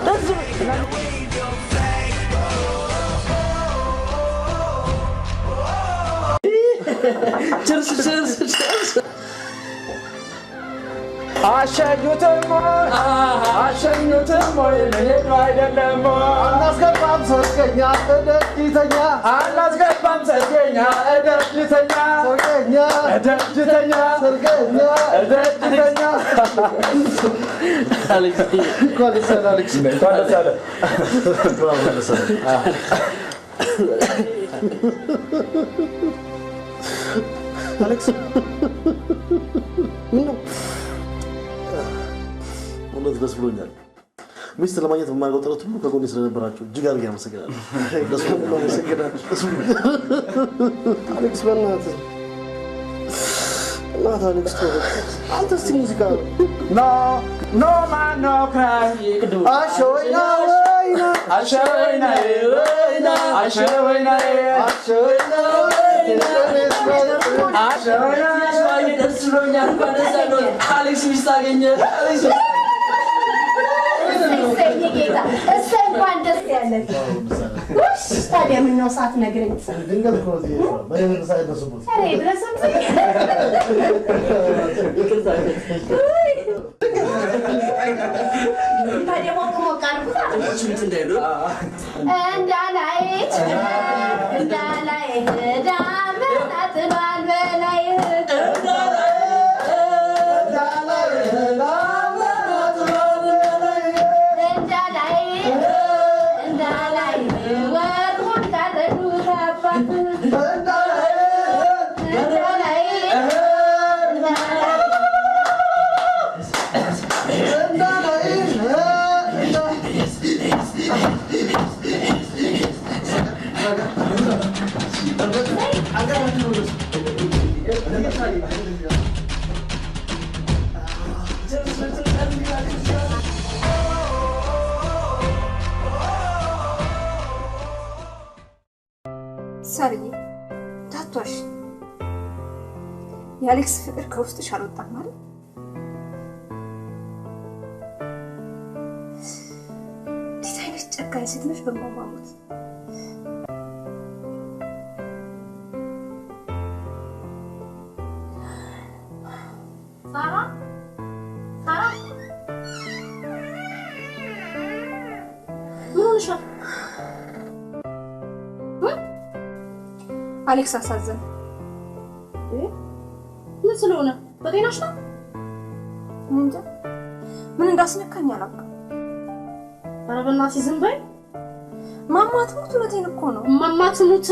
በዙ። Cheers cheers cheers። አሸኙትም ወይ አሸኙትም ወይ መሄዱ አይደለም ወይ አናስገባም ሰርገኛ እደጅተኛ አናስገባም ሰርገኛ እደጅተኛ ሰርገኛ እደጅተኛ ሰርገኛ እደጅተኛ። እንኳን ደስ አለህ አሌክስ። እንኳን ደስ አለህ። እንኳን ደስ አለህ። አሌክስ ምን ነው? እውነት ደስ ብሎኛል። ሚስት ለማግኘት በማደርገው ጥረት ሁሉ ከጎኔ ስለነበራችሁ እጅግ አድርጌ አመሰግናለሁ። ደስ ብሎኛል። አመሰግናለሁ። አሌክስ በእናትህ እናትህ አሌክስ ተው በቃ። አንተ እስቲ ሙዚቃ No no man no cry አሸወይና ወይና አሸወይና ወይና አሸወይና አሸወይና ወይና አሸወይና ደስ ብሎኛል። እንኳን ደስ አለህ አሌክስ፣ ሚስት አገኘ። አሌክስ እሰይ የኔ ጌታ፣ እሰይ እንኳን ደስ ያለህ። ውሽ ታዲያ ምነው ሳትነግረኝ? ድንገት እኮ ነው እዚህ በእኔ ሳይደርሱበት። ኧረ ይድረስም። ታዲያ ሞቅ ሞቅ አድርጉት። እንዳላይህ እንዳላይህ ዳመና ጥሏል በላይህ። እንዳላይህ እንዳላይህ ወርቁን ካረዱት አባትህ። እንዳላይህ ሳርዬ ታቷሽ የአሌክስ ፍቅር ከውስጥሽ አልወጣም ማለት እንዴት አይነት ጨካኝ ሴት ነሽ! በማማሙት ሳራ ሳራ፣ ምን ሆነሻል? አሌክስ አሳዘነ። ምን ስለሆነ? በጤናሽ ነው? እኔ እንጃ ምን እንዳስነካኝ አላውቅም። ኧረ በእናትሽ ዝም በይ። ማማ ትሙት፣ እውነቴን እኮ ነው። እማማ ትሙት።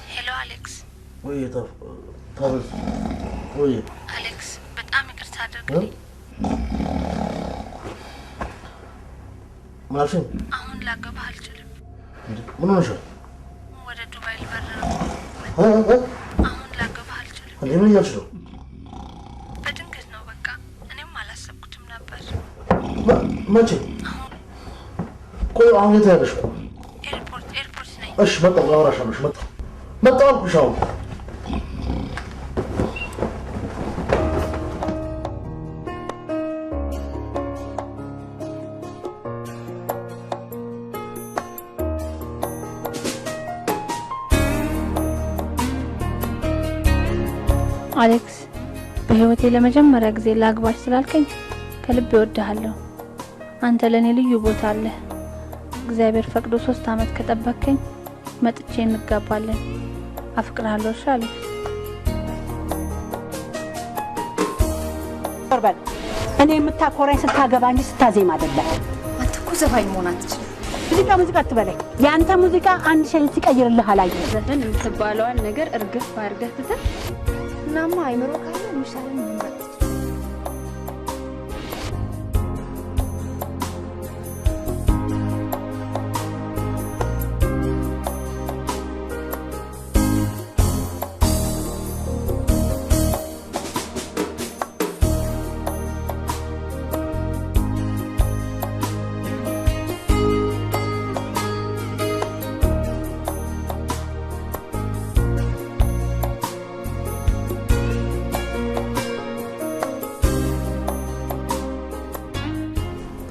Hello አሌክስ። ወይ ታበዝ ወይ አሌክስ በጣም ይቅርታ አድርግልኝ። ምን አልሽኝ? አሁን ላገባህ አልችልም። ምን ሆነሻል? ወደ ዱባይ ልበር ነው። እ እ አሁን ላገባህ አልችልም። እንዴ ምን እያልሽ ነው? በድንገት ነው በቃ። እኔም አላሰብኩትም ነበር። መቼ? ቆይ አሁን የት ያለሽ? ኤርፖርት ኤርፖርት ነኝ። እሺ መጣሁ፣ አወራሻለሁ። እሺ መጣሁ መጣሁ አልኩሽ አሁን። አሌክስ በህይወቴ ለመጀመሪያ ጊዜ ላግባሽ ስላልከኝ ከልብ እወድሃለሁ። አንተ ለእኔ ልዩ ቦታ አለህ። እግዚአብሔር ፈቅዶ 3 ዓመት ከጠበቅከኝ መጥቼ እንጋባለን። አፍቅርሃለሁ። እሺ አሌክስ። በል። እኔ የምታኮራኝ ስታገባ እንጂ ስታዜም አይደለም። አንተ እኮ ዘፋኝ መሆን አትችልም። ሙዚቃ ሙዚቃ አትበለኝ። የአንተ ሙዚቃ አንድ ሸኝ ሲቀይርልህ አላየሁም። ዘፈን የምትባለዋን ነገር እርግፍ አድርገህ ትተህ እናማ አይምሮ ካለ የሚሻለን መምረጥ።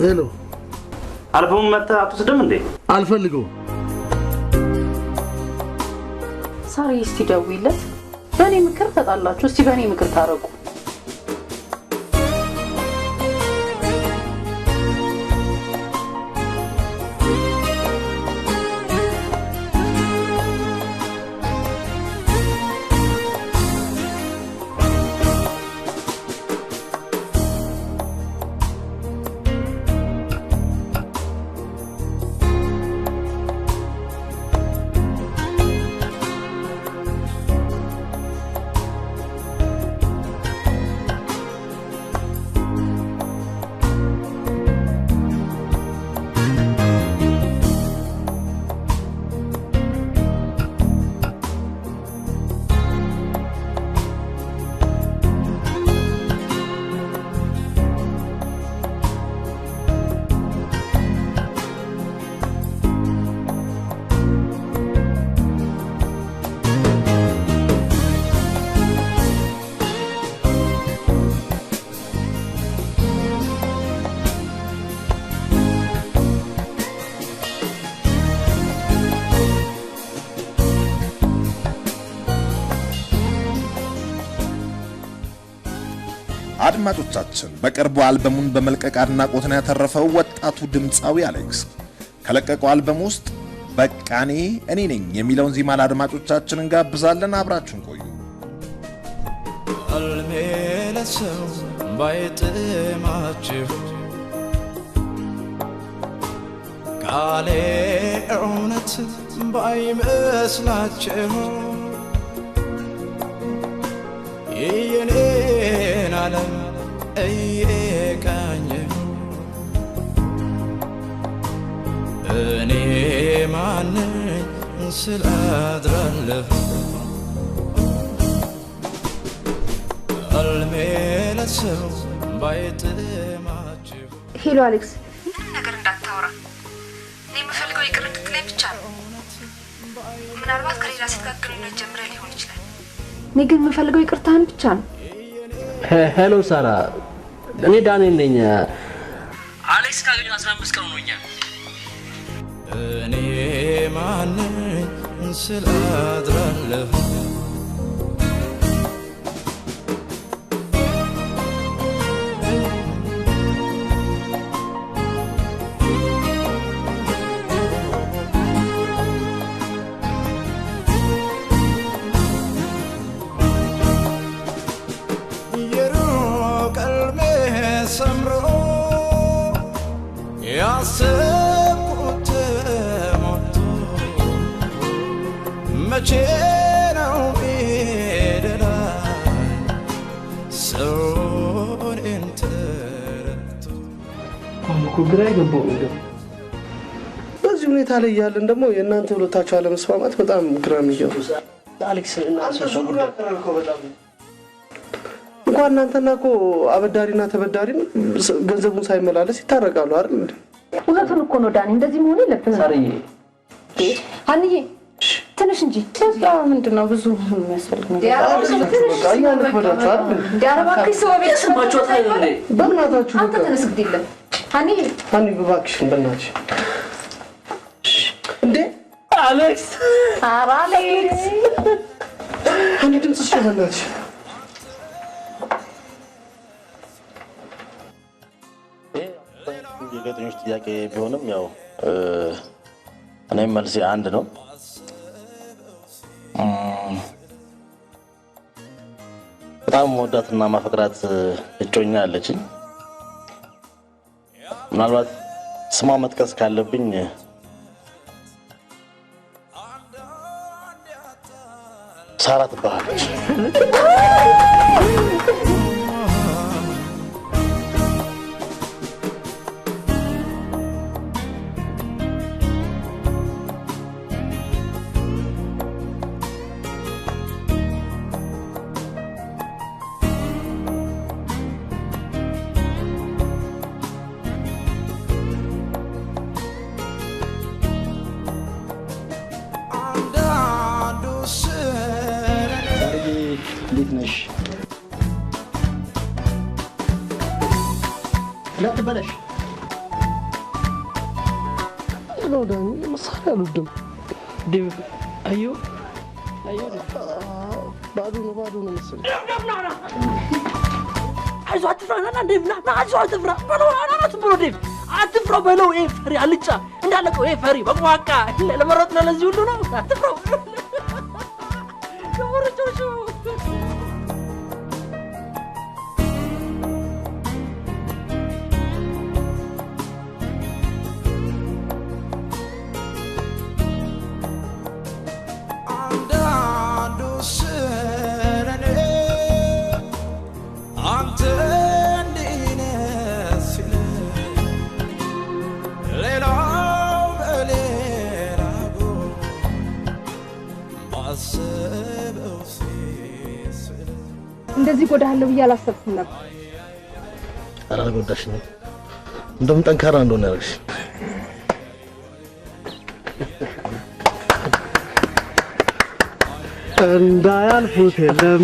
Hello፣ አልበሙን መተህ አትወስድም እንዴ? አልፈልገውም። ሳሪ እስቲ ደውይለት። በእኔ ምክር ተጣላችሁ፣ እስቲ በእኔ ምክር ታረቁ። አድማጮቻችን፣ በቅርቡ አልበሙን በመልቀቅ አድናቆትን ያተረፈው ወጣቱ ድምፃዊ አሌክስ ከለቀቀው አልበም ውስጥ በቃ እኔ እኔ ነኝ የሚለውን ዜማ ለአድማጮቻችን እንጋብዛለን። አብራችሁን ቆዩ። ሕልሜ ለሰው ባይጥማችሁ፣ ቃሌ እውነት ባይመስላችሁ፣ የኔን ዓለም እየቃኘሁ እኔ ማነኝ ስላድራለሁ። ሕልሜ ለሰው ባይጥማችሁ። Hello አሌክስ፣ ምንም ነገር እንዳታወራ። እኔ የምፈልገው ይቅር እንድትለኝ ብቻ ነው። ምናልባት ከሌላ ሴት ጋር ግንኙነት ጀምረህ ሊሆን ይችላል። እኔ ግን የምፈልገው ይቅርታህን ብቻ ነው። Hello ሳራ፣ እኔ ዳንኤል ነኝ። አሌክስ ካገኘሁ 15 ቀን ሆኖኛል። እኔ ማነኝ ስላድራለሁ። የሩቅ ሕልሜ ሰምሮ ያሰብኩት ሞልቶ መቼ ነው ሚደላኝ ሰው እኔን ተረድቶ? አሁን እኮ ግራ የገባው ነገር በዚህ ሁኔታ ላይ እያለን ደግሞ የእናንተ ሁለታችሁ አለመስማማት በጣም ግራ የሚገባው። አሌክስ እና ሰው ጉዳይ እንኳን እናንተና እኮ አበዳሪና ተበዳሪም ገንዘቡን ሳይመላለስ ይታረቃሉ አይደል እንዴ? እውነቱን እኮ ነው ዳኒ፣ እንደዚህ መሆን የለብህም። ሳርዬ፣ ሀንዬ ትንሽ እንጂ። በቃ ምንድን ነው ብዙ የሚያስፈልግ ነገር? በእናታችሁ አንተ ተነስ፣ ግድ የለም ሀንዬ። ሀኒ እባክሽን፣ በእናትሽ እንዴ! አሌክስ፣ ኧረ አሌክስ፣ ሀኒ ድምፅሽ ነው በእናትሽ። የጋዜጠኞች ጥያቄ ቢሆንም ያው እኔም መልሴ አንድ ነው። በጣም በጣም ወዳትና ማፈቅራት እጮኛ አለችኝ። ምናልባት ስሟ መጥቀስ ካለብኝ ሳራ ትባላለች። እንዴት ነሽ? እንዳትበለሽ። ነው ዳኒ፣ መሳሪያ አልወድም። ዴቭ አዩ አዩ ባዶ ነው፣ ባዶ ነው መሰለኝ። አይዞህ አትፍራ፣ ና ና ዴቭ ና ና፣ አይዞህ አትፍራ በለው፣ ና ና በለው ዴቭ አትፍራው በለው። ይሄ ፈሪ አልጫ እንዳለቀው ይሄ ፈሪ በቋቃ ለመሮጥ ነው፣ ለዚህ ሁሉ ነው። አትፍራው አንዳንዱ ስለኔ አንተ እንዲህ ነህ ሲል ሌላው በሌላ ጎን ባሰበው ሲስል እንደዚህ ጎዳሃለሁ ብዬ አላሰብኩም ነበር። ኧረ አልጎዳሽኝም። እንደውም ጠንካራ እንደሆነ ያደረግሽ። እንዳያልፉት የለም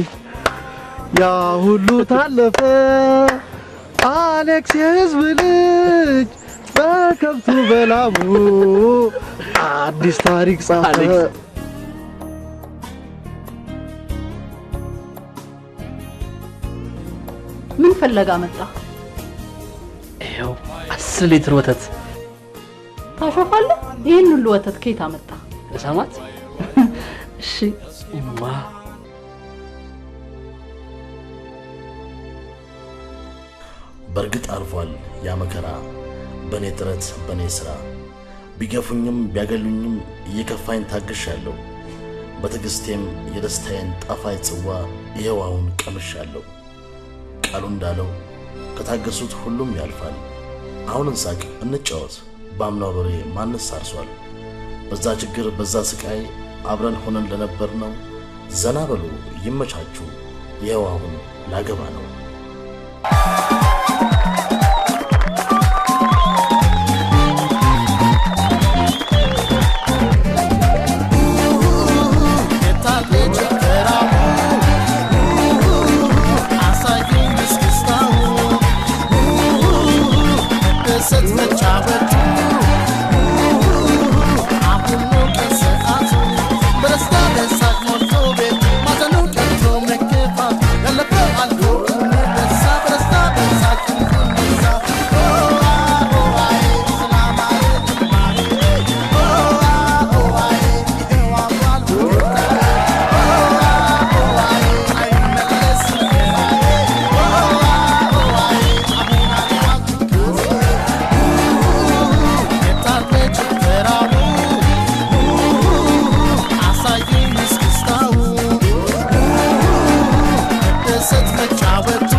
ያ ሁሉ ታለፈ። አሌክስ የህዝብ ልጅ በከብቱ በላሙ አዲስ ታሪክ ጻፈ። ምን ፍለጋ መጣ? ይኸው 10 ሊትር ወተት። ታሾፋለህ? ይህን ሁሉ ወተት ከየት አመጣ? ለሳማት። እሺ እማ በእርግጥ አልፏል ያ መከራ፣ በእኔ ጥረት በእኔ ሥራ። ቢገፉኝም ቢያገሉኝም እየከፋኝ ታግሻለሁ። በትዕግስቴም የደስታዬን ጣፋጭ ጽዋ ይኸው አሁን ቀምሻለሁ። ቃሉ እንዳለው ከታገሱት ሁሉም ያልፋል። አሁን እንሳቅ እንጫወት፣ በአምናው በሬ ማንስ አርሷል? በዛ ችግር በዛ ስቃይ አብረን ሆነን ለነበር ነው። ዘና በሉ ይመቻችሁ፣ ይኸው አሁን ላገባ ነው። መጫወቱ